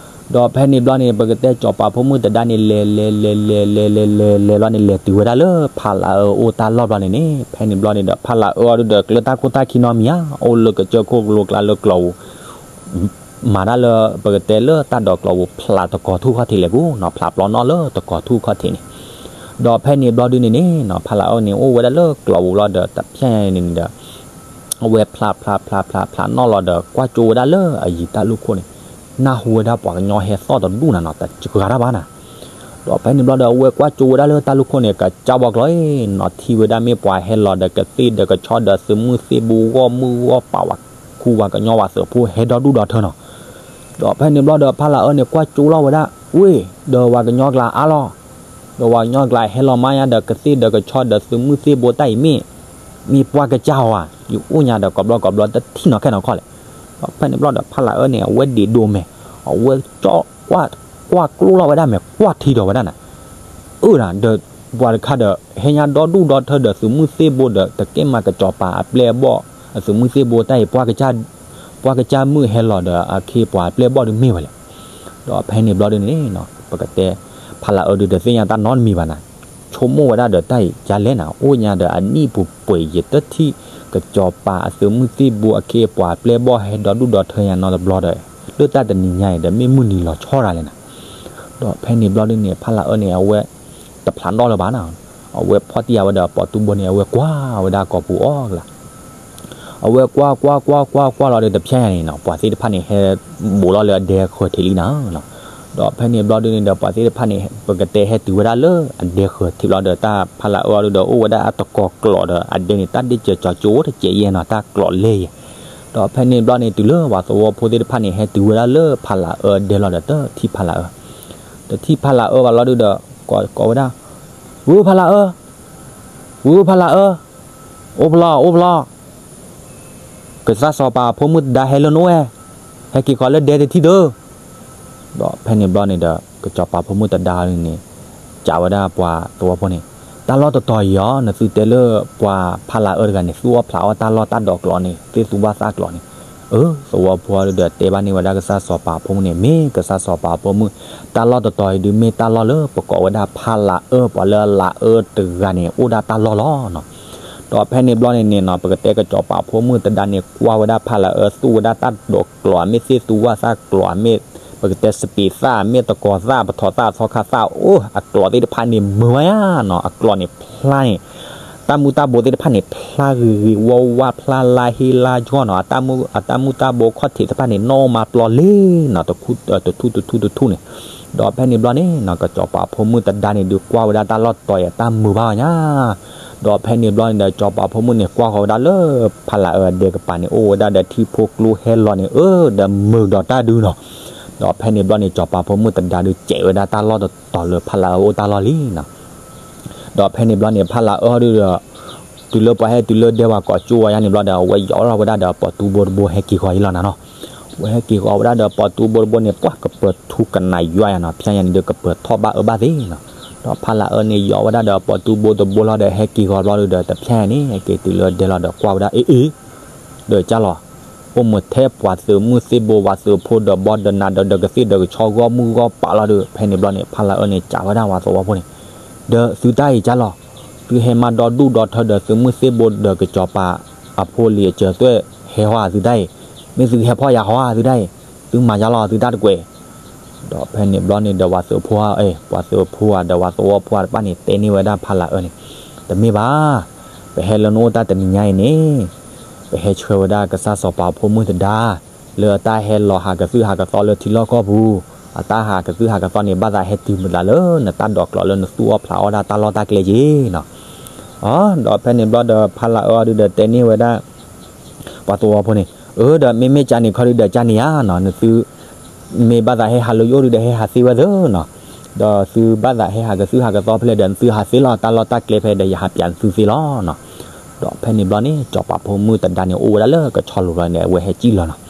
ဒီးဖဲန့ၣ်ဘျီန့ၣ် ပကတဲစီၤပၤဖိမုၣ်တဒါန့ၣ် လဲၤလဲၤလဲၤလဲၤလဲၤလဲၤလဲၤလဲၤလီၤန့ၣ် လဲၤတုၤဝဲဒၣ်လၢဖးလးအၢအိၣ်တၢ်လီၢ်ဘျီန့ၣ်န့ၣ် ဖဲန့ၣ်ဘျီန့ၣ်ဒီး ဖးလးအၢအီၤဒုဒီးကျၢၤတၢ်ခိၣ်တၢ်ခံနီတမံၤဧါ, အိၣ်လၢကစၢၢ်ခိၣ်ကလိကျါလၢကျိးပူၤ မၤတၢ်လၢပကတဲလၢတၢ်ဒိးကျိးပူၤဖျးတကီၤထူၣ်ခီၣ်ထံးလဲၣ်ပူၤနီၤ, ဖျးပျီနီၣ်လၢတကီၤထူၣ်ခီၣ်ထံးန့ၣ်. ဒီးဖဲန့ၣ်ဘျီဒုန့ၣ်န့ၣ်နီၤ ဖးလးအၢန့ၣ် အိၣ်ဝဲဒၣ်လၢကျိးပူၤလီၤဒီး တဖျဲညါန့ၣ်ဒီး အဝဲဖျးဖျးဖျးဖျးဖျးနီၣ်လီၤဒီး ကွၢ်ကၠိဝဲဒၣ်လၢအယံၤတၢ်လူၢ်ခိၣ်န့ၣ် နၢ်ဟူဝဲဒၣ်ပှၤကညီဟဲသီၣ်တဒူၣ်နၤနီၤ, တဂၤတၢ်ဘၣ်နၤ. ဒီးဖဲန့ၣ်ဘျီဒီး အဝဲကွၢ်ကၠိဝဲဒၣ်လၢတၢ်လူၢ်ခိၣ်န့ၣ် ကစၢ်ဘီကျီအံၤ နီၢ်ထံၣ်ဝဲဒၣ်မ့ၢ်ပှၤဟဲလီၤဒီးကသ့ၣ်ဒီးကဆီဒီးသုးမုၢ်သ့ၣ်ဘိဂီၢ်မုၢ်ဂီၢ်ပၤဝဲ ခူဝဲကညီဝဲသုးဖိဟဲဒီဒူၣ်ဒီထၢနီၤ. ဒီးဖဲန့ၣ်ဘျီဒီး ဖးလးအၢန့ၣ်ကွၢ်ကၠိလီၤဝဲဒၣ် ဝ့ၢ် ဒီးဝဲကညီကျါအါလီၤ. ဒီးဝဲကညီကျါဟဲလီၤမးညါဒီးကသ့ၣ်ဒီးကဆီဒီးသုးမုၢ်သ့ၣ်ဘိတၢ်အံၤမ့ၢ် မ့ၢ်ပှၢ်ကစၢ်ဧါ, ယအိၣ်ညါဒီးကိးဘျီကိးဘျီတထံၣ်နီၢ်ခဲနီၢ်ခီလဲၣ်. ဒီးဖဲန့ၣ်ဘျီဒီး ဖးလးအၢန့ၣ် အဝဲဒံးဒိၣ်မဲာ် အဝဲကၠီကွၢ်ကျိလီၤဝဲဒၣ်မဲာ် ကွၢ်ထံဒီးဝဲဒၣ်နၤ အၢနၤ ဒီးပှၤတခါဒီး ဟဲညါဒီဒူၣ်ဒီထၢဒီးသုးမုၢ်သ့ၣ်ဘိဒီး တကဲမးကစီၤပၤအပျဲၢ်အဘီၣ် အသုးမုၢ်သ့ၣ်ဘိတၢ်အံၤ ပှၢ်ကစၢ်မုၣ်ဟဲလီၤဒီးအခ့ပှၤအပျဲၢ်အဘီၣ်ဒုးမ့ၢ်ဝဲလဲၣ်. ဒီးဖဲန့ၣ်ဘျီဒုန့ၣ် ပကတဲ ဖးလးအၢဒုးတသ့ၣ်ညါတၢ်နီတမံၤဘၣ်နၤ ဆိကမိၣ်ဝဲဒၣ်ဒီးတၢ်အံၤ ယၤလဲၣ်နၤ အိၣ်ညါဒီးအနံၣ်ပူၤပှဲၤယတထံၣ် ကစီၤပၤအသုးမုၢ်သ့ၣ်ဘိအခ့အပှၤအပျဲၢ်အဘီၣ်ဟဲဒီဒူၣ်ဒီထၢယၤနီတဘျီဒီး လၢတၢ်တနံၤညါအံၤဒီးမ့ၢ်မုၢ်နံၤလီၤဆီတၢ်လဲၣ်နၤ. ဒီးဖဲန့ၣ်ဘျီဒုန့ၣ် ဖးလးအၢန့ၣ် အဝဲတဖျးနီၣ်လၢၤဘၣ်နၤ. အဝဲဖီၣ်တံၢ်ယၤဝဲဒီးပိာ်တူဘိန့ၣ် အဝဲကွၢ်ဝဲဒၣ်ကိာ်ပူၤအီၣ်ကလး အဝဲကွၢ်ကွၢ်ကွၢ်ကွၢ်ကွၢ်ကွၢ်လီၤဒီး တဖျဲညါန့ၣ်နီၤ ပှၤသ့ၣ်တဖၣ်န့ၣ် ဟဲဘူးလီၤလၢအဒဲဃၢၤထံးလံနီၤ. ဒီးဖဲန့ၣ်ဘျီဒုန့ၣ်ဒီး ပှၤသ့ၣ်တဖၣ်န့ၣ် ပကတဲဟဲတုၤဝဲဒၣ်လၢအဒဲဃၢၤထံးလီၤဒီး တၢ်ဖးလးအၢအီၤဒုဒီး အိၣ်ဝဲဒၣ်အတကိးကျိးဒီး အဒဲန့ၣ် တၢ်ဒ့ၣ်စၢၤကၠီၤကၠိတစဲးယဲနီၤ တၢ်ကျိးလဲၢ်ယဲ. ဒီးဖဲန့ၣ်ဘျီန့ၣ် တုၤလၢပှၤသဝီဖိသ့ၣ်တဖၣ်န့ၣ် ဟဲတုၤဝဲဒၣ်လၢဖးလးအၢအဒဲလီၤဒီး တထံၣ်ဖးလးအၢ, တထံၣ်ဖးလးအၢဘၣ်လီၤဒုဒီး ကိးဝဲဒၣ်, ဝုဖးလးအၢ, ဝုဖးလးအၢ, အိၣ်ဖျီ အိၣ်ဖျီ ကစၢ်စီၤပၤဖိမုၣ်တဒါဟဲလၢနအိၣ်ဝဲ, ဟဲက့ၤဃီၤလၢဒဲတထံၣ်သု. ဒီးဖဲန့ၣ်ဘျီန့ၣ်ဒီး ကစီၤပၤဖိမုၣ်တဒါန့ၣ် စံးဝဲဒၣ်ပှၤသဝီဖိန့ၣ်, တၢ်လီၢ်တတီၤအံၤအီၤ နသုတဲလၢပှၤဖးလးအၢတဂၤန့ၣ် သူၣ်အီၣ်ဖျးအီၣ်တၢ်လီၢ်တၢ်ဒိးကျိးန့ၣ် သ့ၣ်သူဘၣ်သၣ်ကျိးန့ၣ်. အၢ သဝီဖိဒီးတဲဘၣ်န့ၢ်ဝဲဒၣ်ကစၢ်စီၤပၤဖိမုၣ်န့ၣ် မ့ၢ်ကစၢ်စီၤပၤဖိမုၣ်, တၢ်လီၢ်တတီၤအံၤဒုးမ့ၢ်တၢ်လီၢ်လၢပကိးဝဲဒၣ်ဖးလးအၢ ပှၤလၢအလးအၢတဂၤန့ၣ် အိၣ်ဒၣ်တၢ်လီၢ်လီၤနီၤ. ဒီးဖဲန့ၣ်ဘျီန့ၣ်န့ၣ်နီၤ ပကတဲကစီၤပၤဖိမုၣ်တဒါန့ၣ် ကွၢ်ဝဲဒၣ်ဖးလးအၢ သူၣ်ဝဲဒၣ်တၢ်ဒိးကျိး မ့ၢ်သ့ၣ်သူဝၣ်သၣ်ကျိး မ့ၢ် ပကတဲစပံးသၣ် မ့ၢ်တကိးသၣ် ပထိးသၣ် သီခါသၣ် အိၣ် အကျိးသ့ၣ်တဖၣ်န့ၣ် မုာ်ဝဲယါနီၤ အကျိးန့ၣ်ဖျါန့ၣ် တၢ်မူၤတၢ်ဘိးသ့ၣ်တဖၣ်န့ၣ် ဖျါဂ့ၤဂ့ၤဝါဝါ ဖျါလါဟ့လါကီၢ်နီၤ အတၢ်မူၤတၢ်ဘိးခီၣ်ထံးသ့ၣ်တဖၣ်န့ၣ် နီၣ်မၤပျီလံနီၤ တထူၣ်တထူၣ်တထူၣ်န့ၣ်. ဒီးဖဲန့ၣ်ဘျီန့ၣ်နီၤ ကစီၤပၤဖိမုၣ်တဒါန့ၣ် ဒုးကွၢ်ဝဲဒၣ်တၢ်လီၢ်တတီၤအံၤအတၢ်မုာ်ဘၣ်ညါ ဒီးဖဲန့ၣ်ဘျီန့ၣ်ဒီး စီၤပၤဖိမုၣ်န့ၣ် ကွၢ်ဃီၤဝဲဒၣ်လၢ ဖးလးအၢအဒဲကပၤန့ၣ် အိၣ်ဝဲဒၣ်ဒီးထံဖိကျိဟဲလီၤန့ၣ် အၢ ဒီးမုာ်ဒီးတၢ်ဒုနီၤ. ဒီးဖဲန့ၣ်ဘျီန့ၣ် စီၤပၤဖိမုၣ်တဒါဒုး စဲးဝဲဒၣ်တၢ်လီၢ်တတီၤလၢဖးလးအၢအိၣ်တၢ်လီၢ်လံနီၤ. ဒီးဖဲန့ၣ်ဘျီန့ၣ် ဖးလးအၢဒုဒီး တုၤလၢပှၤဟဲတုၤလၢဒဲဝၤကိးကၠိဝဲယါန့ၣ်ဘျီဒီး အဝဲယီၤလီၤဝဲဒၣ်ဒီးပိာ်တူဘိတဘိ ဟဲက့ၤဃီၤအံၤလီၤနၤနီၤ. ဝဲဟဲက့ၤဃီၤဝဲဒၣ်ဒီးပိာ်တူဘိတဘိန့ၣ် ပှၤကပၢၤထူကနၤယွၤယါနီၤ ဖဲညါန့ၣ်ဒီး ကပၢၤထီၣ်ဘၣ်အၢဘၣ်သ့နီၤ. ဒီးဖးလးအၢန့ၣ်ယီၤဝဲဒၣ်ဒီးပိာ်တူဘိတဘိလီၤဒီး ဟဲက့ၤဃီၤဘျီဒုဒီး တဖျဲန့ၣ် ဟဲက့ၤတုၤလၢဒဲလီၤဒီးကွၢ်ဝဲဒၣ် အ့ အ့ ဒီးကၢ်လီၤ အိၣ်မုာ်ထဲပှၤသုးမုၢ်သ့ၣ်ဘိ ပှၤသုးဖိဒီးဘီဒီးနၤဒီး ဒီးကသ့ၣ်ဒီးကဆီဂီၢ်မုၢ်ဂီၢ်ပာ်လီၤဒီး ဖဲန့ၣ်ဘျီန့ၣ် ဖးလးအၢန့ၣ် စံးဝဲဒၣ်ပှၤသဝီဖိန့ၣ်, ဒီးသုတၢ်အံၤကၢ်လီၤ, သုဟဲမၤဒီဒူၣ်ဒီထၢဒီးသုးမုၢ်သ့ၣ်ဘိဒီးကစီၤပၤအဖိလံၤအစၢၤသွဲၣ်ဟဲဟီဧါသုတၢ်အံၤ, မ့ၢ်သုဟဲဖီၣ်ယၤဟီဧါသုတၢ်အံၤ, သုမၤယါလီၤသုတၢ်တကွဲး ဒီးဖဲန့ၣ်ဘျီန့ၣ်ဒီး ပှၤသုးဖိဧၢ ပှၤသုးဖိဧၢဒီးပှၤသဝီဖိဧၢတဖၣ်န့ၣ် တဲန့ၢ်ဝဲဒၣ်ဖးလးအၢန့ၣ်, တမ့ၢ်ဘၣ်, ပဟဲလၢနအိၣ်တၢ်တနံၤညါအံၤန့ၣ် ပဟဲဆှၢဝဲဒၣ်ကစၢ်စီၤပၤဖိမုၣ်တဒါ လၢအတၢ်ဟဲလီၤဟးကသုၣ်ဟးကသီလၢထံလီၢ်ကီၢ်ပူၤ, အတၢ်ဟးကသုၣ်ဟးကသီန့ၣ် ဘၣ်သးဟဲတုၤမုာ်သးလၢနတၢ်ဒိးကျိးလၢနသူၣ်အီၣ်ဖျးအီၣ်ဒၣ်တၢ်လီၢ်တၢ်ကျဲက့ၤနီၤ. အ ဒီးဖဲန့ၣ်ဘျီဒီး ဖးလးအၢဒုဒီးတဲန့ၢ်ဝဲဒၣ် ပှၤသဝီဖိန့ၣ်, အၢ ဒီးမ့မ့ၢ်ကန့ၣ်ခီဒုဒီးကန့ၣ်ဧါနီၤ, နသု မ့ၢ်ဘၣ်သးဟဲဟးလၢယအိၣ်ဒုဒီး ဟဲဟးသ့ဝဲသ့နီၤ, ဒီးသုဘၣ်သးဟဲဟးကသုၣ်ဟးကသီဖဲလဲၣ်ဒီး နသုဟးသ့လီၤ တၢ်လီၢ်တၢ်ကျဲဖဲဒီး ယဟးပၠးနသုသ့လီၤနီၤ. ဒီးဖဲန့ၣ်ဘျီန့ၣ် စီၤပၤဖိမုၣ်တဒါန့ၣ် အိၣ်ဝဲဒၣ်လၢကဆီလိၤဘျီန့ၣ် အဝဲဟဲကံၣ်လီၤနီၤ.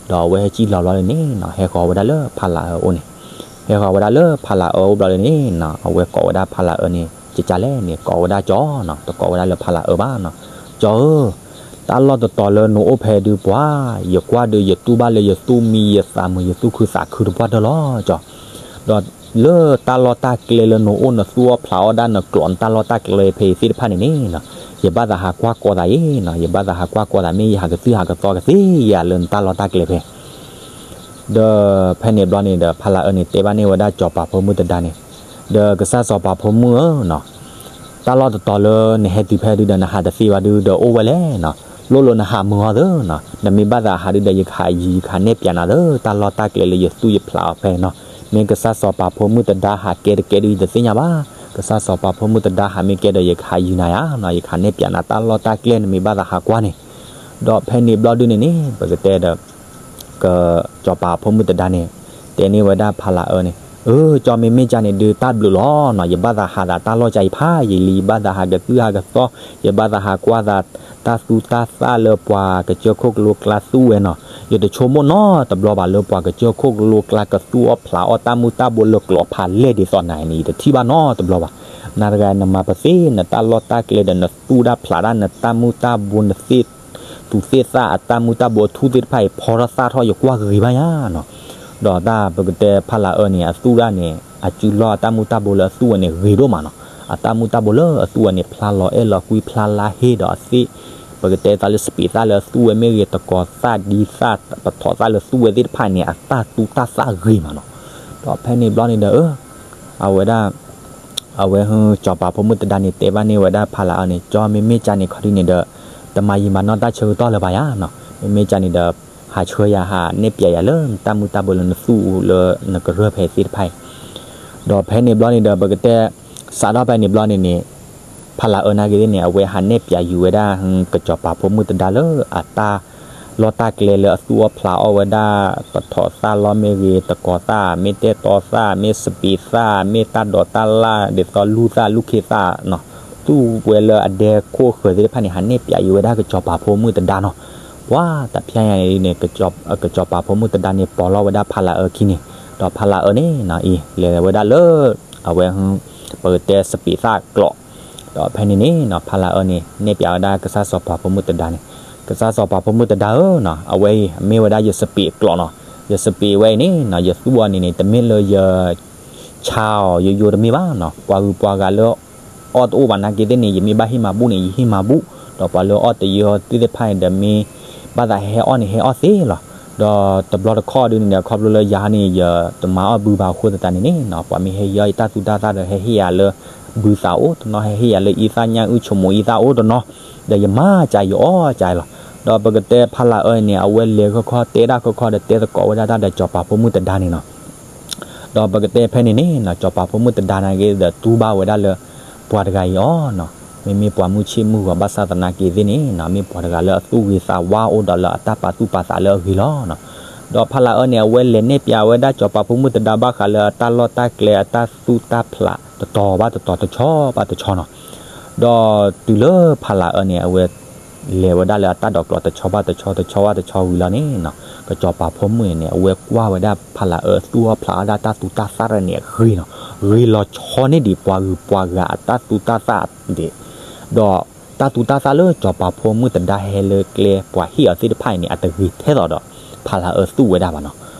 ဒီးအဝဲဟဲကံၣ်လီၤဘျီန့ၣ်နီၤ ဟဲဃီၤဝဲဒၣ်လၢဖးလးအၢအိၣ်န့ၣ်, ဟဲဃီၤဝဲဒၣ်လၢဖးလးအၢအိၣ်ဘျီန့ၣ်နီၤ အဝဲကိးဝဲဒၣ်ဖးလးအၢန့ၣ် ကကလဲၣ်န့ၣ် ကိးဝဲဒၣ်ကၠီနီၤ, တကိးဝဲဒၣ်လၢဖးလးအၢဘၣ်နီၤ. ကၠီဧၢ, တၢ်လီၢ်တတီၤလၢနအိၣ်ဖဲဒုပှၤ, ယကွၢ်ဒီးယတူၢ်ဘၣ်လၢယသူၣ်မံယသးမုာ် ယသူၣ်ခုသးခုတပှၢ်တၢၢ်လီၤကၠီ. ဒီးလၢတၢ်လီၢ်တၢ်ကျဲလၢနအိၣ် နသူၣ်အီၣ်ဖျးအီၣ်ဒၣ်နကျိးနတၢ်လီၢ်တၢ်ကျဲဖဲအံၤသ့ၣ်တဖၣ်န့ၣ်န့ၣ်နီၤ, ယဘၣ်သးဟးကွၢ်ကီသးအံၤနီၤ, ယဘၣ်သးဟးကွၢ်ကီသး မ့ၢ်ယဟးကသုၣ်ဟးကသီကသ့ဧါလၢနတၢ်လီၢ်တၢ်ကျဲဖဲ ဒီးဖဲန့ၣ်ဘျီန့ၣ်ဒီး ဖးလးအၢန့ၣ် တဲဘၣ်န့ၢ်ဝဲဒၣ်စီၤပၤဖိမုၣ်တဒါန့ၣ်, ဒီးကစၢ်စီၤပၤဖိမုၣ်ဧၢနီၤ, တၢ်လီၢ်တတီၤလၢနဟဲတုၤဖဲဒုဒီး နဟးတသ့ဘၣ်ဒုဒီး အိၣ်ဝဲလဲၣ်နီၤ, လိၣ်လၢနဟးမုာ်အီၤသ့နီၤ, နမ့ၢ်ဘၣ်သးဟးဒုဒီး ယကဟးယံၤ ယကဟးနဲၣ်ပၠးနၤသ့ တၢ်လီၢ်တၢ်ကျဲလၢယသူၣ်ယဖျးအီၤဖဲနီၤ, မ့ၢ်ကစၢ်စီၤပၤဖိမုၣ်တဒါဟးကဲတကဲဒု ယတသ့ၣ်ညါဘၣ်, ကစၢ်စီၤပၤဖိမုၣ်တဒါဟးမ့ၢ်ကဲဒီး ယကဟးယံၤနၤယါနီၤ, ယကဟးနဲၣ်ပၠးနၤတၢ်လီၢ်တၢ်ကျဲ နမ့ၢ်ဘၣ်သးဟးကွၢ်န့ၣ် ဒီးဖဲန့ၣ်ဘျီဒုန့ၣ်န့ၣ် ပကတဲဒီး ကစီၤပၤဖိမုၣ်တဒါန့ၣ် တဲန့ၢ်ဝဲဒၣ်ဖးလးအၢန့ၣ်, အၢ ကၠီ မ့မ့ၢ်ကန့ၣ်ဒု တၢ်ဘျုးလီၤနီၤ, ယဘၣ်သးဟးသးတၢ်လီၢ်ကၢအံၤဖးယံာ်လံ, ယဘၣ်သးဟးကသုၣ်ဟးကသီ, ယဘၣ်သးဟးကွၢ်သး တၢ်သူတၢ်သၣ်လၢပှၤကစၢၢ်ခိၣ်ကလိကျါသူဝဲနီၤ, ယတဆိကမိၣ်နီတဘျီဘၣ်လၢပှၤကစၢၢ်ခိၣ်ကလိကျါကသူၣ်အီၣ်ဖျးအီၣ်တၢ်မူၤတၢ်ဘိးလၢကျိးဖးလဲၢ်ဒ်သိးနၤန့ၣ် ယတထံၣ်ဘၣ်နီတဘျီဘၣ်, နၤတဂၤ နမၤပသ့ နတၢ်လီၢ်တၢ်ကျဲဒီး နသူၣ်ဒၣ်ဖျးဒၣ် နတၢ်မူၤတၢ်ဘိး နသ့ၣ်သူးသ့ၣ်သၣ်အတၢ်မူၤတၢ်ဘိးအထူၣ်သ့ၣ်တဖၣ်အံၤ ဖီထီၣ်သၣ်ထီၣ် ယကွၢ်ဂ့ၤဘၣ်ညါနီၤ, ဒီးတၢ်ပကတဲဖးလးအၢန့ၣ် အသူၣ်ဒၣ်န့ၣ် အစုလီၢ်အတၢ်မူၤတၢ်ဘိးလၢအသူၣ်ဝဲန့ၣ် ဂ့ၤဒိၣ်မးနီၤ, အတၢ်မူၤတၢ်ဘိးလၢအသူၣ်ဝဲန့ၣ် ဖျါလီၤအဲၣ်လီၤကွံ ဖျါလါဟ့ဒီးအသ့ၣ်, ပကတဲသးလၢစပံးသၣ်လၢအသူၣ်ဝဲမ့ၢ်ဂ့ၤ တကိးသၣ်ဒံသၣ် ပထိးသၣ်လၢသူၣ်ဝဲသ့ၣ်တဖၣ်န့ၣ် အတၢ်သူတၢ်သၣ်ဂ့ၤမးနီၤ, ဒီးဖဲန့ၣ်ဘျီန့ၣ်ဒီး အဝဲဒၣ် အဝဲ စီၤပၤဖိမုၣ်တဒါန့ၣ် တဲဘၣ်န့ၢ်ဝဲဒၣ်ဖးလးအၢန့ၣ်, ကၠီ မ့မ့ၢ်ကၠီန့ၣ် ခီဒုန့ၣ်ဒီး တမၤယံာ်မၤနီၢ်တၢ်ဆၢကတီၢ်လၢၤဘၣ်ယၤနီၤ, မ့မ့ၢ်ကၠီန့ၣ်ဒီး ဟးဆှၢယၤ ဟးနဲၣ်ပျးယၤလၢနတၢ်မုၢ်တၢ်ဘိလၢနသူၣ်အူလၢနကရၢၢ်ဖဲသ့ၣ်တဖၣ်အံၤ, ဒီးဖဲန့ၣ်ဘျီန့ၣ်ဒီး ပကတဲ စးထီၣ်ဖဲန့ၣ်ဘျီန့ၣ်န့ၣ် ဖးလးအၢနာ်က့သ့ၣ်န့ၣ် အဝဲဟးနဲၣ်ပျးဃုာ်ဝဲဒၣ် ကစီၤပၤဖိမုၣ်တဒါလၢအတၢ်လီၢ်တၢ်ကျဲလၢအသူၣ်အီၣ်ဖျးအီၣ်ဝဲဒၣ် တထီးသၣ်လီၢ်မ့ၢ်ဂ့ၤ, တကီၤသၣ် မ့ၢ်တဲတီသၣ် မ့ၢ်စပံးသၣ် မ့ၢ်တၢ်ဒိးတၢ်လၣ် ဒ်သိးလူၢ်သၣ်လူၢ်ခ့သၣ်နီၤ, သူၣ်ဝဲလၢအဒဲခိၣ်ဃၢၤသ့ၣ်တဖၣ်န့ၣ် ဟးနဲၣ်ပျးဃုာ်ဝဲဒၣ်ကစီၤပၤဖိမုၣ်တဒါနီၤ. ပှၤတဖျဲညါန့ၣ် ကစီၤပၤဖိမုၣ်တဒါန့ၣ် ပိာ်လီၤဝဲဒၣ်ဖးလးအၢခံန့ၣ်, ဒီးဖးလးအၢန့ၣ်နီၤ အံၤ လဲၤဝဲဒၣ်လၢ အဝဲ ပကတဲစပံးသၣ်ကျိး, ဒီးဖဲန့ၣ်န့ၣ်နီၤ ဖးလးအၢန့ၣ် နဲၣ်ပျးဝဲဒၣ်ကစၢ်စီၤပၤဖိမုၣ်တဒါန့ၣ်, ကစၢ်စီၤပၤဖိမုၣ်တဒါဧၢနီၤ, အဝဲအံၤ မ့ၢ်ဝဲဒၣ်ယစပံးအကျိးနီၤ, ယစပံးဝဲအံၤန့ၣ်နီၤ ယသူၣ်အီၤန့ၣ်န့ၣ် တမ့ၢ်လၢယ ဆါအီၤယိယိတမ့ၢ်ဘၣ်နီၤ, ပှၤဂုၤပှၤဂၤလၢအီၣ်တအိၣ်ဘၣ်နာ်က့သ့ၣ်န့ၣ် ယမ့ၢ်ဘၣ်ဟ့ၣ်မၤဘူၣ်န့ၣ် ယဟ့ၣ်မၤဘူၣ်, ဒီးပှၤလၢအီၣ်တယၢသ့ၣ်တဖၣ်န့ၣ်ဒီး မ့ၢ်ဘၣ်သးဟဲအီၣ်န့ၣ် ဟဲအီၣ်သ့လီၤ. ဒီးတဘျီတခီၣ်ဒုန့ၣ်ဒီး ခီဖျိလၢယၤန့ၣ် ယတမၤအီၣ်ဘုဘၣ်အဃိသတးန့ၣ်န့ၣ်နီၤ ပှၤမ့ၢ်ဟဲဟ့ၣ်အီၣ်ယတၢ်သူတၢ်သၣ်ဒီး ဟဲဟ့ၣ်ယၤလၢ ဘုသးအိၣ်တနီၤ, ဟဲဟ့ၣ်ယၤလၢအံသၣ်ညၣ်အုၣ် ဆိမိၣ်အံသၣ်အိၣ်တနီၤ, ဒီးယမၤကၢယအီၣ်ကၢလီၤ. ဒီးပကတဲဖးလးအၢန့ၣ် အဝဲလဲၤခီခီ တဲဒၣ်ခီခီဒီး တဲသကိးဝဲဒၣ်တၢ်ဒီးစီၤပၤဖိမုၣ်တဒါန့ၣ်နီၤ. ဒီးပကတဲဖဲန့ၣ်န့ၣ်နီၤ စီၤပၤဖိမုၣ်တဒါနာ်က့ဒီး တူၢ်ဘၣ်ဝဲဒၣ်လၢ ပှၤတဂၤအံၤအီၤနီၤ, မ့မ့ၢ်ပှၤမုၢ်ဆ့ၣ်မုၢ်ဂီၤ ဘၣ်ဆၣ်သနာ်က့သ့ၣ်န့ၣ်နီၤ မ့ၢ်ပှၤတဂၤလၢအသူၣ်ဂ့ၤသးဝါအိၣ်ဒီးလၢအတၢ်ပာ်သူၣ်ပာ်သးလၢအဂ့ၤလီၤနီၤ. ဒီးဖးလးအၢန့ၣ် အဝဲလဲၤနဲၣ်ပျးဝဲဒၣ်စီၤပၤဖိမုၣ်တဒါဘၣ်ဃးလၢအတၢ်လီၢ်တၢ်ကျဲ အတၢ်သူၣ်တၢ်ဖျး တတီၤဘၣ်တတီၤ တဆီဘၣ်တဆီနီၤ. ဒီးတုၤလၢဖးလးအၢန့ၣ် အဝဲ လဲၤဝဲဒၣ်လၢအတၢ်ဒိးကျိး တဆီဘၣ်တဆီ တဆီဘၣ်တဆီဝံၤလီၤန့ၣ်နီၤ, ကစီၤပၤဖိမုၣ်န့ၣ်န့ၣ် အဝဲကွၢ်ဝဲဒၣ်ဖးလးအၢသူၣ်အီၣ်ဖျးအီၣ်ဒၣ်တၢ်သူတၢ်သၣ်တဖၣ်န့ၣ် အဂ့ၤနီၤ, ဂ့ၤလီၤဆီန့ၢ်ဒံးပှၤဂုၤပှၤဂၤအတၢ်သူတၢ်သၣ်ဒံး, ဒီးတၢ်သူတၢ်သၣ်လၢစီၤပၤဖိမုၣ်တဒါဟဲလၢကျဲ ပှၤဟ့ၣ်အီၤသ့ၣ်တဖၣ်အံၤန့ၣ် အတဂ့ၤထဲသိးဒီး ဖးလးအၢသူၣ်ဝဲဒၣ်ဘၣ်နီၤ.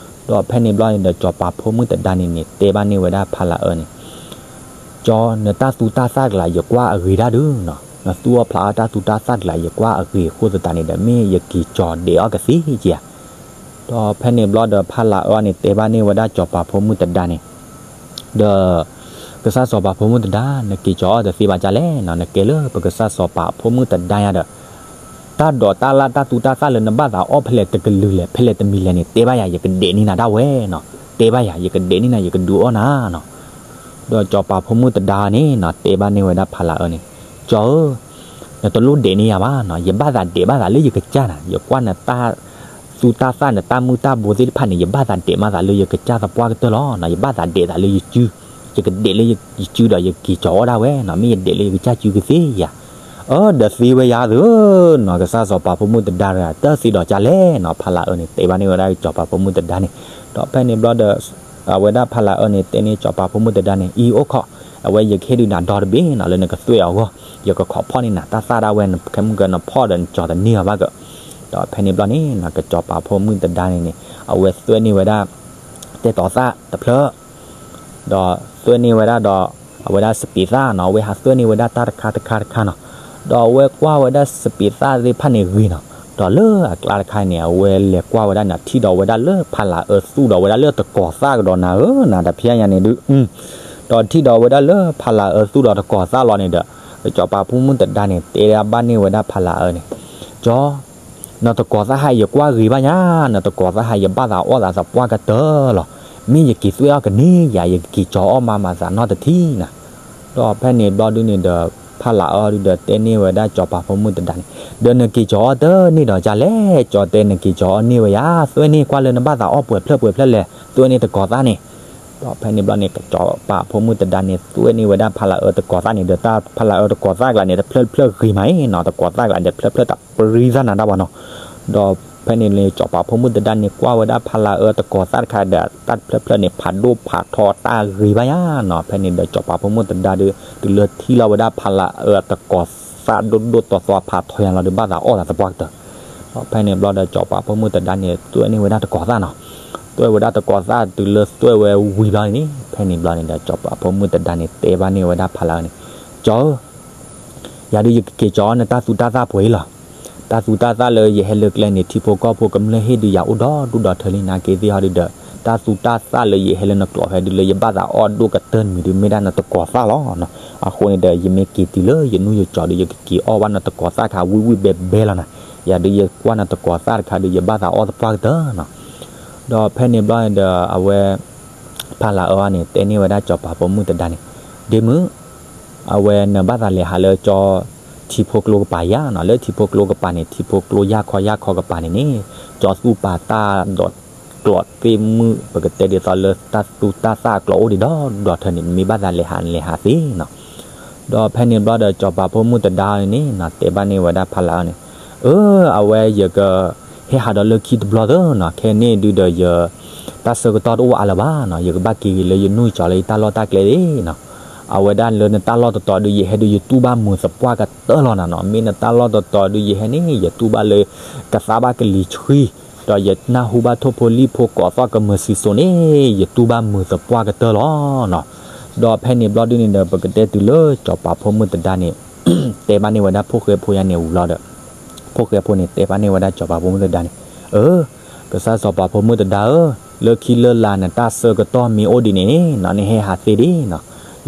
ဒီးဖဲန့ၣ်ဘျီန့ၣ်ဒီး စီၤပၤဖိမုၣ်တဒါန့ၣ်န့ၣ် တဲဘၣ်န့ၢ်ဝဲဒၣ်ဖးလးအၢန့ၣ် ကၠီ နတၢ်သူတၢ်သၣ်ကျါ ယကွၢ်အဂ့ၤဒၣ်ဒုနီၤ, နသူၣ်အီၣ်ဖျးအီၣ်တၢ်သူတၢ်သၣ်ကျါ ယကွၢ်အဂ့ၤအဃိသတးန့ၣ်ဒီး မ့ၢ်ယက့ၤကၠီၤဒဲးအီၣ်ကသ့ဧါ. ဒီးဖဲန့ၣ်ဘျီဒီး ဖးလးအၢန့ၣ် တဲဘၣ်န့ၢ်ဝဲဒၣ်စီၤပၤဖိမုၣ်တဒါန့ၣ် ဒီး ကစၢ်စီၤပၤဖိမုၣ်တဒါ နက့ၤကၠီၤအီၣ်တသ့ဘၣ်ဒ်လဲၣ်နီၤ, နကဲလၢပကစၢ်စီၤပၤဖိမုၣ်တဒါညါဒီး တၢ်ဒိးတၢ်လၣ်တၢ်သူတၢ်သၣ်လၢနဘၣ်သးအီၣ်ဖဲလဲၣ်တကလုာ်လဲၣ် ဖဲလဲၣ်တမံၤလဲၣ်န့ၣ် တဲဘၣ်ယၤ ယကဒဲးန့ၢ်နၤဒၣ်ဝဲနီၤ, တဲဘၣ်ယၤ ယကဒဲးန့ၢ်နၤ ယကဒုးအီၣ်နၤနီၤ. ဒီးစီၤပၤဖိမုၣ်တဒါန့ၣ်နီၤ တဲဘၣ်န့ၢ်ဝဲဒၣ်ဖးလးအၢန့ၣ်, ကၠီဧၢ နတလိၣ်ဒဲးန့ၢ်ယၤဘၣ်နီၤ, ယဘၣ်သးဒဲးဘၣ်သးလၢယကစၢ်နၤ, ယကွၢ်နတၢ်သူတၢ်သၣ် နတၢ်မုၢ်တၢ်ဘိသ့ၣ်တဖၣ်န့ၣ် ယဘၣ်သးဒဲးမးသးလၢယကစၢ်သပှၢ်ကတၢၢ်လီၤနီၤ, ယဘၣ်သးဒဲးသးလၢယစု ယကဒဲးလၢယစုဒီးယက့ၤကၠီၤအီၣ်ဒၣ်ဝဲနီၤ, မ့ၢ်ယဒဲးလၢယကစၢ်စုကသ့ဧါ. အၢ ဒီးသ့ဝဲယၤသ့နီၤ, ကစၢ်စီၤပၤဖိမုၣ်တဒါတဂၤ တၢ်သ့ဒီးကၠီၤလဲၣ်နီၤ, ဖးလးအၢန့ၣ် တဲဘၣ်န့ၢ်ဝဲဒၣ်စီၤပၤဖိမုၣ်တဒါန့ၣ်, ဒီးဖဲန့ၣ်ဘျီဒီး အဝဲဒၣ်ဖးလးအၢန့ၣ် တဲန့ၢ်စီၤပၤဖိမုၣ်တဒါန့ၣ်, အံၤအိၣ်ခိး အဝဲယကဟ့ၣ်ဒုးနၤဒီတဘ့ၣ်နီၤ, လၢနကသွဲၣ်အီၤအဂီၢ်, ယကခိးဖီၣ်န့ၢ်နၤတၢ်သၣ်ဒၣ်ဝဲ ခဲမုၢ်ကနဖီၣ်ဒီးနကၠီၤတန့ၢ်အီၤဘၣ်ကၢ, ဒီးဖဲန့ၣ်ဘျီန့ၣ်နီၤ ကစီၤပၤဖိမုၣ်တဒါန့ၣ်န့ၣ် အဝဲသွဲၣ်န့ၢ်ဝဲဒၣ် တဲတီၤသၣ်တဖျၢၣ် ဒီးသွဲၣ်န့ၢ်ဝဲဒၣ်ဒီး အဝဲဒၣ်စပံးသၣ်နီၤ, အဝဲဟးသွဲၣ်န့ၢ်ဝဲဒၣ်တၢ်တခါတခါတခါနီၤ, ဒီးအဝဲကွၢ်ဝဲဒၣ်စပံးသၣ်သ့ၣ်တဖၣ်န့ၣ်ဂ့ၤနီၤ, ဒီးလၢအကျါတခါန့ၣ် အဝဲလဲၤကွၢ်ဝဲဒၣ်န့ၣ် ထံၣ်ဒီးဝဲဒၣ်လၢဖးလးအၢသူၣ်ဒီးဝဲဒၣ်လၢတကီၤသၣ်ကဒီးနၤဧၢ နၤတဖျဲညါန့ၣ်ဒုး, ဒီးထံၣ်ဒီးဝဲဒၣ်လၢဖးလးအၢသူၣ်ဒီးတကီၤသၣ်လီၤန့ၣ်ဒီး ကစီၤပၤဖိမုၣ်တဒါန့ၣ် တဲဒၣ်ဘၣ်န့ၢ်ဝဲဒၣ်ဖးလးအၢန့ၣ်, ကၠီ နတကီၤသၣ်ဟဲယကွၢ်ဂ့ၤဘၣ်ညါ, နတကီၤသၣ်ဟဲယဘၣ်သးအီၣ်သးသပှၢ်ကတၢၢ်လီၤ. မ့ၢ်ယက့ၤသွဲၣ်အီၣ်ကန့ၢ်ယၤ ယကက့ၤကၠီၤအီၣ်မၤမၤသးနီတထံၣ်နၤ. ဒီးဖဲန့ၣ်ဘျီဒုန့ၣ်ဒီး ဖးလးအၢဒုဒီးတဲန့ၢ်ဝဲဒၣ်စီၤပၤဖိမုၣ်တဒါန့ၣ်, ဒီးနက့ၤကၠီၤအီၣ်တန့ၢ်ဒီးကၠီၤလဲၣ်, ကၠီၤတဲနက့ၤကၠီၤအီၣ်န့ၢ်ဝဲယၤ, သွဲၣ်န့ၢ်ကွၢ်လၢနဘၣ်သးအီၣ်ပှဲၤဖျၢၣ်ပှဲၤဖျၢၣ်လဲၣ်, သွဲၣ်န့ၢ်တကီၤသၣ်န့ၣ် ဒီးဖဲန့ၣ်ဘျီန့ၣ် စီၤပၤဖိမုၣ်တဒါန့ၣ် သွဲၣ်န့ၢ်ဝဲဒၣ်ဖးလးအၢတကီၤသၣ်န့ၣ်ဒီး တၢ်ဖးလးအၢတကီၤသၣ်ကျါန့ၣ် တဖျၢၣ်တဖျၢၣ်ဂ့ၤမးအံၤနီၤ, တကီၤသၣ်ကျါန့ၣ် တဖျၢၣ်ဖျၢၣ်တပရံသၣ်နၤတၢ်ဘၣ်နီၤ. ဒီးဖဲန့ၣ်န့ၣ် စီၤပၤဖိမုၣ်တဒါန့ၣ် ကွၢ်ဝဲဒၣ်ဖးလးအၢတကီၤသၣ်တခါဒီး တၢ်တဖျၢၣ်ဖျၢၣ်န့ၣ် ဖးဒိၣ်ဖးထီတၢ်ဂ့ၤဘၣ်ယါနီၤ. ဖဲန့ၣ်ဒီး စီၤပၤဖိမုၣ်တဒါဒီး တုၤလၢထံၣ်လီၤဝဲဒၣ်ဖးလးအၢတကီၤသၣ်ဒိၣ်ဒိၣ်သွီသွီဖးထီယါလီၤဒီး ဘၣ်သးအီၣ်သးသပှၢ်ကတၢၢ် ဒီးဖဲန့ၣ်ဘျီဒီး စီၤပၤဖိမုၣ်တဒါန့ၣ် သွဲၣ်န့ၢ်ဝဲဒၣ်တကီၤသၣ်နီၤ. သွဲၣ်ဝဲဒၣ်တကီၤသၣ်တုၤလၢသွဲၣ်ဝဲဝံၤဘျီန့ၣ် ဖဲန့ၣ်ဘျီန့ၣ်ဒီး စီၤပၤဖိမုၣ်တဒါန့ၣ် တဲဘၣ်န့ၢ်ဝဲဒၣ်ဖးလးအၢန့ၣ်, ကၠီဧၢ, ယၤဒုးယကက့ၤကၠီၤအီၣ်နတၢ်သူတၢ်သၣ်ပှဲၤအံၤလီၤ. တၢ်သူတၢ်သၣ်လၢယဟဲလၢကျဲန့ၣ် ထံဖိကီၢ်ဖိကမျၢၢ်ဟ့ၣ်ဒုးယၤအိၣ်ဒီဒူၣ်ဒီထၢလံနာ်က့သ့ၣ်ဟီဒုဒီး တၢ်သူတၢ်သၣ်လၢယဟဲလၢနကျိာ်ဖဲဒုးလၢယဘၣ်သးအီၣ်ဒိၣ်ကတၢၢ်တမံၤဒုး မ့ၢ်ဒၣ်နတကိးသၣ်လီၤ. အဃိန့ၣ်ဒီး ယမ့ၢ်က့ၤတုၤလၢယနူၢ်ယကၠီၤဒီး ယကက့ၤအီၣ်ဘၣ်နတကိးသၣ်တခါဝံၣ်ဝံၣ်ဘဲဘဲလီၤနီၤ. ယၤဒုးယကွၢ်နတကိးသၣ်တခါဒုး ယဘၣ်သးအီၣ်သပှၢ်ကတၢၢ်နီၤ. ဒီးဖဲန့ၣ်ဘျီန့ၣ်ဒီး အဝဲ ဖးလးအၢန့ၣ် တဲန့ၢ်ဝဲဒၣ်စီၤပၤဖိမုၣ်သဒါန့ၣ်, ဒ့မုၣ်, အဝဲနဘၣ်သးလဲၤဟးလၢကၠီ ထံဖိကျိကပၤယၤနီၤ, လၢထံဖိကျိကပၤန့ၣ် ထံဖိကျိယၢ်ခီယၢ်ခီကပၤန့ၣ်န့ၣ် ကၠီသူၣ်ပာ်တၢ်ဒိးကျိာ်သ့ၣ်မုၣ် ပကတဲဒ်သိးလၢတၢ်သူတၢ်သၣ်အကျိာ်အိၣ်ဒံးဒီးဒီထၢန့ၣ် နမ့ၢ်ဘၣ်သးလဲၤဟးနလဲၤဟးသ့နီၤ. ဒီးဖဲန့ၣ်ဘျီဒီး စီၤပၤဖိမုၣ်သဒါန့ၣ်နီၤ တဲဘၣ်န့ၢ်ဝဲဒၣ်ဖးလးအၢန့ၣ်, အၢ အဝဲယက ဟဲဟးဒီးလၢခံတဘျီသၢနီၤ, ခဲန့ၣ်ဒုးဒီးယ တၢ်ဆၢကတီၢ်တအိၣ်အါလၢၤဘၣ်နီၤ, ယကဘၣ်က့ၤဂ့ၤလၢယနူၢ်ကၠီၤလၢယတၢ်လီၢ်တၢ်ကျဲသ့နီၤ. အဝဲဒၣ်လၢနတၢ်လီၢ်တတီၤဒုး ယဟဲဒုးယတူၢ်ဘၣ်မုာ်သပှၢ်ကတၢၢ်လီၤနီၤနီၤ, မ့ၢ်နတၢ်လီၢ်တတီၤဒုး ယဟဲန့ၣ် ယတူၢ်ဘၣ်လၢ ကသါဘၣ်ကလံၤဆှံ ဒီးယနၢ်ဟူဘၣ်ထိၣ်ဖိလံၣ်ဖိကိးသီၣ်ကမၢၢ်စံၣ်စိၤန့ၣ် ယတူၢ်ဘၣ်မုာ်သပှၢ်ကတၢၢ်လီၤနီၤ. ဒီးဖဲန့ၣ်ဘျီဒုန့ၣ်ဒီး ပကတဲတုၤလၢစီၤပၤဖိမုၣ်သဒါန့ၣ် တဲဘၣ်န့ၢ်ဝဲဒၣ်ဖိၣ်ဃဲဖိယါန့ၣ်ဝံၤလီၤဒီး ဖိၣ်ဃဲဖိန့ၣ် တဲဘၣ်န့ၢ်ဝဲဒၣ်စီၤပၤဖိမုၣ်သဒါန့ၣ်, အၢ ကစၢ်စီၤပၤဖိမုၣ်သဒါဧၢ, လၢခံလၢလာ်နတၢ်ဆၢကတီၢ်မ့ၢ်အိၣ်ဒ်န့ၣ်နီၤ နဟဲဟးသ့ဒံးနီၤ.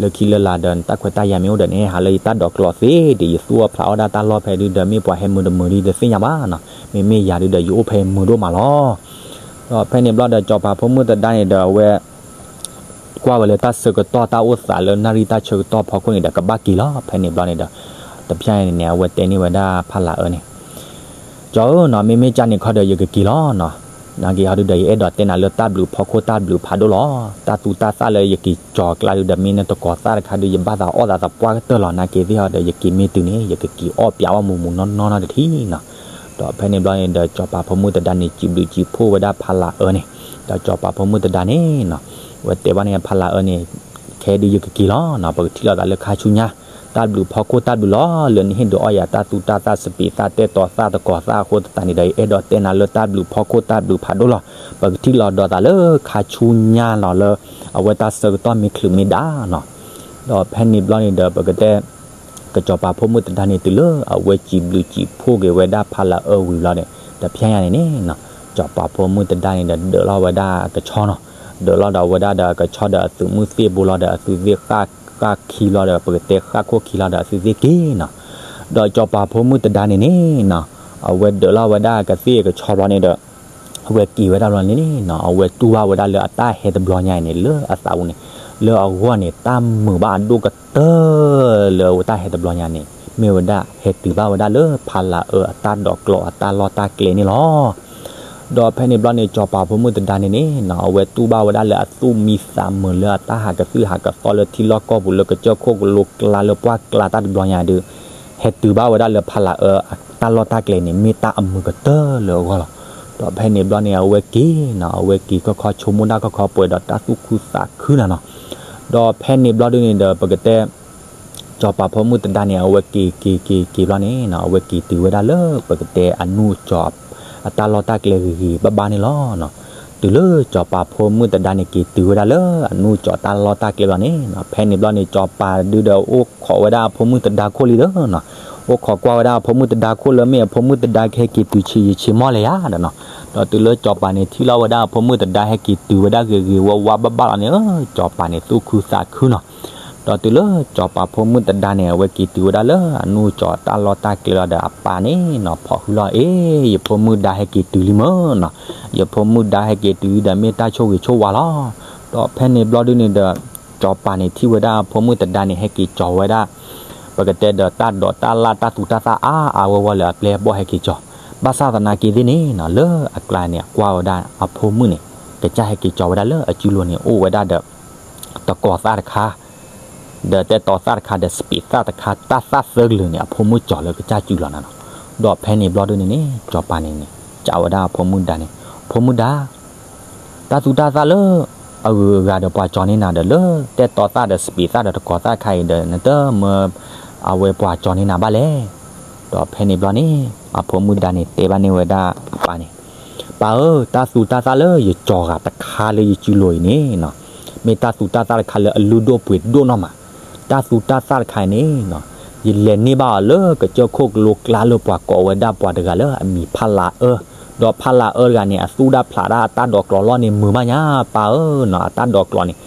လၢခံလၢလာ်ဒီးနတၢ်ခွဲးတၢ်ယာ်မ့ၢ်အိၣ်ဒီး နဟဲဟးလၢယတၢ်ဒိးကျိာ်သ့ဒံး, ယသူၣ်အီၣ်ဖျးအီၣ်ဒၣ်တၢ်လီၢ်ဖဲဒုးဒီး မ့ၢ်ပှၤဟဲမုာ်တမုာ်ဒ်တသ့ၣ်ညါဘၣ်နီၤ, မ့မ့ၢ်ယၤဒုးဒီးယအိၣ်ဖဲမုာ်ဒိၣ်မးလီၤ. ဒီးဖဲန့ၣ်ဘျီဒီး စီၤပၤဖိမုၣ်သဒါန့ၣ်ဒီး အဝဲ ကွၢ်ဝဲလၢတၢ်ဆၢကတီၢ်တၢ်အိၣ်သးလၢနၣ်ရံၣ်တၢ်ဆၢကတီၢ်ဖီခိၣ်န့ၣ်ဒီး ကဘၣ်က့ၤလီၤ. ဖဲန့ၣ်ဘျီန့ၣ်ဒီး တဖၣ်န့ၣ်န့ၣ် အဝဲတဲန့ၢ်ဝဲဒၣ်ဖးလးအၢန့ၣ်, ကၠီဧၢနီၤ, မ့မ့ၢ်ကၢ်န့ၣ်ခီဒီး ယကက့ၤလီၤနီၤ. နာ်က့ၤဟီဒုးဒီး ယအဲၣ်ဒိးတဲနၤလၢတၢ်ဘျုးဖီခိၣ်တၢ်ဘျုးဖးဒိၣ်လီၤ. တၢ်သူတၢ်သၣ်လၢယက့ၤကၠီၤကျါဒုးဒီး မ့ၢ်နတကိးသၣ်တခါဒုး ယဘၣ်သးအီၣ်သးသပှၢ်ကတၢၢ်လီၤ. နာ်က့ၤသ့ၣ်ဟီဒီး ယက့ၤမ့ၢ်တုၤန့ၣ် ယကက့ၤအီၣ်ပျးအီၣ်မူးမူးနီၢ်နီၢ်နီၢ်တထံၣ်နီၤ. ဒီးဖဲန့ၣ်ဘျီန့ၣ်ဒီး စီၤပၤဖိမုၣ်သဒါန့ၣ် စံးဘျုးစံးဖှိၣ်ဝဲဒၣ်ဖးလးအၢန့ၣ်, ဒီးစီၤပၤဖိမုၣ်သဒါန့ၣ်နီၤ အဝဲတဲဘၣ်န့ၣ်ဖးလးအၢန့ၣ်, ခဲဒုးယကက့ၤလီၤနီၤ, ပကထံၣ်လိာ်သးလၢခါဆူညါ, တၢ်ဘျုးဖီခိၣ်တၢ်ဘျုးလီၤ, လၢနဟ့ၣ်ဒုးအီၣ်ယၤတၢ်သူတၢ်သၣ်စပံးသၣ်တဲာ်တီၤသၣ်တကိးသၣ်အဃိသတးန့ၣ်ဒီး ယအဲၣ်ဒိးတဲနၤလၢတၢ်ဘျုးဖီခိၣ်တၢ်ဘျုးဖးဒိၣ်လီၤ. ပကထံၣ်လိာ်ဒီးသးလၢခါဆူညါလီၤလၢ အဝဲတၢ်ဆၢကတီၢ်မ့ၢ်ချုးမ့ၢ်ဒၣ်နီၤ. ဒီးဖဲန့ၣ်ဘျီန့ၣ်ဒီး ပကတဲ ကစီၤပၤဖိမုၣ်သဒါန့ၣ် တုၤလၢအဝဲစံးဘျုးစံးဖှိၣ်က့ၤဝဲဒၣ်ဖးလးအၢဝံၤလီၤန့ၣ် တဖၣ်ညါန့ၣ်န့ၣ်နီၤ, စီၤပၤဖိမုၣ်သဒါန့ၣ်ဒီး ဒၢးလီၤဝဲဒၣ်အကဆီနီၤ, ဒၢးလီၤဒီးဝဲဒၣ်ဒီးအကဆီဒီးအသုးမုၢ်သ့ၣ်ဘိလီၤဒီးအသုးသ့ၣ်ဃၣ်ဃၣ်ခံလီၤဒီး ပကတဲဃၣ်ခိၣ်ခံလီၤဒီးအသုးသ့ၣ်က့ၤနီၤ. ဒီးစီၤပၤဖိမုၣ်သဒါန့ၣ်န့ၣ်နီၤ, အဝဲဒၢးလီၤဝဲဒၣ်ကသ့ၣ်အကဆီဘျီန့ၣ်ဒီး အဝဲက့ၤဝဲဒၣ်ဘျီန့ၣ်န့ၣ်နီၤ, အဝဲတူၢ်ဘၣ်ဝဲဒၣ်လၢအတၢ်ဟဲတဘျီညါအံၤန့ၣ် လၢအသးပူၤန့ၣ် လၢအဂီၢ်န့ၣ် တၢ်မုာ်ဘၣ်အဒိၣ်ကတၢၢ်လၢအဝဲတၢ်ဟဲတဘျီညါန့ၣ် မ့ၢ်ဝဲဒၣ်ဟဲတုၤဘၣ်ဝဲဒၣ်လၢဖးလးအၢအတၢ်ဒိးကျိာ်အတၢ်လီၢ်တၢ်ကျဲန့ၣ်လီၤ. ဒီးဖဲန့ၣ်ဘျီန့ၣ် စီၤပၤဖိမုၣ်သဒါန့ၣ်န့ၣ်နီၤ, အဝဲတူၢ်ဘၣ်ဝဲဒၣ်လၢအသူၣ်မံသးမုာ်လၢအတၢ်ဟးကသုၣ်ဟးကသီလၢထံလီၢ်ကီၢ်ပူၤလၢကစၢၢ်ခိၣ်ကလိကျါလၢပှၢ်ကျါတၢ်တဘျီညါဒုး ဟဲတုၤဘၣ်ဝဲဒၣ်လၢဖးလးအၢအတၢ်လီၢ်တၢ်ကျဲန့ၣ် မ့ၢ်တၢ်အမုာ်ကတၢၢ်လၢအဂီၢ်လီၤ. ဒီးဖဲန့ၣ်ဘျီန့ၣ် အဝဲက့ၤနီၤ, အဝဲက့ၤခီခီဆိကမိၣ်တၢ်ခီခီပှဲၤဒီးတၢ်သူၣ်ခုသးခုနၤနီၤ. ဒီးဖဲန့ၣ်ဘျီဒုးန့ၣ်ဒီး ပကတဲ စီၤပၤဖိမုၣ်သဒါန့ၣ် အဝဲက့ၤက့ၤက့ၤက့ၤဘျီန့ၣ်နီၤ, အဝဲက့ၤတုၤဝဲဒၣ်လၢပကတဲအနူၢ်ကၠီၤ အတၢ်လီၢ်တၢ်ကျဲဂ့ၤဂ့ၤဘၣ်ဘၣ်န့ၣ်လီၤ. တုၤလၢစီၤပၤဖိမုၣ်သဒါန့ၣ် က့ၤတုၤဝဲဒၣ်လၢအနူၢ်ကၠီၤတၢ်လီၢ်တၢ်ကျဲဘျီန့ၣ်နီၤ, ဖဲန့ၣ်ဘျီန့ၣ် စီၤပၤဒုးဒီးအိၣ်ခိးဝဲဒၣ်အဖိမုၣ်သဒါခိၣ်လံလီၤနီၤ. အိၣ်ခိးကွၢ်ဝဲဒၣ်အဖိမုၣ်သဒါခိၣ်လၢမ့ၢ်အဖိမုၣ်သဒါကဟဲက့ၤတုၤဆံးယံာ်ဆံးမီၢ်လဲၣ်ယါဒီးနီၤ. ဒီးတုၤလၢစီၤပၤန့ၣ် ထံၣ်လိာ်ဝဲဒၣ်အဖိမုၣ်သဒါဟဲက့ၤတုၤဝဲဒၣ်ဂ့ၤဂ့ၤဝါဝါဘၣ်ဘၣ်လီၤန့ၣ်, စီၤပၤန့ၣ်သူၣ်ခုသးခုနီၤ. ဒီးတုၤလၢစီၤပၤဖိမုၣ်သဒါန့ၣ် အဝဲက့ၤတုၤဝဲဒၣ်လၢအနူၢ်ကၠီၤတၢ်လီၢ်တၢ်ကျဲလီၤဒီး အပၢ်န့ၣ်နီၤ ဖီၣ်ဃံလီၤ, အ့ ယဖိမုၣ်ဒါဟဲက့ၤတုၤလံမၢ်နီၤ, ယဖိမုၣ်ဒါဟဲက့ၤတုၤဒီးမ့ၢ်တၢ်ဆိၣ်ဂ့ၤဆိၣ်ဝါလီၤ. ဒီးဖဲန့ၣ်ဘျီဒုးန့ၣ်ဒီး စီၤပၤန့ၣ်ထံၣ်ဝဲဒၣ်အဖိမုၣ်သဒါန့ၣ် ဟဲက့ၤကၠီၤဝဲဒၣ် ပကတဲဒီးတၢ်ဒိးတၢ်လၢ်တၢ်သူတၢ်သၣ်အါအါဂီၢ်ဂီၢ်လၢအပျဲၢ်အဘီၣ် ဟဲက့ၤကၠီၤ, ဘၣ်ဆၣ်သနာ်က့သ့ၣ်န့ၣ်နီၤ လၢအကျါန့ၣ် အကွၢ်ဝဲဒၣ်အဖိမုၣ်န့ၣ် ကစၢ်ဟဲက့ၤကၠီၤဝဲဒၣ်လၢအစုလိၤန့ၣ် အိၣ်ဝဲဒၣ်ဒီး တကိးသၣ်တခါ ဒီးတဲာ်တီၤသၣ်တခါ ဒီးစပံးသၣ်တခါ တၢ်သၣ်သၢကလုာ်န့ၣ် အဖိမုၣ်ကၠီၤလၢကစၢ်စုလိၤနၤနီၤ. ဒီးဖဲန့ၣ်ဘျီဒုးန့ၣ်န့ၣ် စီၤပၤန့ၣ်န့ၣ် စံးဝဲဒၣ်အဖိမုၣ်ဒါန့ၣ်, ဖိမုၣ်ဒါ တၢ်သူတၢ်သၣ်လၢအဂုၤအဂၤဒီးပှၤကၠီၤန့ၢ်နၤဒီး လၢတဲာ်တီၤသၣ်ဒီးစပံးသၣ်ဒီးတကိးသၣ်တခါအံၤဒီး နတမၢအဝဲပှၤကၠီၤန့ၢ်နၤဘၣ်လဲၣ်. ဒီးဖဲန့ၣ်ဘျီန့ၣ် အဖိမုၣ်ဒါန့ၣ် တဲဘၣ်န့ၢ်ဝဲဒၣ်ပၢ်န့ၣ်, ပၢ်ဧၢ, တၢ်သူတၢ်သၣ်လၢယကၠီၤဂၤတခါလၢယစုလိၤအံၤန့ၣ်နီၤ မ့ၢ်တၢ်သူတၢ်သၣ်တခါလၢအလုၢ်ဒိၣ်ပှ့ၤဒိၣ်နီၢ်မး. တၢ်သူတၢ်သၣ်တခါအံၤန့ၣ်နီၤ ယလဲၤန့ၢ်ဘၣ်အီၤလၢကစၢၢ်ခိၣ်ကလိကျါလၢပှၤကိးဝဲဒၣ်ပှၤတဂၤလၢအမံၤဖးလးအၢ ဒီးဖးလၢအၢတဂၤန့ၣ် အသူၣ်ဒၣ်ဖျးဒၣ်အတၢ်ဒိးကျိးလီၢ်န့ၣ် မုာ်ဘၣ်ညါပၢ်ဧၢနီၤ, အတၢ်ဒိးကျိးန့ၣ်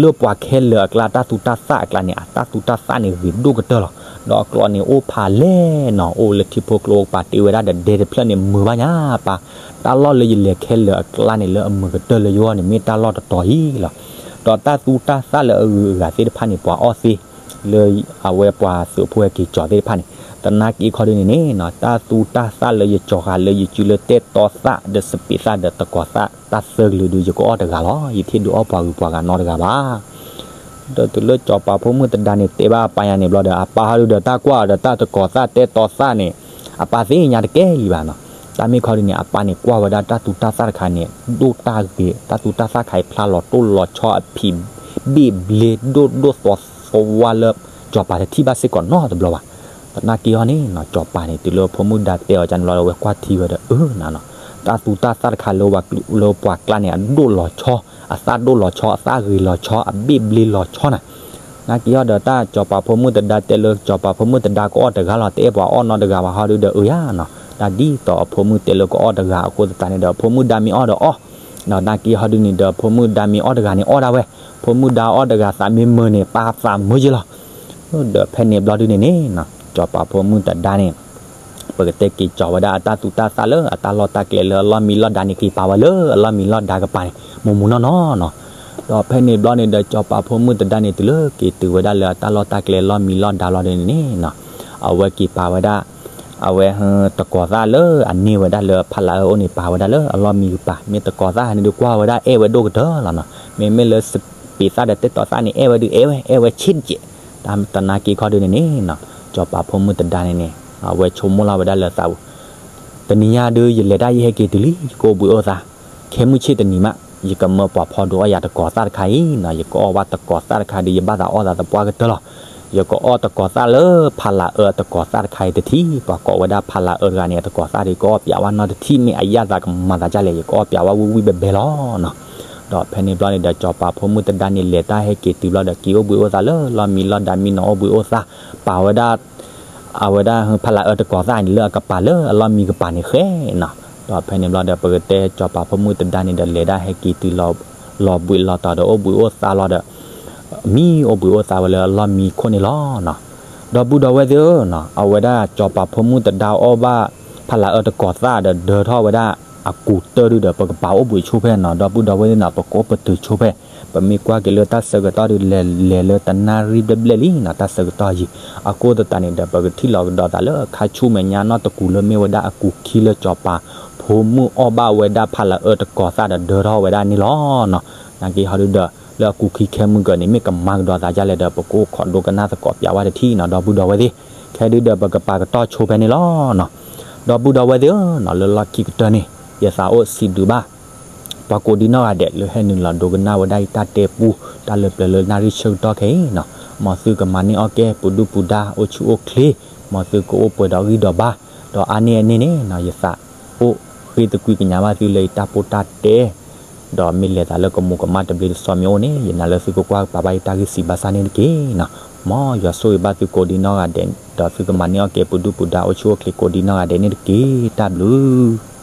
လၢပှၤခဲလၢာ်အကျါ တၢ်သူတၢ်သၣ်အကျါန့ၣ် အတၢ်သူတၢ်သၣ်န့ၣ်ဂ့ၤဒိၣ်ကတၢၢ်လီၤ. ဒီးအကျိးန့ၣ်အိၣ်ဖးလဲၢ်နီၤ, အိၣ်လၢထံဖိကျိပၤတ့ဝဲဒၣ်ဒီးဒဲတဖျၢၣ်န့ၣ် မုာ်ဘၣ်ညါပၢ်, တၢ်လီၢ်လၢယလဲၤခဲလၢာ်အကျါန့ၣ် လၢအမုာ်ကတၢၢ်လၢယဂီၢ်န့ၣ် မ့ၢ်တၢ်လီၢ်တတီၤအံၤလီၤ. ဒီးတၢ်သူတၢ်သၣ်လၢအဂုၤအဂၤသ့ၣ်တဖၣ်န့ၣ် ပှၤအီၣ်သ့ လၢအဝဲပှၤသုးဖိဟဲက့ၤကၠီၤသ့ၣ်တဖၣ်န့ၣ် သနာ်က့ခီဒုန့ၣ်န့ၣ်နီၤ, တၢ်သူတၢ်သၣ်လၢယကၠီၤဃာ်လၢယစုလၢတဲတီသၣ်ဒီးစပံးသၣ်ဒီးတကိးသၣ်တၢ်သၢကလုာ်ဒုး ယကအီၣ်တဂၤလီၤ. ယတဟ့ၣ်ဒုးအီၣ်ပှၤဂုၤပှၤဂၤနီတဂၤဘၣ်. ဒီးတုၤလၢစီၤပၤဖိမုၣ်သဒါန့ၣ် တဲဘၣ်အပၢ်ညါန့ၣ်ဘျီဒီး အပၢ်ဟီဒုဒီး တၢ်ကွၢ်အီၤဒီးတၢ်တကိးသၣ်တဲတီသၣ်န့ၣ် အပၢ်သ့ၣ်ညါတကဲလံဘၣ်နီၤ. တၢ်မ့ၢ်ခီဒုန့ၣ် အပၢ်န့ၣ်ကွၢ်ဝဲဒၣ်တၢ်သူတၢ်သၣ်တခါန့ၣ် ဒိၣ်တၢ်ဂ့ၤ, တၢ်သူတၢ်သၣ်တခါအံၤ ဖျါလီၤတိၢ်လီၤဆီ အဖံးဘ့ၣ်ဘျ့ဒိၣ်ဒိၣ်သီသီဝါလၢ စီၤပၤတထံၣ်ဘၣ်စ့ၢ်ကီးနီတဘျီဘၣ်. သနာ်က့ဟီန့ၣ်နီၤ, စီၤပၤန့ၣ် တုၤလၢဖိမုၣ်ဒါတဲအီၤန့ၣ်ဘျီဒီး အဝဲကွၢ်ထံဝဲဒီး အၢနၤနီၤ, တၢ်သူတၢ်သၣ်တခါလၢ လၢပှၤကျါန့ၣ် အဒိၣ်လီၤဆီ, အသၣ်ဒိၣ်လီၤဆီ, အသၣ်ဂ့ၤလီၤဆီ, အဘ့ၣ်ဘျ့လီၤဆီနၤ. သနာ်က့ဟီဒီး တၢ်စီၤပၤဖိမုၣ်သဒါတဲလၢ စီၤပၤဖိမုၣ်သဒါကအီၣ်တဂၤလီၤ, တအဲၣ်ပှၤအီၣ်နီတဂၤဘၣ်ဟီဒုဒီး အၢယါနီၤ, တၢ်ဒ်သိးအဖိမုၣ်တဲလၢကအီၣ်တဂၤအဃိသတးန့ၣ်ဒီး အဖိမုၣ်ဒါမ့ၢ်အီၣ်ဒီးအီၣ်, ဒီးသနာ်က့ဟီဒုန့ၣ်ဒီး ဖိမုၣ်ဒါမ့ၢ်အီၣ်တဂၤန့ၣ်အီၣ်ဒၣ်ဝဲ, ဖိမုၣ်ဒါအီၣ်တဂၤသးမ့ၢ်မုာ်န့ၣ် ပၢ်သးမုာ်ယဲလီၤ. ဒီးဖဲန့ၣ်ဘျီဒုန့ၣ်န့ၣ်နီၤ, စီၤပၤဖိမုၣ်သဒါန့ၣ် ပကတဲက့ၤကၠီၤဝဲဒၣ်အတၢ်သူတၢ်သၣ်လၢအတၢ်လီၢ်တၢ်ကျဲလၢအလီၢ်မံလီၢ်ဒါန့ၣ် က့ၤပာ်ဝဲလၢအလီၢ်မံလီၢ်ဒါကပၤန့ၣ် မူးမူးနီၢ်နီၢ်နီၤ. ဒီးဖဲန့ၣ်ဘျီန့ၣ်ဒီး စီၤပၤဖိမုၣ်သဒါန့ၣ် တုၤလၢက့ၤတုၤဝဲဒၣ်လၢအတၢ်လီၢ်တၢ်ကျဲလီၢ်မံလီၢ်ဒါလီၤဒုန့ၣ်န့ၣ်နီၤ, အဝဲက့ၤပာ်ဝဲဒၣ် အဝဲတကိးသၣ်လၢအန့ၢ်ဝဲဒၣ်လၢဖးလၢအၢအိၣ်န့ၣ် ပာ်ဝဲဒၣ်လၢအလီၢ်မံကပၤ, မ့ၢ်တကိးသၣ်ဟဲန့ၣ်ဒုးကွၢ်ဝဲဒၣ်အဲၣ်ဝဲဒိၣ်ကတၢၢ်လီၤနီၤ. မ့မ့ၢ်လၢစပံးသၣ်ဒီးတဲတီသၣ်န့ၣ် အဲၣ်ဝဲဒုးအဲၣ်ဝဲ အဲၣ်ဝဲဆ့တကဲး. တၢ်သနာ်က့ခီဒုန့ၣ်န့ၣ်နီၤ, စီၤပၤဖိမုၣ်သဒါန့ၣ်န့ၣ် အဝဲဆိကမိၣ်လီၤဝဲဒၣ်လၢသးပူၤ တနံၤညါဒုးယလဲၤတၢ်ယဟဲက့ၤတုၤလံ ယကအိၣ်ဘှံးအိၣ်သါ, ခဲမုၢ်ဆ့ၣ်တနံၤမး ယကမၢပှၤဖီဒိးအီၣ်ယၤတကိးသၣ်တခါအံၤနီၤ, ယကအီၣ်ဘၣ်တကိးသၣ်တခါဒီး ယဘၣ်သးအီၣ်သးသပှၢ်ကတၢၢ်လီၤ. ယကအီၣ်တကိးသၣ်လၢဖးလၢအၢအတကိးသၣ်တခါအံၤတထံၣ်, ပှၤကိးဝဲဒၣ်ဖးလၢအၢတဂၤန့ၣ် အတကိးသၣ်ဒီး ကအီၣ်ပၠးဝဲနီတထံၣ်, မ့ၢ်အယၣ်သးကမၤသးဒ်လဲၣ် ယကအီၣ်ပၠးဝဲဝံၣ်ဝံၣ်ဘဲဘဲလီၤနီၤ. ဒီးဖဲန့ၣ်ဘျီန့ၣ်ဒီး စီၤပၤဖိမုၣ်သဒါန့ၣ် လဲၤတၢ်ဟဲက့ၤတုၤဘျီဒီး က့ၤအိၣ်ဘှံးအိၣ်သါလၢလီၢ်မံလီၢ်ဒါ မံနီၤအိၣ်ဘှံးအိၣ်သါ, ပာ်ဝဲဒၣ် အဝဲဒၣ်ဖးလၢအၢတကိးသၣ်န့ၣ် လၢအကပၤလၢအလီၢ်မံကပၤန့ၣ်ဃဲနီၤ. ဒီးဖဲန့ၣ်ဘျီဒီး ပကတဲစီၤပၤဖိမုၣ်သဒါန့ၣ်ဒီး လဲၤဒၣ်ဟဲက့ၤတုၤလီၤဘှံးလီၤတီၤဒီး အိၣ်ဘှံးအိၣ်သါလီၤဒီး မံအိၣ်ဘှံးအိၣ်သါဝဲလၢအလီၢ်မံခိၣ်န့ၣ်လီၤနီၤ. ဒီပုၢ်ဒီဝဲၢ်သ့ၣ်ဧၢနီၤ, အဝဲဒၣ်စီၤပၤဖိမုၣ်သဒါအီၣ်ဘၣ်ဖးလၢအၢတကိးသၣ်ဒီး ဒၢထီၣ်ဝဲဒၣ်အကူးတၢၢ်ဒုဒီး ပကပာ်အိၣ်ဘှံးဆိဖဲနီၤ. ဒီပုၢ်ဒီဝဲၢ်သ့ၣ်နီၤ, ပကအိၣ်ပတုာ်ဆိဖဲ ပမ့ၢ်ကွၢ်က့ၤလၢတၢ်ဆၢကတီၢ်ဒုး လဲၤလဲၤလၢတနၣ်ရံၣ်ဘျဲၣ်ဘျဲၣ်လံနီၤ, တၢ်ဆၢကတီၢ်ယံာ်. အဃိသတးန့ၣ်ဒီး ပကထံၣ်လီၤကဒီးသးလၢ ခါဆူမဲာ်ညါနီၢ်တကူးလၢမ့ၢ်ဝဲဒၣ်အကူးခံလၢ စီၤပၤဖိမုၣ်အီၣ်ဘၣ်ဝဲဒၣ်ဖးလၢအၢတကိးသၣ်ဒီး ဒၢထီၣ်ဝဲဒၣ်န့ၣ်လီၤနီၤ. သနာ်က့ဟီဒုဒီး လၢအကူးခံခဲမုၢ်ကၢၤန့ၣ် မ့ၢ်ကမၤကဒီးသးဒ်လဲၣ်ဒီး ပကအိၣ်ခိးဒိကနၣ်သကိးပၠးဝဲတထံၣ်နီၤ. ဒီပုၢ်ဒီဝဲၢ်သ့ၣ်, ခဲဒုဒီး ပကပာ်ကတီၢ်ဆိဖဲန့ၣ်လီၤနီၤ. ဒီပုၢ်ဒီဝဲၢ်သ့ၣ်ဧၢနီၤ, လၢလီၢ်ခံကတၢၢ်န့ၣ် ယသးအိၣ်စံးဘျုးဘၣ် ပှၤကိးဒံနီၢ်ဂၤဒဲး လၢဟဲနုာ်လီၤဒိကနၣ်ဝဲဒၣ်ယတၢ်တဲပူ တၢ်လၢပျၢၤလၢနၣ်ရံၣ်ဆၢကတီၢ်ခဲအံၤနီၤ. မ်သုကမၤန့ၢ်အီၣ်ကဲ ပဒုၣ်ပဒါ အိၣ်ဆူၣ်အိၣ်ချ့, မ်သုကအိၣ်ပှဲၤဒီးဂံၢ်ဒီးဘါ, ဒီးအါန့ၢ်အန့ၣ်န့ၣ်နီၤ ယသးအိၣ်ဃ့သကွံာ်ကညးဘၣ်သုလၢယတၢ်ပိၢ်တၢ်တဲ ဒီးမ့ၢ်လဲၤသးလၢကမူးကမၣ်တဘျ့တသီမ့ၢ်အိၣ်န့ၣ် ယနာ်လၢသုကကွၢ်ကပာ်ဘၣ်ယတၢ်ဂ့ၢ်စံးဘၣ်ဆၣ်န့ၣ်တက့ၢ်နီၤ. မ်ယွၤဆိၣ်ဂ့ၤဘၣ်သုကိးဒံနီၢ်ဂၤဒဲး ဒီးသုကမၤန့ၢ်အီၣ်ကဲ ပဒုၣ်ပဒါ အိၣ်ဆူၣ်အိၣ်ချ့ကိးဒံနီၢ်ဂၤဒဲးန့ၣ်တက့ၢ်. တၢ်ဘျုး